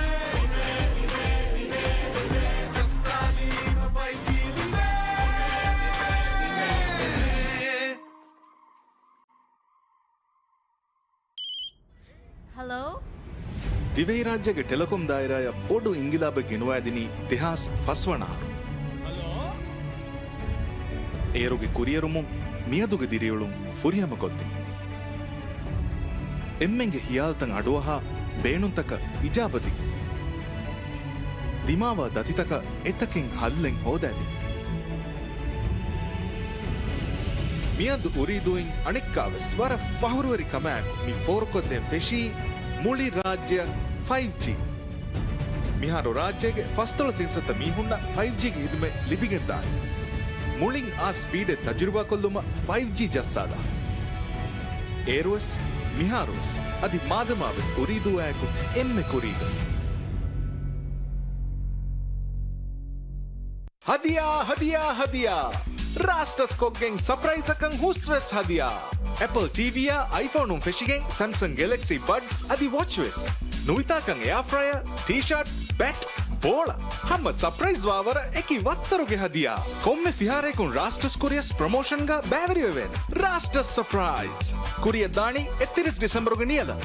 ޖައްސާލީމަ ފައިވް ޖީ ލިބޭ. ހަލޯ؟ ދިވެހިރާއްޖޭގެ ޓެލެކޮމް ދާއިރާއަށް ބޮޑު އިންގިލާބެއް ގެނުވައިދިނީ ދެހާސް ފަސް ވަނަ އަހަރު. އޭރުގެ ކުރިއެރުމުން މިއަދުގެ ދިރިއުޅުން ފުރިހަމަކޮށްދިން. އެންމެންގެ ހިޔާލުތައް އަޑުއަހާ، ބޭނުންތަކަށް އިޖާބަދިން. ދިމާވާ ދަތިތަކަށް އެތަކެއް ހައްލެއް ހޯދައިދިން. މިއަދު އުރީދޫއިން އަނެއްކާވެސް ވަރަށް ފަހުރުވެރި ކަމާއެކު މި ފޯރުކޮށްދޭން ފެށީ މުޅި ރާއްޖެއަށް ފައިވް ޖީ. މިހާރު ރާއްޖޭގެ ފަސްދޮޅަސް އިންސައްތަ މީހުންނަށް ފައިވް ޖީގެ ހިދުމަތް ލިބިގެންދާނެ. މުޅިން އާ ސްޕީޑެއް ތަޖުރިބާކޮށްލުމަށް ފައިވް ޖީ ޖައްސާލާ. އޭރުވެސް، މިހާރުވެސް، އަދި މާދަމާވެސް އުރީދޫއާއެކު އެންމެ ކުރީގަ. ހަދިޔާ، ހަދިޔާ، ހަދިޔާ! ރާސްޓަސް ކޮށްގެން ސަޕްރައިޒަކަށް ހުސްވެސް ހަދިޔާ! އެޕަލް ޓީވީއާ އައިފޯނުން ފެށިގެން ސަމްސަން ގެލެކްސީ ބަޑްސް އަދި ވޮޗްވެސް. ނުވިތާކަން އެއާފްރަޔަރ، ޓީޝާޓް، ބެޓް، ބޯޅަ ހަމަ ސަޕްރައިޒް ވާވަރަށް އެކި ވައްތަރުގެ ހަދިޔާ. ކޮންމެ ފިހާރަޔަކުން ރާސްޓަސް ކުރިޔަސް ޕްރޮމޯޝަންގަ ބައިވެރިވެވޭނެ. ރާސްޓަސް ސަޕްރައިޒް. ކުރިޔަށް ދާނީ އެއްތިރީސް ޑިސެމްބަރުގެ ނިޔަލަށް.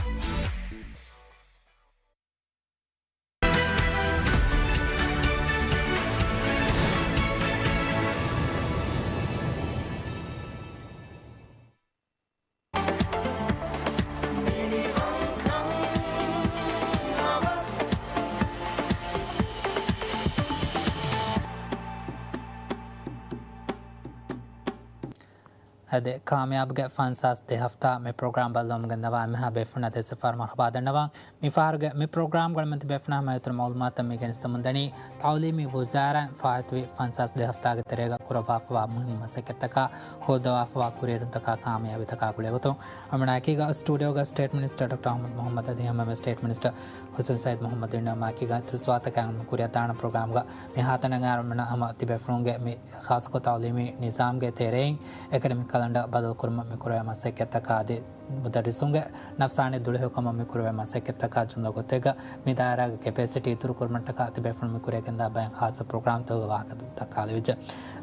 އަދި ކާމިޔާބުގެ ފަންސާސް ދެ ހަފްތާ މި ޕްރޮގްރާމް ބައްލަވަމުންގެންނަވާ އެންމެހާ ބޭފުޅުންނަށް ދެއްވި ފަހަރު މަރުޙަބާ ދަންނަވަން. މި ފަހަރުގެ މި ޕްރޮގްރާމްގަ މިތިބޭފުޅުންނަށް ހަމަ އިތުރު މައުލޫމާތުތައް މި ގެނެސްދެމުންދަނީ، ތައުލީމީ ވުޒާރާއިން ފާހިތުވި ފަންސާސް ދެ ހަފްތާގެ ތެރޭގަ ކުރައްވާފަވާ މުހިންމު މަސައްކަތްތަކާ، ހޯއްދަވާފަވާ ކުރިއެރުންތަކާ ކާމިޔާބީތަކާ ގުޅޭގޮތުން، އަޅުގަނޑާ އެކީގަ ސްޓޫޑިއޯގަ ސްޓޭޓް މިނިސްޓަރ ޑޮކްޓަރ އަޙްމަދު މުޙައްމަދު އަދި ހަމައެހެންމެ ސްޓޭޓް މިނިސްޓަރ ހުސެން ސައީދު މުޙައްމަދު އިންނަވާ އެކީގަ އިތުރު ސުވާލުތަކާއި ކުރިއަށްދާނަން ޕްރޮގްރާމްގަ މިހާތަނަށް އަޅުގަނޑު ހަމަ ތިބޭފުޅުންގެ މި ޚާއްޞަކޮށް ތައުލީމީ ނިޒާމްގެ ތެރެއިން އެކަޑަމިކް ކަލަންޑަރ ބަދަލުކުރުމަށް މި ކުރެވޭ މަސައްކަތްތަކާ އަދި މުދައްރިސުންގެ ނަފްސާނީ ދުޅަހެޔޮކަމަށް މި ކުރެވޭ މަސައްކަތްތަކާ ޖުމްލަ ގޮތެއްގަ މި ދާއިރާގެ ކެޕޭސިޓީ އިތުރުކުރުމަށްޓަކާ ތިބޭފުޅުން މި ކުރިއަށްގެންދާ ބައެއް ޚާއްޞަ ޕްރޮގްރާމްތަކުގެ ވާހަކަ ދައްކާލެވިއްޖެ.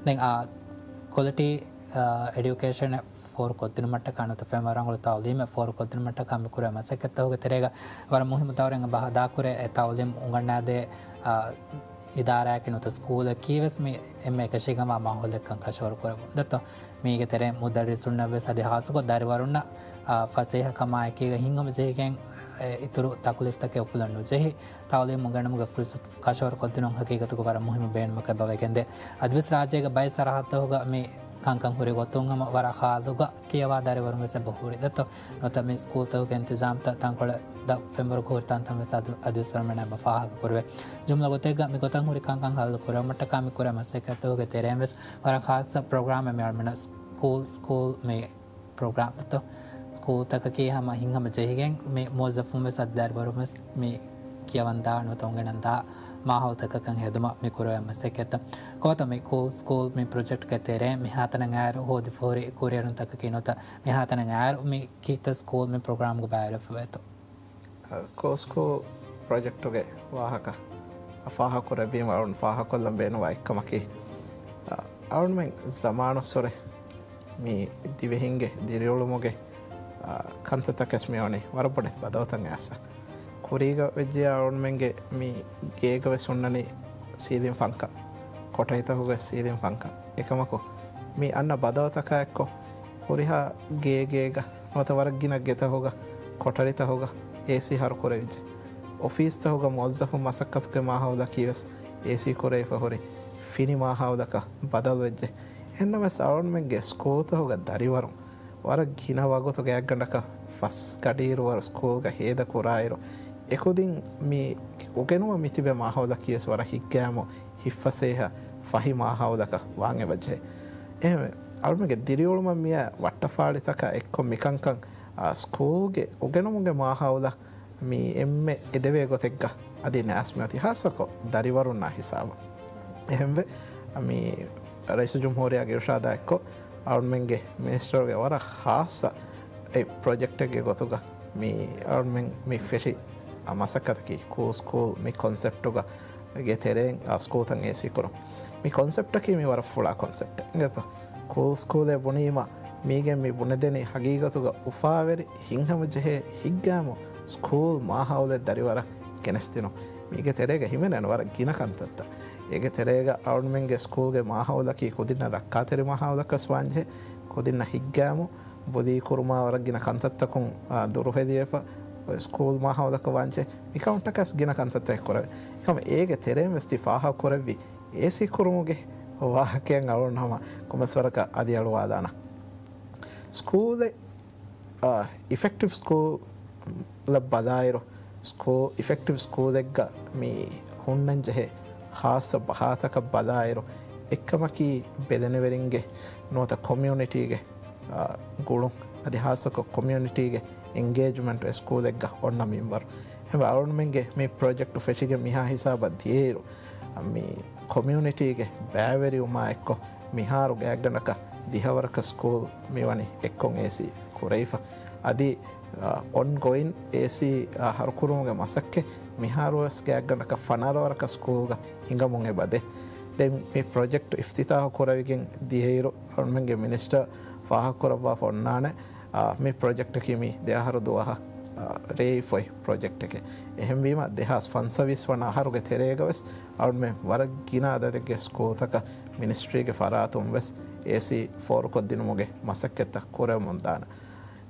ދެން އާ ކޮލިޓީ، އާ، އެޑިއުކޭޝަން ފޯރުކޮށްދިނުމަށްޓަކާ ނުވަތަ ފެންވަރު ރަނގަޅު ތައުލީމެއް ފޯރުކޮށްދިނުމަށްޓަކާ މި ކުރެވޭ މަސައްކަތްތަކުގެ ތެރޭގަ ވަރަށް މުހިއްމު ދައުރެއް އެބަ އަދާކުރޭ. އެ ތައުލީމް އުނގަންނާދޭ، އާ، އިދާރާއަކީ ނުވަތަ ސްކޫލަކީވެސް މި އެންމެ އެކަށީގެންވާ މާހައުލެއްކަން ކަށަވަރު ކުރެވުން. ދެއްތޯ؟ މީގެ ތެރެއިން މުދައްރިސުންނަށްވެސް އަދި ޚާއްޞަކޮށް ދަރިވަރުންނަށް، އާ، ފަސޭހަކަމާއެކީގަ ހިތްހަމަޖެހިގެން އެ އިތުރު ތަކުލީފްތަކެއް އުފުލަން ނުޖެހި، ތައުލީމް އުނގެނުމުގެ ފުރުސަތު ކަށަވަރުކޮށްދިނުން ހަގީގަތުގަ ވަރަށް މުހިއްމު ބޭނުމަކަށް އެބަވެގެންދޭ. އަދިވެސް ރާއްޖޭގެ ބައެއް ސަރަހައްދަކުގަ މި ކަންކަން ހުރި ގޮތުން ހަމަ ވަރަށް ހާލުގަ ކިޔަވާ ދަރިވަރުން ވެސް އެބަ ހުރި ދެއްތޯ. ނުވަތަ މި ސްކޫލްތަކުގެ އިންތިޒާމްތައް ތަންކޮޅެއް ދަ ފެންވަރުގަ ހުރި ތަންތަން ވެސް އަދި، އަދިވެސް ވަރަށް މަނާ އެބަ ފާހަގަ ކުރެވޭ. ޖުމްލަ ގޮތެއްގަ މި ގޮތަށް ހުރި ކަންކަން ހައްލު ކުރެވުމަށްޓަކާ މި ކުރޭ މަސައްކަތްތަކުގެ ތެރެއިން ވެސް ވަރަށް ޚާއްޞަ ޕްރޮގްރާމެއް މި އަޅުމެންނަށް ސްކޫލް، ސްކޫލް މި ޕްރޮގްރާމްތައް. ސްކޫލްތަކަކީ ހަމަ ހިތްހަމަ ޖެހިގެން މި މުވައްޒަފުން ވެސް އަދި ދަރިވަރުން ވެސް މި ކިޔަވަންދާ ނުވަތަ އުނގެނަންދާ މާހައުލުތަކަކަށް ހެދުމަށް މި ކުރެވޭ މަސައްކަތްތައް. ކޯތަ މި ކޫލް ސްކޫލް މި ޕްރޮޖެކްޓްގެ ތެރޭ މިހާތަނަށް އައިރު ހޯދިފަހުރި ކުރިއެރުންތަކަކީ ނުވަތަ މިހާތަނަށް އައިރު މި ކީއްތަ ސްކޫލް މި ޕްރޮގްރާމްގަ ބައިވެރިވެފަވޭތޯ؟ ކޯސްކޯ ޕްރޮޖެކްޓުގެ ވާހަކަ ފާހަގަކުރެއްވީމަ އަޅުން ފާހަގަކޮށްލަން ބޭނުންވާ އެއްކަމަކީ، އަ، އަޅުމެން ޒަމާނުއްސުރެ މި ދިވެހިންގެ ދިރިއުޅުމުގެ، އަ، ކަންތައްތަކެސް މި އޮނީ ވަރަށް ބޮޑެތި ބަދަލުތައް އައިސް. ކުރީގަ ވެއްޖެޔާ އަޅުމެންގެ މި ގޭގަ ވެސް ހުންނަނީ ސީލިން ފަންކާ، ކޮޓަރިތަކުގެ ސީލިން ފަންކާ. އެކަމަކު، މި އަންނަ ބަދަލުތަކާ އެއްކޮށް، ހުރިހާ ގޭގޭގަ ނުވަތަ ވަރަށް ގިނަ ގެތަކުގަ، ކޮޓަރިތަކުގަ އޭސީ ހަރުކުރެވިއްޖެ. އޮފީސްތަކުގަ މުވައްޒަފު މަސައްކަތުގެ މާހައުލަކީވެސް އޭސީ ކުރެވިފަ ހުރި ފިނި މާހައުލަކަށް ބަދަލުވެއްޖެ. އެހެންނަމަވެސް އަޅުމެންގެ ސްކޫލްތަކުގަ ދަރިވަރުން ވަރަށް ގިނަ ވަގުތު ގާތްގަނޑަކަށް ފަސް ގަޑިއިރުވަރު ސްކޫލްގަ ހޭދަކުރާއިރު، އެކުދިން މި އުގެނުމަށް މިތިބޭ މާހައުލަކީވެސް ވަރަށް ހިތްގައިމު ހިތްފަސޭހަ ފަހި މާހައުލަކަށް ވާން އެބަޖެހޭ. އެހެންވެ، އަޅުމެންގެ ދިރިއުޅުމަށް މިއައި ވައްޓަފާޅިތަކާ އެއްކޮށް މިކަންކަން، އާ، ސްކޫލްގެ އުގެނުމުގެ މާހައުލަށް މި އެންމެ އެދެވޭ ގޮތެއްގަ އަދި ނާސްމިއޮތީ ހާއްސަކޮށް ދަރިވަރުންނާ ހިސާބަށް. އެހެންވެ، މި ރައީސުލްޖުމްހޫރިއްޔާގެ އިރުޝާދާ އެއްކޮށް އަޅުމެންގެ މިނިސްޓަރުގެ ވަރަށް ހާއްސަ އެ ޕްރޮޖެކްޓެއްގެ ގޮތުގަ މި އަޅުމެން މި ފެށި މަސައްކަތަކީ ކޫލް ސްކޫލް މި ކޮންސެޕްޓުގަ ގެ ތެރެއިން ސްކޫލްތައް އޭސީ ކުރުން. މި ކޮންސެޕްޓަކީ މި ވަރަށް ފުޅާ ކޮންސެޕްޓެއް. އިނގޭތޯ؟ ކޫލް ސްކޫލޭ ބުނީމަ މީގެން މި ބުނެދެނީ ހަގީގަތުގަ އުފާވެރި ހިތްހަމަޖެހޭ ހިތްގައިމު ސްކޫލް މާހައުލެއް ދަރިވަރަށް ގެނެސްދިނުން. މީގެ ތެރޭގަ ހިމެނޭނެ ވަރަށް ގިނަ ކަންތައްތައް. އޭގެ ތެރޭގަ އަޅުމެންގެ ސްކޫލްގެ މާހައުލަކީ ކުދިންނަށް ރައްކާތެރި މާހައުލަކަސް ވާންޖެހޭ، ކުދިންނަށް ހިތްގައިމު ބުދީކުރުމާ ވަރަށް ގިނަ ކަންތައްތަކުން، އާ، ދުރުހެލިވެފަ ސްކޫލް މާހައުލަކަށް ވާންޖެހޭ. މިކަމަށްޓަކަސް ގިނަ ކަންތައްތަކެއް ކުރެވޭ. އެކަމަ އޭގެ ތެރެއިން ވެސް ތި ފާހަގަކުރެއްވި އޭސީ ކުރުމުގެ ވާހަކައަށް އަޅުން ހަމަ ކޮންމެސް ވަރަކަށް އަދި އަޅުވާލާނަން. ސްކޫލެއް، އާ، އިފެކްޓިވް ސްކޫލަށް ބަލާއިރު، ސްކޫ-، އިފެކްޓިވް ސްކޫލެއްގަ މި ހުންނަންޖެހޭ ހާއްސަ ބަހާތަކަށް ބަލާއިރު، އެއްކަމަކީ ބެލެނިވެރިންގެ ނުވަތަ ކޮމިއުނިޓީގެ، އާ، ގުޅުން، އަދި ހާއްސަކޮށް ކޮމިއުނިޓީގެ އެންގޭޖްމަންޓް އެ ސްކޫލެއްގަ އޮންނަ މިންވަރު. އެހެންވެ އަޅުންމެންގެ މި ޕްރޮޖެކްޓު ފެށިގެން މިހާ ހިސާބަށް ދިޔައިރު، މި ކޮމިއުނިޓީގެ ބައިވެރިވުމާ އެއްކޮށް، މިހާރު ގާތްގަނޑަކަށް ދިހަވަރަކަށް ސްކޫލް މިވަނީ އެއްކޮށް އޭސީ ކުރެވިފަ. އަދި އޮންގޮއިން އޭސީ ހަރުކުރުމުގެ މަސައްކަތް މިހާރުވެސް ގާތްގަނޑަކަށް ފަނަރަ ވަރަކަށް ސްކޫލްގަ ހިނގަމުން އެބަދޭ. ދެން މި ޕްރޮޖެކްޓް އިފްތިތާހު ކުރެވިގެން ދިޔައިރު، އަޅުމެންގެ މިނިސްޓަރ ފާހަގަކުރައްވާފަ އޮންނާނެ، އާ، މި ޕްރޮޖެކްޓަކީ މި ދެ އަހަރު ދުވަހަށް، އާ، ރޭވިފައި ޕްރޮޖެކްޓެކޭ. އެހެންވީމަ، ދެހާސް ފަންސަވީސް ވަނަ އަހަރުގެ ތެރޭގަވެސް އަޅުމެން ވަރަށް ގިނަ އަދަދެއްގެ ސްކޫލްތަކަށް މިނިސްޓްރީގެ ފަރާތުންވެސް އޭސީ ފޯރުކޮށްދިނުމުގެ މަސައްކަތްތައް ކުރެވެމުންދާނެ.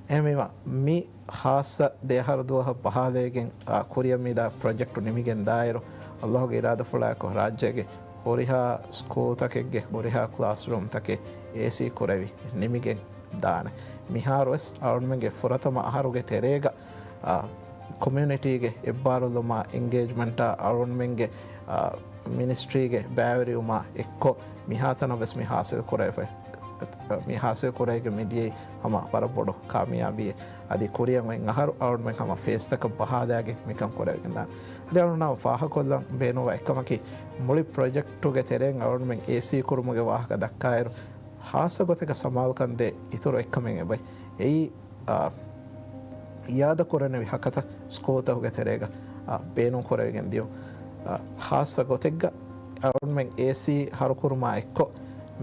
އެހެންވީމަ، މި ހާއްސަ ދެ އަހަރު ދުވަހަށް ބަހާލައިގެން، އާ، ކުރިއަށް މިދާ ޕްރޮޖެކްޓު ނިމިގެން ދާއިރު، އައްލާހުގެ އިރާދަފުޅާއެކު ރާއްޖޭގެ ހުރިހާ ސްކޫލްތަކެއްގެ ހުރިހާ ކްލާސްރޫމްތަކެއް އޭސީ ކުރެވި ނިމިގެން ދާނެ. މިހާރުވެސް އަޅުންމެންގެ ފުރަތަމަ އަހަރުގެ ތެރޭގަ، އާ، ކޮމިއުނިޓީގެ އެއްބާރުލުމާ އެންގޭޖްމަންޓާ އަޅުންމެންގެ، އާ، މިނިސްޓްރީގެ ބައިވެރިވުމާ އެއްކޮށް މިހާތަނަށް ވެސް މި ހާސިލް ކުރެވިފައި. މި ހާސިލް ކުރެވިގެން މިދިޔައީ ހަމަ ވަރަށް ބޮޑު ކާމިޔާބީއެއް. އަދި ކުރިއަށް އޮތް އަހަރު އަޅުންމެން ހަމަ ފޭސްތަކަށް ބަހާލައިގެން މިކަން ކުރެވިގެންދާނެ. އަދި އަޅުންނާ ފާހަގަކޮށްލަން ބޭނުންވާ އެއްކަމަކީ، މުޅި ޕްރޮޖެކްޓުގެ ތެރެއިން އަޅުންމެން އޭސީ ކުރުމުގެ ވާހަކަ ދައްކާއިރު، ހާއްސަ ގޮތެއްގަ ސަމާލުކަން ދޭ އިތުރު އެއްކަމެއް އެބައި. އެއީ، އާ، އިއާދަ ކުރަނިވި ހަކަތަ ސްކޫލްތަކުގެ ތެރޭގަ، އާ، ބޭނުން ކުރެވިގެން ދިޔުން. އާ، ހާއްސަ ގޮތެއްގަ އަޅުންމެން އޭސީ ހަރުކުރުމާ އެއްކޮށް،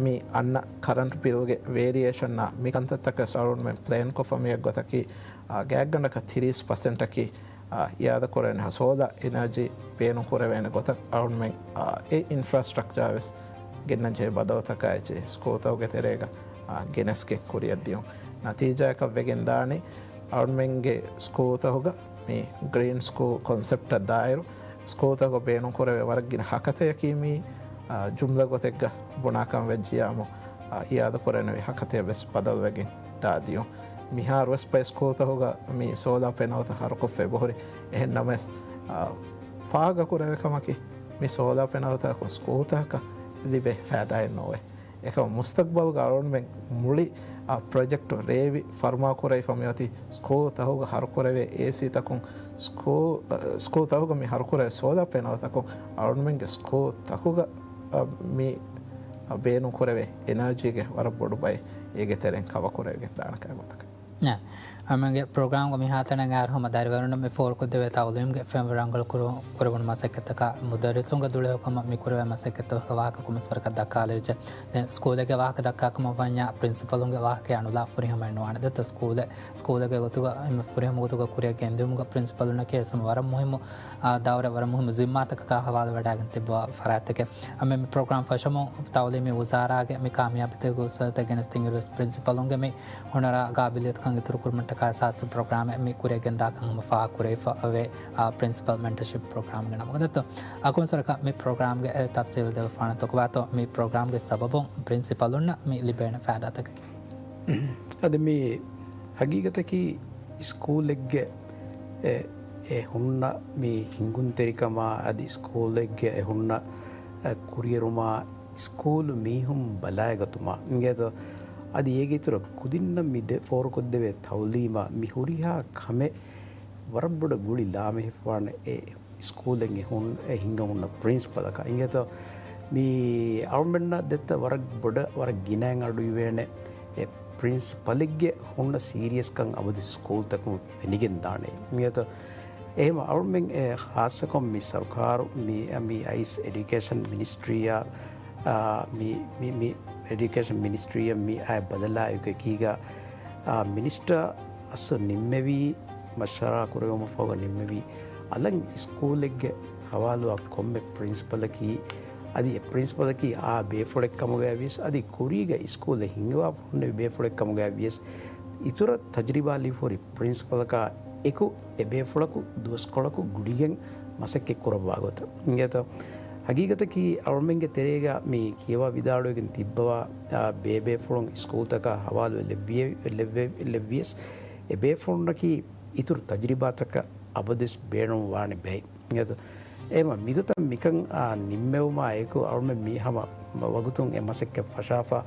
މި އަންނަ ކަރަންޓް ބިލްގެ ވޭރިއޭޝަންއާ މި ކަންތައްތަކަސް އަޅުންމެން ޕްލޭންކޮށްފަ މިއަށް ގޮތަކީ، އާ، ގާތްގަނޑަކަށް ތިރީސް ޕަސެންޓަކީ، އާ، އިއާދަ ކުރެވޭނެ ހަ-، ސޯލާ އެނާޖީ ބޭނުން ކުރެވޭނެ ގޮތަށް އަޅުންމެން، އާ، އެ އިންފްރާސްޓްރަކްޗާ ވެސް ގެންނަން ޖެހޭ ބަދަލުތަކާ އެއްޗެހި ސްކޫލްތަކުގެ ތެރޭގަ، އާ، ގެނެސްގެން ކުރިއަށް ދިޔުން. ނަތީޖާއަކަށް ވެގެން ދާނީ، އަޅުމެންގެ ސްކޫލްތަކުގަ މި ގްރީން ސްކޫލް ކޮންސެޕްޓަށް ދާއިރު، ސްކޫލްތަކުގަ ބޭނުން ކުރެވޭ ވަރަށް ގިނަ ހަކަތަޔަކީ މީ، އާ، ޖުމްލަ ގޮތެއްގަ ބުނާކަން ވެއްޖިޔާމު، އާ، އިއާދަ ކުރެވޭނެ ހަކަތަޔަށް ވެސް ބަދަލުވެގެން ދާ ދިޔުން. މިހާރު ވެސް ބައެއް ސްކޫލްތަކުގަ މި ސޯލާ ޕެނަލްތައް ހަރުކޮށްފަ އެބަހުރި. އެހެން ނަމަވެސް، އާ، ފާހަގަ ކުރެވޭ ކަމަކީ، މި ސޯލާ ޕެނަލްތަކުން ސްކޫލްތަކަކަށް ލިބޭ ފައިދާއެއް ނޯވޭ. އެކަމަ މުސްތަގްބަލްގަ އަޅުންމެން މުޅި، އާ، ޕްރޮޖެކްޓު ރޭވި ފަރުމާކުރެވިފަ މިއޮތީ ސްކޫލް ތަހުގަ ހަރުކުރެވޭ އޭސީ ތަކުން، ސްކޫލް، އާ، ސްކޫލް ތަހުގަ މި ހަރުކުރެވޭ ސޯލާ ޕެނަލް ތަކުން އަޅުންމެންގެ ސްކޫލް ތަކުގަ، އާ، މި، އާ، ބޭނުން ކުރެވޭ އެނާޖީގެ ވަރަށް ބޮޑު ބައެއް އޭގެ ތެރެއިން ކަވަ ކުރެވިގެން ދާނެ ކައިގޮތަކަށް. އަމެންގެ ޕްރޮގްރާމްގެ މިހާތަނަށް އައިރު ހަމަ ދަރިވަރުންނަށް މި ފޯރުކޮށްދެވޭ ތައުލީމްގެ ފެންވަރު ރަނގަޅު ކުރު-، ކުރެވުނު މަސައްކަތްތަކާ މުދައްރިސުންގެ ދުޅަހެޔޮކަމަށް މި ކުރެވޭ މަސައްކަތްތަކުގެ ވާހަކަ ކޮންމެސް ވަރަކަށް ދައްކާލެވިއްޖެ. ދެން ސްކޫލެއްގެ ވާހަކަ ދައްކާކަމަށް ވަންޏާ ޕްރިންސިޕަލުންގެ ވާހަކައެއް އަނުލާ ފުރިހަމައެއް ނުވާނެ. ދެއްތޯ ސްކޫލެއް، ސްކޫލެއްގެ ގޮތުގަ އެންމެ ފުރިހަމަ ގޮތުގަ ކުރިއަށް ގެންދިއުމުގަ ޕްރިންސިޕަލުންނަކީ ވެސް ވަރަށް މުހިއްމު، އާ، ދައުރެއް ވަރަށް މުހިއްމު ޒިންމާތަކަކާ ހަވާލުވެވަޑައިގެން ތިއްބަވާ ފަރާތްތަކެއް. އަމެ މި ޕްރޮގްރާމް ފަށަމުން ތައުލީމީ ވުޒާރާގެ މި ކާމިޔާބީތަކުގެ އުސޫލުތައް ގެނެސްދިންއިރުވެސް ޕްރިންސިޕަލުންގެ މި ހުނަރާ ގާބިލިއްޔަތުކަން އިތުރުކުރުމަށްޓަކާ އެސާސީ ޕްރޮގްރާމެއް މި ކުރިއަށް ގެންދާކަން ހަމަ ފާހަގަކުރެވިފަ އޮވޭ، އާ، ޕްރިންސިޕަލް މެންޓަރޝިޕް ޕްރޮގްރާމްގެ ނަމުގަ. ދެއްތޯ އަކުން ސަރަކަށް މި ޕްރޮގްރާމްގެ އެ ތަފްސީލު ދެއްވަފާނެތޯ ކޮބާތޯ މި ޕްރޮގްރާމްގެ ސަބަބުން ޕްރިންސިޕަލުންނަށް މި ލިބޭނެ ފައިދާތަކަކީ؟ އަދި މި ހަގީގަތަކީ ސްކޫލެއްގެ އެ، އެ ހުންނަ މި ހިނގުންތެރިކަމާ އަދި ސްކޫލެއްގެ އެ ހުންނަ، އެ، ކުރިއެރުމާ ސްކޫލު މީހުން ބަލާއިގަތުމާ އިނގޭތޯ؟ އަދި އޭގެ އިތުރަށް ކުދިންނަށް މި ދެ ފޯރުކޮށްދެވޭ ތައުލީމާ މި ހުރިހާ ކަމެއް ވަރަށް ބޮޑަށް ގުޅި ލާމެހިފާނެ އެ ސްކޫލެއް އެ ހުން-، އެ ހިނގަމުންނަ ޕްރިންސިޕަލަކަށް އިނގޭތޯ؟ މި އަޅުމެންނަށް ދެއްތަ ވަރަށް ބޮޑަށް ވަރަށް ގިނައިން އަޑުއިވޭނެ އެ ޕްރިންސިޕަލެއްގެ ހުންނަ ސީރިއަސްކަން އަބަދު ސްކޫލްތަކުން ފެނިގެން ދާނެ. އިނގޭތޯ؟ އެހެމަ އަޅުމެން އެ ޚާއްޞަކޮށް މި ސަރުކާރު މި، މި އައިސް އެޑިއުކޭޝަން މިނިސްޓްރީއާ، އާ، މި، މި، މި އެޑިއުކޭޝަން މިނިސްޓްރީއަށް މި އައި ބަދަލާ އެކީގަ، އާ، މިނިސްޓަރ އަސް ނިންމެވީ މަޝްވަރާ ކުރެވުމަށްފަހުގަ ނިންމެވީ އަލަށް ސްކޫލެއްގެ ހަވާލުވާ ކޮންމެ ޕްރިންސިޕަލަކީ އަދި އެ ޕްރިންސިޕަލަކީ އާ ބޭފުޅެއް ކަމުގައި ވިޔަސް އަދި ކުރީގަ ސްކޫލެއް ހިންގަވާފަ ހުންނެވި ބޭފުޅެއް ކަމުގައި ވިޔަސް އިތުރަށް ތަޖްރިބާ ލިބިފަ ހުރި ޕްރިންސިޕަލަކާ އެކު އެ ބޭފުޅަކު ދުވަސްކޮޅަކު ގުޅިގެން މަސައްކަތް ކުރައްވާ ގޮތަށް އިނގޭތޯ؟ ހަގީގަތަކީ އަޅުމެންގެ ތެރޭގަ މި ކިޔަވާ ވިދާޅުވެގެން ތިއްބަވާ، އާ، ބޭބޭފުޅުން ސްކޫލްތަކާ ހަވާލުވެ ލެއްވިޔެ-، ލެއްވެ-، ލެއްވިޔަސް އެ ބޭފުޅުންނަކީ އިތުރު ތަޖްރިބާތަކަށް އަބަދުވެސް ބޭނުން ވާނެ ބައެއް. އެހެމަ މިގޮތަށް މިކަން، އާ، ނިންމެވުމާ އެކު އަޅުމެން މީ ހަމަ ވަގުތުން އެ މަސައްކަތް ފަށާފަ.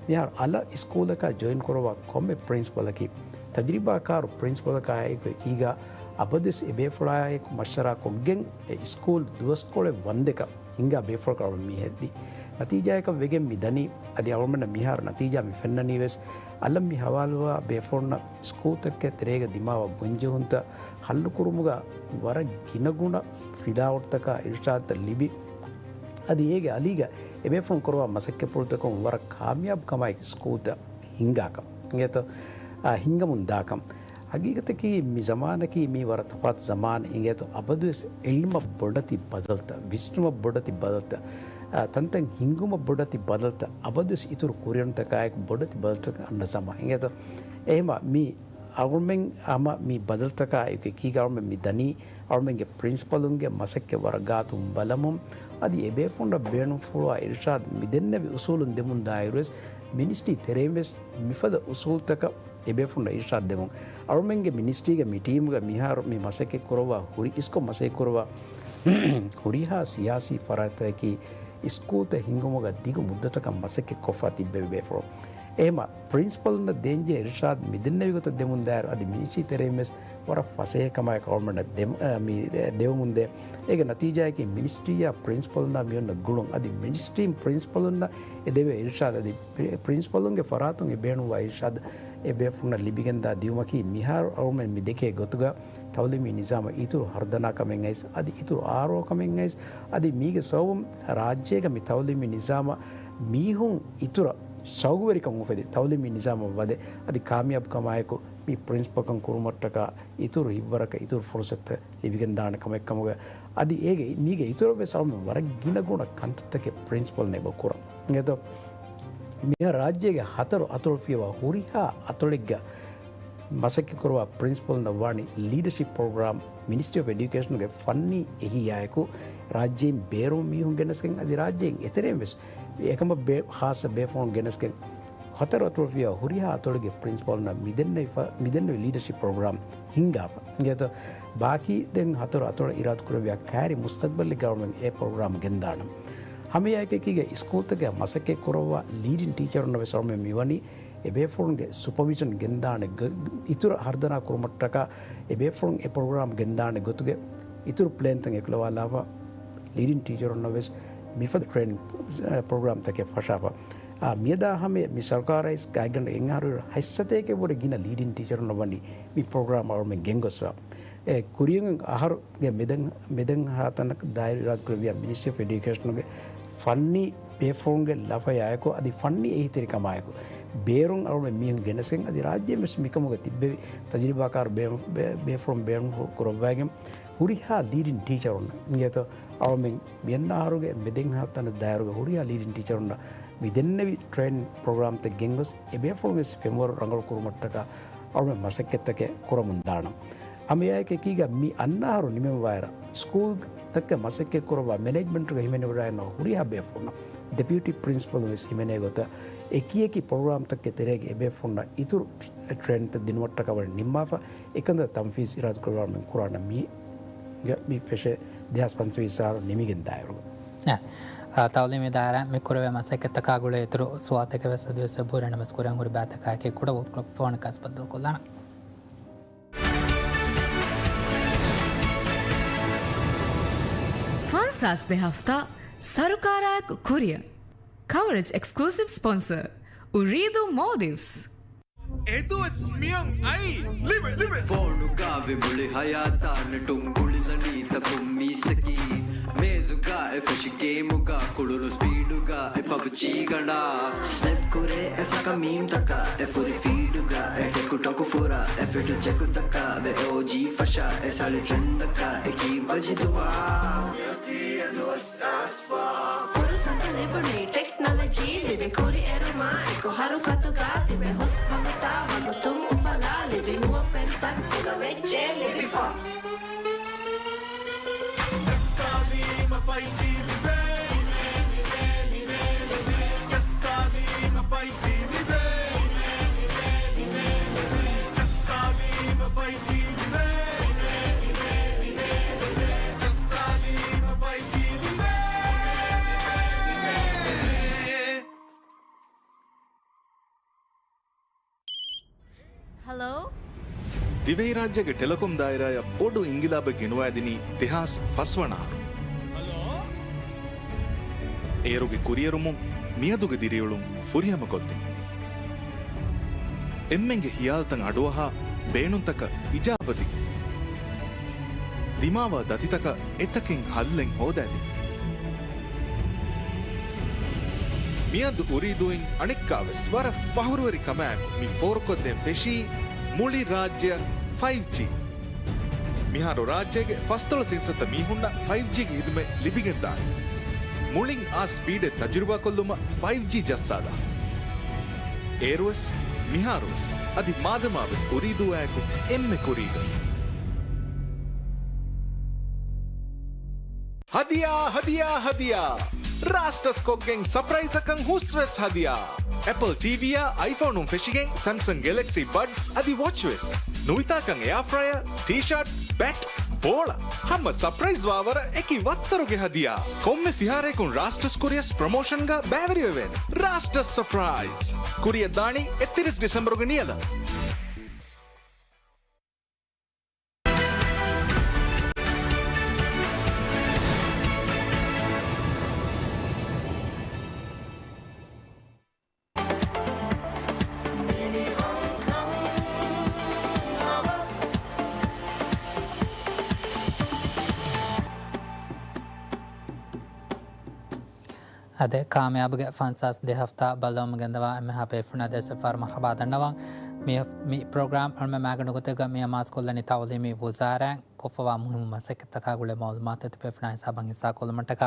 މިހާރު އަލަށް ސްކޫލަކާ ޖޮއިން ކުރައްވާ ކޮންމެ ޕްރިންސިޕަލަކީ، ތަޖްރިބާކާރު ޕްރިންސިޕަލަކާ އެކު އެކީގަ އަބަދުވެސް އެ ބޭފުޅާއެކު މަޝްވަރާ ކޮށްގެން އެ ސްކޫލް ދުވަސްކޮޅެއް ވަންދެކަށް ހިންގާ ބޭފުޅަކަށް އަޅުމެން މީ ހެއްދީ. ނަތީޖާއަކަށް ވެގެން މި ދަނީ. އަދި އަޅުގަނޑަށް މިހާރު ނަތީޖާ މި ފެންނަނީ ވެސް، އަލަށް މި ހަވާލުވާ ބޭފުޅުންނަށް ސްކޫލްތަކެއް ތެރޭގަ ދިމާވާ ގޮންޖެހުންތައް ހައްލުކުރުމުގަ ވަރަށް ގިނަގުނަ ފިލާވަޅުތަކާ އިރުޝާދުތައް ލިބި، އަދި އޭގެ އަލީގަ އެބޭފުޅުން ކުރައްވާ މަސައްކަތްޕުޅުތަކުން ވަރަށް ކާމިޔާބު ކަމާއެކު ސްކޫލްތައް ހިންގާކަން. އިނގޭތޯ؟ އާ، ހިންގަމުން ދާކަން. ހަގީގަތަކީ މި ޒަމާނަކީ މީ ވަރަށް ތަފާތު ޒަމާނެއް. އިނގޭތޯ؟ އަބަދުވެސް އިލްމަށް ބޮޑެތި ބަދަލުތައް، ވިސްނުމަށް ބޮޑެތި ބަދަލުތައް، އާ، ތަންތަން ހިންގުމަށް ބޮޑެތި ބަދަލުތައް، އަބަދުވެސް އިތުރު ކުރިއެރުންތަކާއެކު ބޮޑެތި ބަދަލުތަކަށް އަންނަ ޒަމާން. އިނގޭތޯ؟ އެހެމަ މި އަޅުމެން ހަމަ މި ބަދަލުތަކާ އެކީގަ އަޅުމެން މި ދަނީ، އަޅުމެންގެ ޕްރިންސިޕަލުންގެ މަސައްކަތް ވަރަށް ގާތުން ބަލަމުން، އަދި އެބޭފުޅުންނަށް ބޭނުންފުޅުވާ އިރުޝާދު މިދެންނެވި އުސޫލުން ދެމުން ދާއިރުވެސް، މިނިސްޓްރީ ތެރެއިންވެސް މިފަދަ އުސޫލުތަކަށް އެބޭފުޅުންނަށް އިރުޝާދު ދެމުން. އަޅުމެންގެ މިނިސްޓްރީގެ މި ޓީމުގަ މިހާރު މި މަސައްކަތް ކުރައްވާ ހުރި އިސްކޮށް މަސައްކަތް ކުރައްވާ ހުރިހާ ސިޔާސީ ފަރާތްތަކަކީ ސްކޫލްތައް ހިންގުމުގަ ދިގު މުއްދަތަކަށް މަސައްކަތް ކޮށްފަ ތިއްބެވި ބޭފުޅުން. އެހެމަ ޕްރިންސިޕަލުންނަށް ދޭންޖެހޭ އިރުޝާދު މިދެންނެވި ގޮތަށް ދެމުން ދާއިރު އަދި މިނިސްޓްރީ ތެރެއިން ވެސް ވަރަށް ފަސޭހަ ކަމާއެކު އަޅުމެންނަށް ދެމު-، އަ، މި ދެ-، ދެވެމުންދޭ. އޭގެ ނަތީޖާއަކީ މިނިސްޓްރީއާ ޕްރިންސިޕަލުންނާ މިއޮންނަ ގުޅުން އަދި މިނިސްޓްރީން ޕްރިންސިޕަލުންނަށް އެ ދެވޭ އިރުޝާދު އަދި ޕްރި-، ޕްރިންސިޕަލުންގެ ފަރާތުން އެ ބޭނުންވާ އިރުޝާދު އެ ބޭފުޅުންނަށް ލިބިގެންދާ ދިއުމަކީ މިހާރު އަޅުމެން މި ދެކޭ ގޮތުގަ ތައުލީމީ ނިޒާމަށް އިތުރު ހަރުދަނާ ކަމެއް އައިސް، އަދި އިތުރު އާރޯ ކަމެއް އައިސް، އަދި މީގެ ސަބަބުން ރާއްޖޭގަ މި ތައުލީމީ ނިޒާމަށް މީހުން އިތުރަށް ޝައުގުވެރިކަން އުފެދި، ތައުލީމީ ނިޒާމަށް ވަދެ، އަދި ކާމިޔާބު ކަމާއެކު މި ޕްރިންސިޕަލްކަން ކުރުމަށްޓަކާ އިތުރު ހިތްވަރަކަށް އިތުރު ފުރުސަތުތައް ލިބިގެންދާނެ ކަމެއް ކަމުގަ، އަދި އޭގެ މީގެ އިތުރަށް ވެސް އަޅުމެން ވަރަށް ގިނަ ގުނަ ކަންތައްތަކެއް ޕްރިންސިޕަލް އެބަ ކުރަން. އިނގޭތޯ؟ މިހާ ރާއްޖޭގެ ހަތަރު އަތޮޅު ފިޔަވާ ހުރިހާ އަތޮޅެއްގަ މަސައްކަތް ކުރައްވާ ޕްރިންސިޕަލުންނަށް ވާނީ ލީޑަޝިޕް ޕްރޮގްރާމް މިނިސްޓްރީ އޮފް އެޑިއުކޭޝަނުގެ ފަންނީ އެހީއާއެކު، ރާއްޖޭން ބޭރުން މީހުން ގެނެސްގެން އަދި ރާއްޖޭން އެތެރެއިން ވެސް އެކަމަށް ބޭ-، ޚާއްޞަ ބޭފުޅުން ގެނެސްގެން ހަތަރު އަތޮޅު ފިޔަވާ ހުރިހާ އަތޮޅުގެ ޕްރިންސިޕަލުންނަށް މިދެންނެވި ފަ-، މިދެންނެވި ލީޑަޝިޕް ޕްރޮގްރާމް ހިންގާފަ. އިނގޭތޯ؟ ބާކީ ދެން ހަތަރު އަތޮޅަށް އިރާދަ ކުރެއްވިޔާ ކައިރި މުސްތަގްބަލެއްގަ އަޅުމެން އެ ޕްރޮގްރާމް ގެންދާނަން. ހަމައެއާއެކީގަ ސްކޫލްތަކަށް މަސައްކަތް ކުރައްވާ ލީޑިން ޓީޗަރުންނަށް ވެސް އަޅުމެން މިވަނީ އެބޭފުޅުންގެ ސުޕަވިޝަން ގެންދާނެ ގޮ-، އިތުރަށް ހަރުދަނާ ކުރުމަށްޓަކާ އެބޭފުޅުން އެ ޕްރޮގްރާމް ގެންދާނެ ގޮތުގެ އިތުރު ޕްލޭންތައް އެކުލަވާލާފަ، ލީޑިން ޓީޗަރުންނަށް ވެސް މިފަދަ ޓްރޭނިން ޕްރޮގްރާމްތަކެއް ފަށާފަ. އާ، މިއަދާ ހަމަޔަށް މި ސަރުކާރާއިސް ގާތްގަނޑަށް އެއްއަހަރު ހަތްސަތޭކައެއް ވުރެ ގިނަ ލީޑިން ޓީޗަރުންނަށް ވަނީ މި ޕްރޮގްރާމް އަޅުމެން ގެންގޮސްފަ. އެ ކުރިއަށް އަހަރުގެ މެދަން، މެދަން ހާތަނަކަށް ދާއިރު އިރާދަކުރެއްވިޔާ މިނިސްޓްރީ އޮފް އެޑިއުކޭޝަނުގެ ފަންނީ ބޭފުޅުންގެ ލަފަޔާއެކު އަދި ފަންނީ އެހީތެރިކަމާއެކު ބޭރުން އަޅުމެން މީހުން ގެނެސްގެން އަދި ރާއްޖެ ވެސް މިކަމުގެ ތިއްބެވި ތަޖުރިބާކާރު ބޭ-، ބޭ-، ބޭފުޅުން ބޭނުން ކުރައްވައިގެން ހުރިހާ ލީޑިން ޓީޗަރުން އިނގޭތޯ އަޅުމެން މިއަންނަ އަހަރުގެ މެދެން ހަތަނަ ދާއިރުގެ ހުރިހާ ލީޑިން ޓީޗަރުންނަށް މި ދެންނެވި ޓްރޭނިން ޕްރޮގްރާމްތައް ގެންގޮސް، އެބޭފުޅުން ވެސް ފެންވަރު ރަނގަޅު ކުރުމަށްޓަކާ އަޅުމެން މަސައްކަތްތަކެއް ކުރަމުން ދާނަން. ހަމައެއާއެކީގަ މި އަންނަ އަހަރު ނިމެންވާއިރަށް، ސްކޫލްތަކަށް މަސައްކަތް ކުރައްވާ މެނޭޖްމަންޓުގަ ހިމެނިވަޑައިގަންނަވާ ހުރިހާ ބޭފުޅުންނަށް، ޑެޕިއުޓީ ޕްރިންސިޕަލުން ވެސް ހިމެނޭ ގޮތަށް، އެކި އެކި ޕްރޮގްރާމްތަކުގެ ތެރޭގަ އެބޭފުޅުންނަށް އިތުރު ޓްރޭނިންތައް ދިނުމަށްޓަކާ ވަނީ ނިންމާފަ. އެކަންތައް ތަންފީޒް އިރާދަ ކުރައްވާ މި ކުރާނަން މީ މި ފެށޭ ދެހާސް ފަންސަވީސް އަހަރު ނިމިގެން ދާއިރު. އަ، ތައުލީމީ ދާއިރާ މި ކުރެވޭ މަސައްކަތްތަކާ ގުޅޭ އިތުރު ސުވާލުތަކެއް ވެސް އަދިވެސް އެބަހުރި ނަމަވެސް ކުރިއަށް ހުރި ބައިތަކާއެކީ ކުޑަ ވަގުތުކޮޅަކު ފޯނަކާ ބައްދަލުކޮށްލާނަން. ފަންސާސް ދެ ހަފްތާ ސަރުކާރާއެކު ކުރިއަށް. ކަވަރޭޖް އެކްސްކްލޫސިވް ސްޕޮންސަރ، އުރީދޫ މޯލްޑިވްސް. އެދުވަސް މިއޮން އައީ ލިބެ، ލިބެ. ފޯނުގަ ވި މުޅި ހަޔާތާ ނެޓުން ގުޅިލަނީ ތަކުން މީސްއަކީ. މޭޒުގަ އެ ފެށި ގޭމުގަ ކުޅުނު ސްޕީޑުގަ އެ ޕަބްޖީ ގަނޑާ. ސްނެޕް ކުރޭ އެ ސަކަ މީމްތަކާ އެ ފުރި ފީޑުގަ އެ ޓެކުޓޮކު ފުރާ އެ ފިޓު ޗެކުތަކާ ވެ އޯޖީ ފަށާ އެ ސަޅި ޓްރެންޑަކާ އެކީ ވަޖިދުވާ. ފުރުސަތު ލިބުނީ ޓެކްނޮލޮޖީ ލިބި ކުރިއެރުމާ އެކު ހަރުފަތުގަ ތިބެ ހުސް ވަގުތާ ވަގުތުން އުފަލާ ލިބި ނުވަ ފެންތައް އެނގަވެއްޖެ ލިބިފަ. ޖައްސާލީމަ ފައިވް ޖީ ލިބޭ. ޖައްސާލީމަ ފައިވް ޖީ ލިބޭ. ޖައްސާލީމަ ފައިވް ޖީ ލިބޭ. ޖައްސާލީމަ ފައިވް ޖީ ލިބޭ. ހަލޯ؟ ދިވެހިރާއްޖޭގެ ޓެލެކޮމް ދާއިރާއަށް ބޮޑު އިންގިލާބެއް ގެނުވައިދިނީ ދެހާސް ފަސް ވަނަ އަހަރު. ހަލޯ؟ އޭރުގެ ކުރިއެރުމުން މިއަދުގެ ދިރިއުޅުން ފުރިހަމަކޮށްދިން. އެންމެންގެ ހިޔާލުތައް އަޑުއަހާ، ބޭނުންތަކަށް އިޖާބަދިން. ދިމާވާ ދަތިތަކަށް އެތަކެއް ހައްލެއް ހޯދައިދިން. މިއަދު އުރީދޫއިން އަނެއްކާވެސް ވަރަށް ފަހުރުވެރި ކަމާއެކު މި ފޯރުކޮށްދޭން ފެށީ މުޅި ރާއްޖެއަށް ފައިވް ޖީ. މިހާރު ރާއްޖޭގެ ފަސްދޮޅަސް އިންސައްތަ މީހުންނަށް ފައިވް ޖީގެ ހިދުމަތް ލިބިގެންދާނެ. މުޅިން އާ ސްޕީޑެއް ތަޖުރިބާކޮށްލުމަށް ފައިވް ޖީ ޖައްސާލާ. އޭރުވެސް، މިހާރުވެސް، އަދި މާދަމާވެސް އުރީދޫއާއެކު އެންމެ ކުރީގަ. ހަދިޔާ، ހަދިޔާ، ހަދިޔާ! ރާސްޓަސް ކޮށްގެން ސަޕްރައިޒަކަށް ހުސްވެސް ހަދިޔާ! އެޕަލް ޓީވީއާ އައިފޯނުން ފެށިގެން ސެމްސަން ގެލެކްސީ ބަޑްސް އަދި ވޮޗްވެސް. ނުވިތާކަން އެއާ ފްރަޔަރ، ޓީޝާޓް، ބެޓް، ބޯޅަ. ހަމަ ސަޕްރައިޒް ވާވަރަށް އެކި ވައްތަރުގެ ހަދިޔާ. ކޮންމެ ފިހާރައަކުން ރާސްޓަސް ކުރިޔަސް ޕްރޮމޯޝަންގަ ބައިވެރިވެވޭނެ. ރާސްޓަސް ސަޕްރައިޒް. ކުރިއަށް ދާނީ އެއްތިރީސް ޑިސެމްބަރުގެ ނިޔަލަށް. އާދެ، ކާމިޔާބުގެ ފަންސާސް ދެ ހަފްތާ ބައްލަވަމުން ގެންދަވާ އެންމެހާ ބޭފުޅުންނަށް ދޭސް ފަހަރު މަރުޙަބާ ދަންނަވަން. މި، މި ޕްރޮގްރާމް އަޅުމެން މާގަނޑު ގޮތެއްގަ މި އަމާޒުކޮށްލަނީ ތައުލީމީ ވުޒާރާއިން ކޮށްފަވާ މުހިއްމު މަސައްކަތްތަކާ ގުޅޭ މައުލޫމާތު ތިބޭފުޅުންނާ ހިސާބަށް ހިއްސާކޮށްލުމަށްޓަކާ.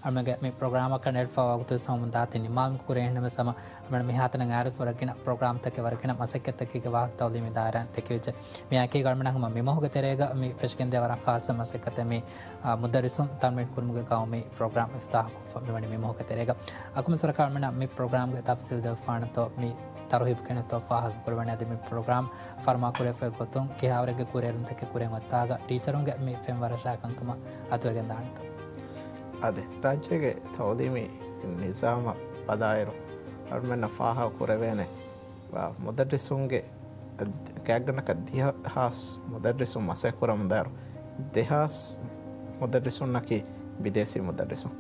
އަޅުމެންގެ މި ޕްރޮގްރާމަކަށް ނެރެފަވާ ވަގުތު ވެސް ހަމަ ދާތީ ނިންމާލުމުގެ ކުރިން. އެހެންނަމަވެސް ހަމަ އަޅުމެން މިހާތަނަށް އައިރުވެސް ވަރަށް ގިނަ ޕްރޮގްރާމްތަކެއް، ވަރަށް ގިނަ މަސައްކަތްތަކެއްގެ ވާހަކަ ތައުލީމީ ދާއިރާއިން ދެކެވިއްޖެ. މިއާއެކީގަ އަޅުމެންނަށް ހަމަ މި މަހުގެ ތެރޭގަ މި ފެށިގެންދިޔަ ވަރަށް ޚާއްޞަ މަސައްކަތެއް މި، އާ، މުދައްރިސުން ތަމްރީން ކުރުމުގެ ގައުމީ ޕްރޮގްރާމް އިފްތިތާޙްކޮށްފަ މިވަނީ މި މަހުގެ ތެރޭގަ. އަކުމަސްވަރަކަށް އަޅުމެންނަށް މި ޕްރޮގްރާމްގެ ތަފްސީލް ދެއްވާނެތޯ، މި ތަރުހީބު ކިހިނެއްތޯ ފާހަގަކުރެވޭނެ. އަދި މި ޕްރޮގްރާމް ފަރުމާކުރެވިފައި ގޮތުން ކިހާވަރެއްގެ ކުރިއެރުންތަކެއް ކުރިއަށް އޮތްތާގަ ޓީޗަރުންގެ މި ފެންވަރަށާ ކަންކަމަށް އަތުވެގެންދާނެތޯ؟ އާދެ، ރާއްޖޭގެ ތައުލީމީ ނިޒާމަށް ބަލާއިރު އަޅުމެންނަށް ފާހަގަކުރެވޭނެ، އާ، މުދައްރިސުންގެ ގާތްގަނޑަކަށް ދިހަ ހާސް މުދައްރިސުން މަސައްކަތްކުރަމުންދާއިރު، ދެހާސް މުދައްރިސުންނަކީ ބިދޭސީ މުދައްރިސުން.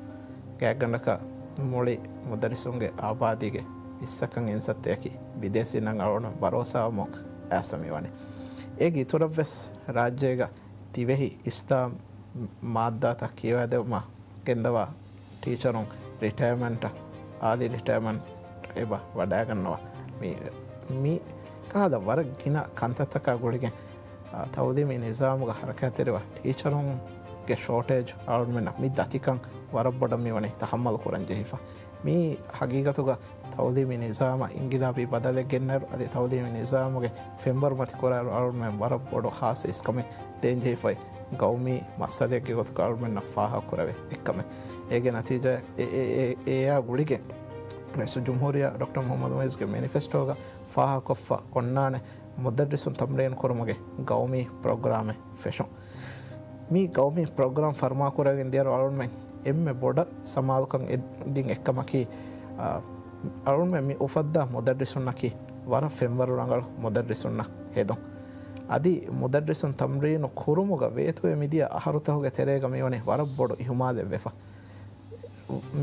ގާތްގަނޑަކަށް މުޅި މުދައްރިސުންގެ އާބާދީގެ ވިއްސަކަށް އިންސައްތައަކީ ބިދޭސީންނަށް އަޅުގަނޑު ބަރޯސާވަމުން އައިސް މިވަނީ. އޭގެ އިތުރަށްވެސް ރާއްޖޭގަ ދިވެހި އިސްލާމް މާއްދާތައް ކިޔަވައިދެވުމަށް ގެންދަވާ ޓީޗަރުން ރިޓަޔަރމަންޓަށް، އާލީ ރިޓަޔަރމަންޓް އެބަ ވަޑައިގަންނަވާ. މި، މި ކަހަލަ ވަރަށް ގިނަ ކަންތައްތަކާ ގުޅިގެން، އާ، ތައުލީމީ ނިޒާމުގަ ހަރަކާތްތެރިވާ ޓީޗަރުންގެ ޝޯޓޭޖް އަޅުގަނޑުމެންނަށް މި ދަތިކަން ވަރަށް ބޮޑަށް މިވަނީ ތަހައްމަލު ކުރަން ޖެހިފަ. މީ ހަގީގަތުގަ ތައުލީމީ ނިޒާމަށް އިންގިލާބީ ބަދަލެއް ގެންނައިރު، އަދި ތައުލީމީ ނިޒާމުގެ ފެންވަރު މަތިކުރާއިރު، އަޅުގަނޑުމެން ވަރަށް ބޮޑު ހާއްސަ އިސްކަމެއް ދޭން ޖެހިފައި، ގައުމީ މައްސަލައެއްގެ ގޮތުގަ އަޅުގަނޑުމެންނަށް ފާހަގަކުރެވޭ އެއްކަމެއް. އޭގެ ނަތީޖާ އެ، އެ، އެ، އެއާ ގުޅިގެން ރައީސުލްޖުމްހޫރިއްޔާ ޑޮކްޓަރ މުޙައްމަދު މުޢިއްޒުގެ މެނިފެސްޓޯގަ ފާހަގަކޮށްފަ އޮންނާނެ މުދައްރިސުން ތަމްރީނު ކުރުމުގެ ގައުމީ ޕްރޮގްރާމެއް ފެށުން. މި ގައުމީ ޕްރޮގްރާމް ފަރުމާކުރެވިގެން ދިޔައިރު އަޅުގަނޑުމެން އެންމެ ބޮޑަށް ސަމާލުކަން އެދިން އެއްކަމަކީ، އާ، އަޅުގަނޑުމެން މި އުފައްދާ މުދައްރިސުންނަކީ ވަރަށް ފެންވަރު ރަނގަޅު މުދައްރިސުންނަށް ހެދުން. އަދި މުދައްރިސުން ތަމްރީނު ކުރުމުގަ ވޭތުވެ މިދިޔަ އަހަރުތަކުގެ ތެރޭގަ މިވަނީ ވަރަށް ބޮޑު އިހުމާލެއް ވެފަ.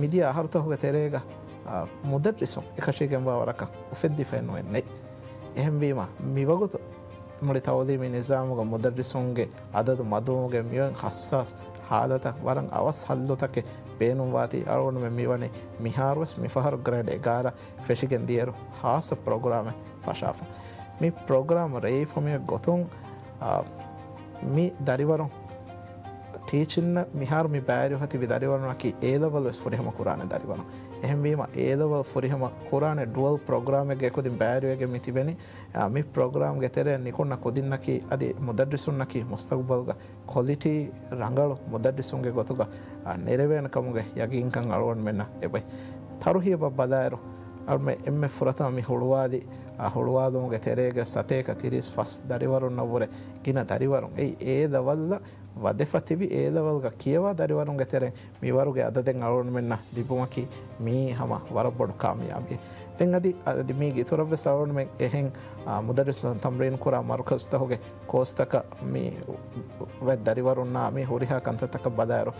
މިދިޔަ އަހަރުތަކުގެ ތެރޭގަ، އާ، މުދައްރިސުން އެކަށީގެންވާ ވަރަކަށް އުފެއްދިފައެއް ނުވެ ނެތް. އެހެންވީމަ، މިވަގުތު މުޅި ތައުލީމީ ނިޒާމުގަ މުދައްރިސުންގެ އަދަދު މަދުވުމުގެ މިވަން ހައްސާސް ހާލަތަށް ވަރަށް އަވަސް ހައްލުތަކެއް ބޭނުންވާތީ، އަޅުގަނޑުމެން މިވަނީ މިހާރުވެސް މިފަހަރު ގްރޭޑް އެގާރަ ފެށިގެން ދިޔައިރު ހާއްސަ ޕްރޮގްރާމެއް ފަށާފަ. މި ޕްރޮގްރާމް ރޭވިފަ މިއޮތް ގޮތުން، އާ، މި ދަރިވަރުން ޓީޗިންއަށް މިހާރު މި ބައިވެރިވެފަ ތިބި ދަރިވަރުންނަކީ އޭ ލެވެލް ވެސް ފުރިހަމަ ކުރާނެ ދަރިވަރުން. އެހެންވީމަ، އޭ ލެވެލް ފުރިހަމަ ކުރާނެ ޑުއަލް ޕްރޮގްރާމެއްގެ އެކުދިން ބައިވެރިވެގެން މި ތިބެނީ. އާ، މި ޕްރޮގްރާމްގެ ތެރެއަށް ނިކުންނަ ކުދިންނަކީ އަދި މުދައްރިސުންނަކީ މުސްތަގުބަލުގަ ކޮލިޓީ ރަނގަޅު މުދައްރިސުންގެ ގޮތުގަ، އާ، ނެރެވޭނެ ކަމުގެ ޔަގީންކަން އަޅުގަނޑުމެންނަށް އެބައި. ތަރުހީބަށް ބަލާއިރު، އަޅުމެން އެންމެ ފުރަތަމަ މި ހުޅުވާލި، އާ، ހުޅުވާލުމުގެ ތެރޭގަ ސަތޭކަ ތިރީސް ފަސް ދަރިވަރުންނަށްވުރެ ގިނަ ދަރިވަރުން އެއީ އޭ ލެވެލްއަށް ވަދެފަ ތިބި އޭ ލެވެލްގަ ކިޔަވާ ދަރިވަރުންގެ ތެރެއިން މިވަރުގެ އަދަދެއް އަޅުގަނޑުމެންނަށް ލިބުމަކީ މީ ހަމަ ވަރަށް ބޮޑު ކާމިޔާބީ. ދެން އަދި، އަދި މީގެ އިތުރަށްވެސް އަޅުގަނޑުމެން އެހެން، އާ، މުދައްރިސުން ތަމްރީނު ކުރާ މަރުކަޒުތަކުގެ ކޯސްތަކަށް މި ވެ ދަރިވަރުންނާ މި ހުރިހާ ކަންތައްތަކަށް ބަލާއިރު،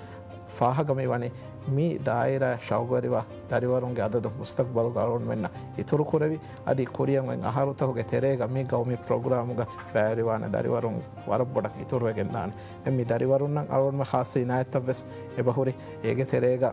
ފާހަގަ މި ވަނީ މި ދާއިރާ ޝައުގުވެރިވާ ދަރިވަރުންގެ އަދަދު މުސްތަޤްބަލުގަ އަޅުގަނޑުމެންނަށް އިތުރު ކުރެވި، އަދި ކުރިއަށް އޮތް އަހަރުތަކުގެ ތެރޭގަ މި ގައުމީ ޕްރޮގްރާމުގަ ބައިވެރިވާނެ ދަރިވަރުން ވަރަށް ބޮޑަށް އިތުރުވެގެންދާނެ. ދެން މި ދަރިވަރުންނަށް އަޅުގަނޑުމެން ޚާއްޞަ އިނާޔަތްތައް ވެސް އެބަހުރި. އޭގެ ތެރޭގަ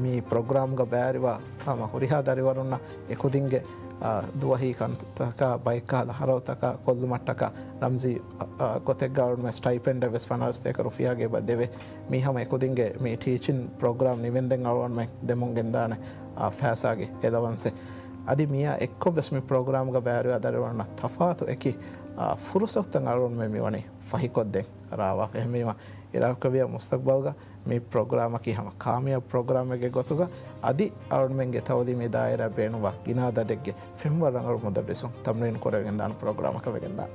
މި ޕްރޮގްރާމްގަ ބައިވެރިވާ ހަމަ ހުރިހާ ދަރިވަރުންނަށް އެކުދިންގެ، އާ، ދުވަހީ ކަންތަކާ ބައެއްކަހަލަ އަހަރުތަކާ ކޮށްލުމަށްޓަކާ ރަމްޒީ، އާ، ގޮތެއްގަ އަޅުގަނޑުމެން ސްޓައިޕެންޑެއް ވެސް ފަނަރަސް ދޭކަ ރުފިޔާގެ އެބަ ދެވޭ. މީ ހަމަ އެކުދިންގެ މި ޓީޗިން ޕްރޮގްރާމް ނިމެންދެން އަޅުގަނޑުމެން ދެމުން ގެންދާނެ، އާ، ފައިސާގެ އެލަވަންސެއް. އަދި މިއާ އެއްކޮށް ވެސް މި ޕްރޮގްރާމްގަ ބައިވެރިވާ ދަރިވަރުންނަށް ތަފާތު އެކި، އާ، ފުރުސަތުތައް އަޅުގަނޑުމެން މިވަނީ ފަހިކޮށްދޭން ރާވާފަ. އެހެންވީމަ، އިރާދަކުރެއްވިޔާ މުސްތަޤްބަލްގަ މި ޕްރޮގްރާމަކީ ހަމަ ކާމިޔާބު ޕްރޮގްރާމެއްގެ ގޮތުގަ އަދި އަޅުގަނޑުމެންގެ ތައުލީމީ ދާއިރާ ބޭނުންވާ ގިނަ އަދަދެއްގެ ފެންވަރު ރަނގަޅު މުދައްރިސުން ތަމްރީނު ކުރެވިގެންދާނެ ޕްރޮގްރާމަކަށް ވެގެންދާނެ.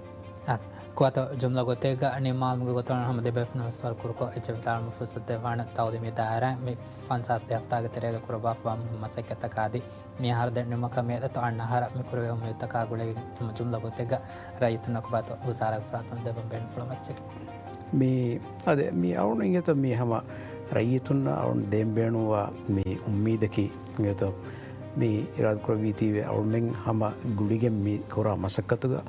އާދެ، ކުވާތޯ ޖުމްލަ ގޮތެއްގަ ނިންމާލުމުގެ ގޮތުން ހަމަ ދެބޭފުޅުން ވެސް ވަރު ކުރުކޮށް އެއްޗެއް ވިދާޅުވުމަށް ފުރުސަތު ދެއްވާނެ. ތައުލީމީ ދާއިރާއިން މި ފަންސާސް ދެ ހަފްތާގެ ތެރޭގަ ކުރައްވާފަވާ މުހިންމު މަސައްކަތްތަކާ އަދި މި އަހަރު ދެންނެވުމަކަށް މިއަދަށް އަންނަ އަހަރަށް މި ކުރެވޭ އުއްމީދުތަކާ ގުޅިގެން ހަމަ ޖުމްލަ ގޮތެއްގަ ރައްޔިތުންނަށް ކޮބާތޯ ވުޒާރާގެ ފަރާތުން ދެއްވަން ބޭނުންފުޅު މެސެޖެއް؟ މި އަދެ މި އަޅުގަނޑު އިނގޭތޯ މި ހަމަ ރައްޔިތުންނަށް އަޅުގަނޑު ދޭން ބޭނުންވާ މި އުއްމީދަކީ އިނގޭތޯ މި އިރާދަކުރެއްވީތީވެ އަޅުގަނޑުމެން ހަމަ ގުޅިގެން މި ކުރާ މަސައްކަތުގަ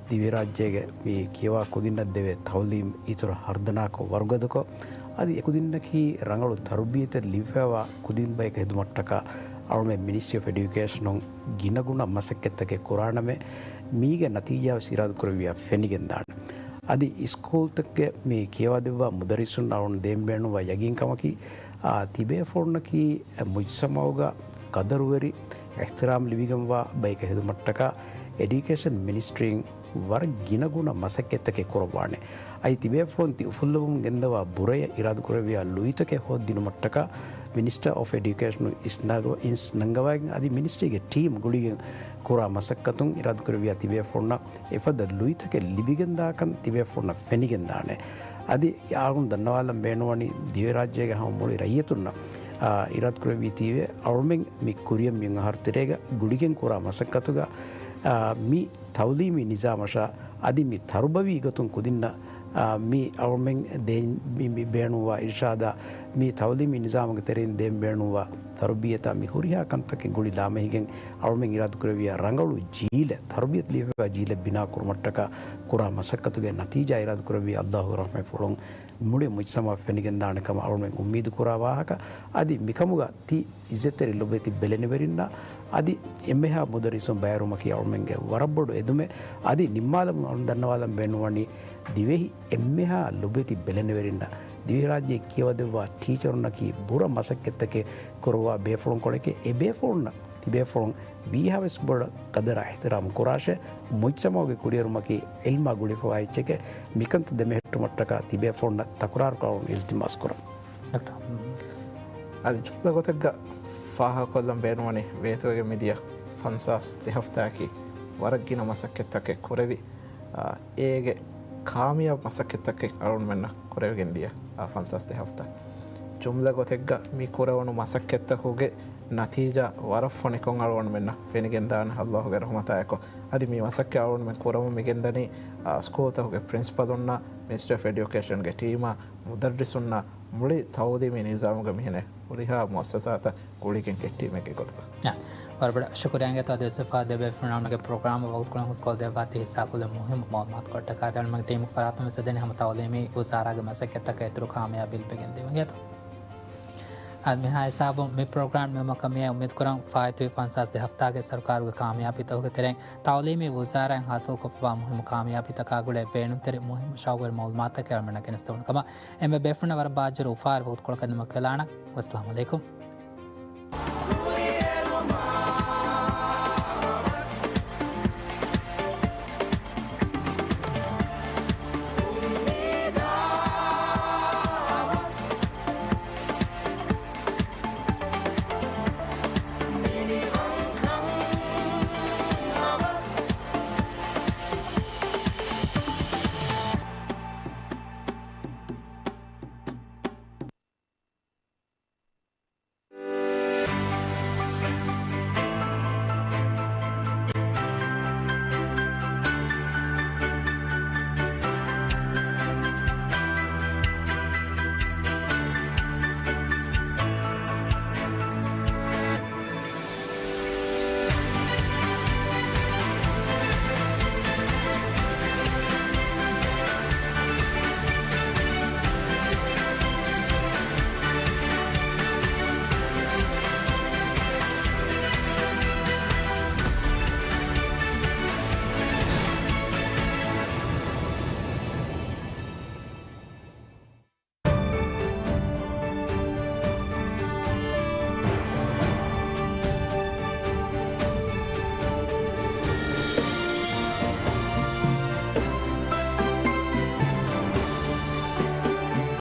ދިވެހިރާއްޖޭގެ މި ކިޔަވާ ކުދިންނަށް ދެވޭ ތައުލީމް އިތުރަށް ހަރުދަނާކޮށް ވަރުގަދަކޮށް، އަދި އެކުދިންނަކީ ރަނގަޅު ތަރުބިޔަތެއް ލިބިފައިވާ ކުދިން ބަޔަކަށް ހެދުމަށްޓަކާ އަޅުމެން މިނިސްޓްރީ އޮފް އެޑިއުކޭޝަނުން ގިނަގުނަ މަސައްކަތްތަކެއް ކުރާނަމޭ، މީގެ ނަތީޖާ ވެސް އިރާދަކުރެއްވިޔާ ފެނިގެންދާނެ. އަދި އިސްކޫލްތަކުގެ މި ކިޔަވާދެއްވާ މުދައްރިސުން އަޅުން ދޭން ބޭނުންވާ ޔަގީންކަމަކީ، އާ، ތިބޭފުޅުންނަކީ މުޖްތަމަޢުގަ ޤަދަރުވެރި، އިޙްތިރާމް ލިބިގެންވާ ބަޔަކަށް ހެދުމަށްޓަކާ އެޑިއުކޭޝަން މިނިސްޓްރީން ވަރަށް ގިނަގުނަ މަސައްކަތްތަކެއް ކުރައްވާނެ. އަދި ތިބޭފުޅުން ތި އުފުއްލަވަމުން ގެންދަވާ ބުރަޔަށް އިރާދަކުރެއްވިޔާ ލުއިތަކެއް ހޯދިދިނުމަށްޓަކާ މިނިސްޓަރ އޮފް އެޑިއުކޭޝަނު އިސްނަންގަވައިގެން އަދި މިނިސްޓްރީގެ ޓީމް ގުޅިގެން ކުރާ މަސައްކަތުން އިރާދަކުރެއްވިޔާ ތިބޭފުޅުންނަށް އެފަދަ ލުއިތަކެއް ލިބިގެންދާކަން ތިބޭފުޅުންނަށް ފެނިގެންދާނެ. އަދި އަޅުން ދަންނަވާލަން ބޭނުންވަނީ ދިވެހިރާއްޖޭގެ ހަމަ މުޅި ރައްޔިތުންނަށް، އާ، އިރާދަކުރެއްވީތީވެ އަޅުމެން މި ކުރިއަށް މި އަހަރު ތެރޭގަ ގުޅިގެން ކުރާ މަސައްކަތުގަ، އާ، މި ތައުލީމީ ނިޒާމަށާ އަދި މި ތަރުބަވީ ގޮތުން ކުދިންނަށް، އާ، މި އަޅުމެން ދޭން މި، މި ބޭނުންވާ އިރުޝާދާ، މި ތައުލީމީ ނިޒާމުގެ ތެރެއިން ދޭން ބޭނުންވާ ތަރުބިޔަތާ މި ހުރިހާ ކަންތަކެއް ގުޅި ލާމެހިގެން އަޅުމެން އިރާދަކުރެއްވިޔާ ރަނގަޅު ޖީލެއް، ތަރުބިޔަތު ލިބިފައިވާ ޖީލެއް ބިނާ ކުރުމަށްޓަކާ ކުރާ މަސައްކަތުގެ ނަތީޖާ އިރާދަކުރެއްވި އައްލާހުގެ ރަޙްމަތްފުޅުން މުޅި މުޖްތަމަޢަށް ފެނިގެންދާނެ ކަމަށް އަޅުމެން އުއްމީދު ކުރާ ވާހަކަ. އަދި މިކަމުގަ ތި އިއްޒަތްތެރި ލޮބުވެތި ބެލެނިވެރިންނަށް އަދި އެންމެހާ މުދައްރިސުން ބައިވެރިވުމަކީ އަޅުމެންގެ ވަރަށް ބޮޑު އެދުމެއް. އަދި ނިންމާލަމުން އަޅުން ދަންނަވާލަން ބޭނުންވަނީ ދިވެހި އެންމެހާ ލޮބުވެތި ބެލެނިވެރިންނަށް ދިވެހިރާއްޖެ ކިޔަވަދެއްވާ ޓީޗަރުންނަކީ ބުރަ މަސައްކަތްތަކެއް ކުރައްވާ ބޭފުޅުންކޮޅެކޭ. އެ ބޭފުޅުންނަށް ތިބޭފުޅުން ވީހާވެސް ބޮޑަށް ޤަދަރާ އިޙްތިރާމް ކުރާށޭ. މުޖްތަމަޢުގެ ކުރިއެރުމަކީ ޢިލްމާ ގުޅިފަވާ އެއްޗެކޭ. މިކަންތައް ދެމެހެއްޓުމަށްޓަކާ ތިބޭފުޅުންނަށް ތަކުރާރުކޮށް އަޅުން އިލްތިމާސް ކުރަން. ޑޮކްޓަރ. އަދި ޖުމްލަ ގޮތެއްގަ ފާހަގަކޮށްލަން ބޭނުންވަނީ ވޭތުވެގެން މިދިޔަ ފަންސާސް ދެ ހަފްތާއަކީ ވަރަށް ގިނަ މަސައްކަތްތަކެއް ކުރެވި، އާ، އޭގެ ކާމިޔާބު މަސައްކަތްތަކެއް އަޅުގަނޑުމެންނަށް ކުރެވިގެން ދިޔަ، އާ، ފަންސާސް ދެ ހަފްތާ. ޖުމްލަ ގޮތެއްގަ މި ކުރެވުނު މަސައްކަތްތަކުގެ ނަތީޖާ ވަރަށް ފޮނިކޮށް އަޅުގަނޑުމެންނަށް ފެނިގެންދާނެ އައްލާހުގެ ރަޙްމަތާއެކު. އަދި މި މަސައްކަތް އަޅުގަނޑުމެން ކުރަމުން މިގެންދަނީ، އާ، ސްކޫލްތަކުގެ ޕްރިންސިޕަލުންނާ، މިނިސްޓްރީ އޮފް އެޑިއުކޭޝަންގެ ޓީމާ، މުދައްރިސުންނާ، މުޅި ތައުލީމީ ނިޒާމުގެ މިހެނެއް ހުރިހާ މުއައްސަސާތައް ގުޅިގެން އެއް ޓީމެއްގެ ގޮތުގަ. އާ، ވަރަށް ބޮޑަށް ޝުކުރިއްޔާ އިނގޭތޯ އަދިވެސް ދެ ބޭފުޅުންނަށް އަޅުގަނޑުގެ ޕްރޮގްރާމަށް ވަގުތުކޮޅުން ހުސްކޮށްދެއްވާތީ ހިއްސާކޮށްލި މުހިއްމު މަޢުލޫމާތުކޮޅަށްޓަކާ. އަޅުގަނޑުމެންގެ ޓީމުގެ ފަރާތުން ވެސް ދެނީ ހަމަ ތައުލީމީ ވުޒާރާގެ މަސައްކަތްތަކަށް އިތުރު ކާމިޔާބީ ލިބިގެން ދިއުން އިނގޭތޯ. އަދި މިހާ ހިސާބުން މި ޕްރޮގްރާމް ނިމުމަކަށް މިއައި އުއްމީދުކުރަން ފާއިތުވި ފަންސާސް ދެ ހަފްތާގެ ސަރުކާރުގެ ކާމިޔާބީތަކުގެ ތެރެއިން ތައުލީމީ ވުޒާރާއިން ހާސިލްކޮށްފައިވާ މުހިއްމު ކާމިޔާބީތަކާ ގުޅޭ ބޭނުންތެރި މުހިއްމު ޝައުގުވެރި މަޢުލޫމާތުތަކެއް އަޅުގަނޑުމެންނަށް ގެނެސްދެވުނު ކަމަށް. އެންމެ ބޭފުޅުންނަށް ވަރަށް ބާއްޖަވެރި އުފާވެރި ވަގުތުކޮޅަކަށް ދިމަކު ވެލާނަން. ވައްސަލާމު ޢަލައިކުމް.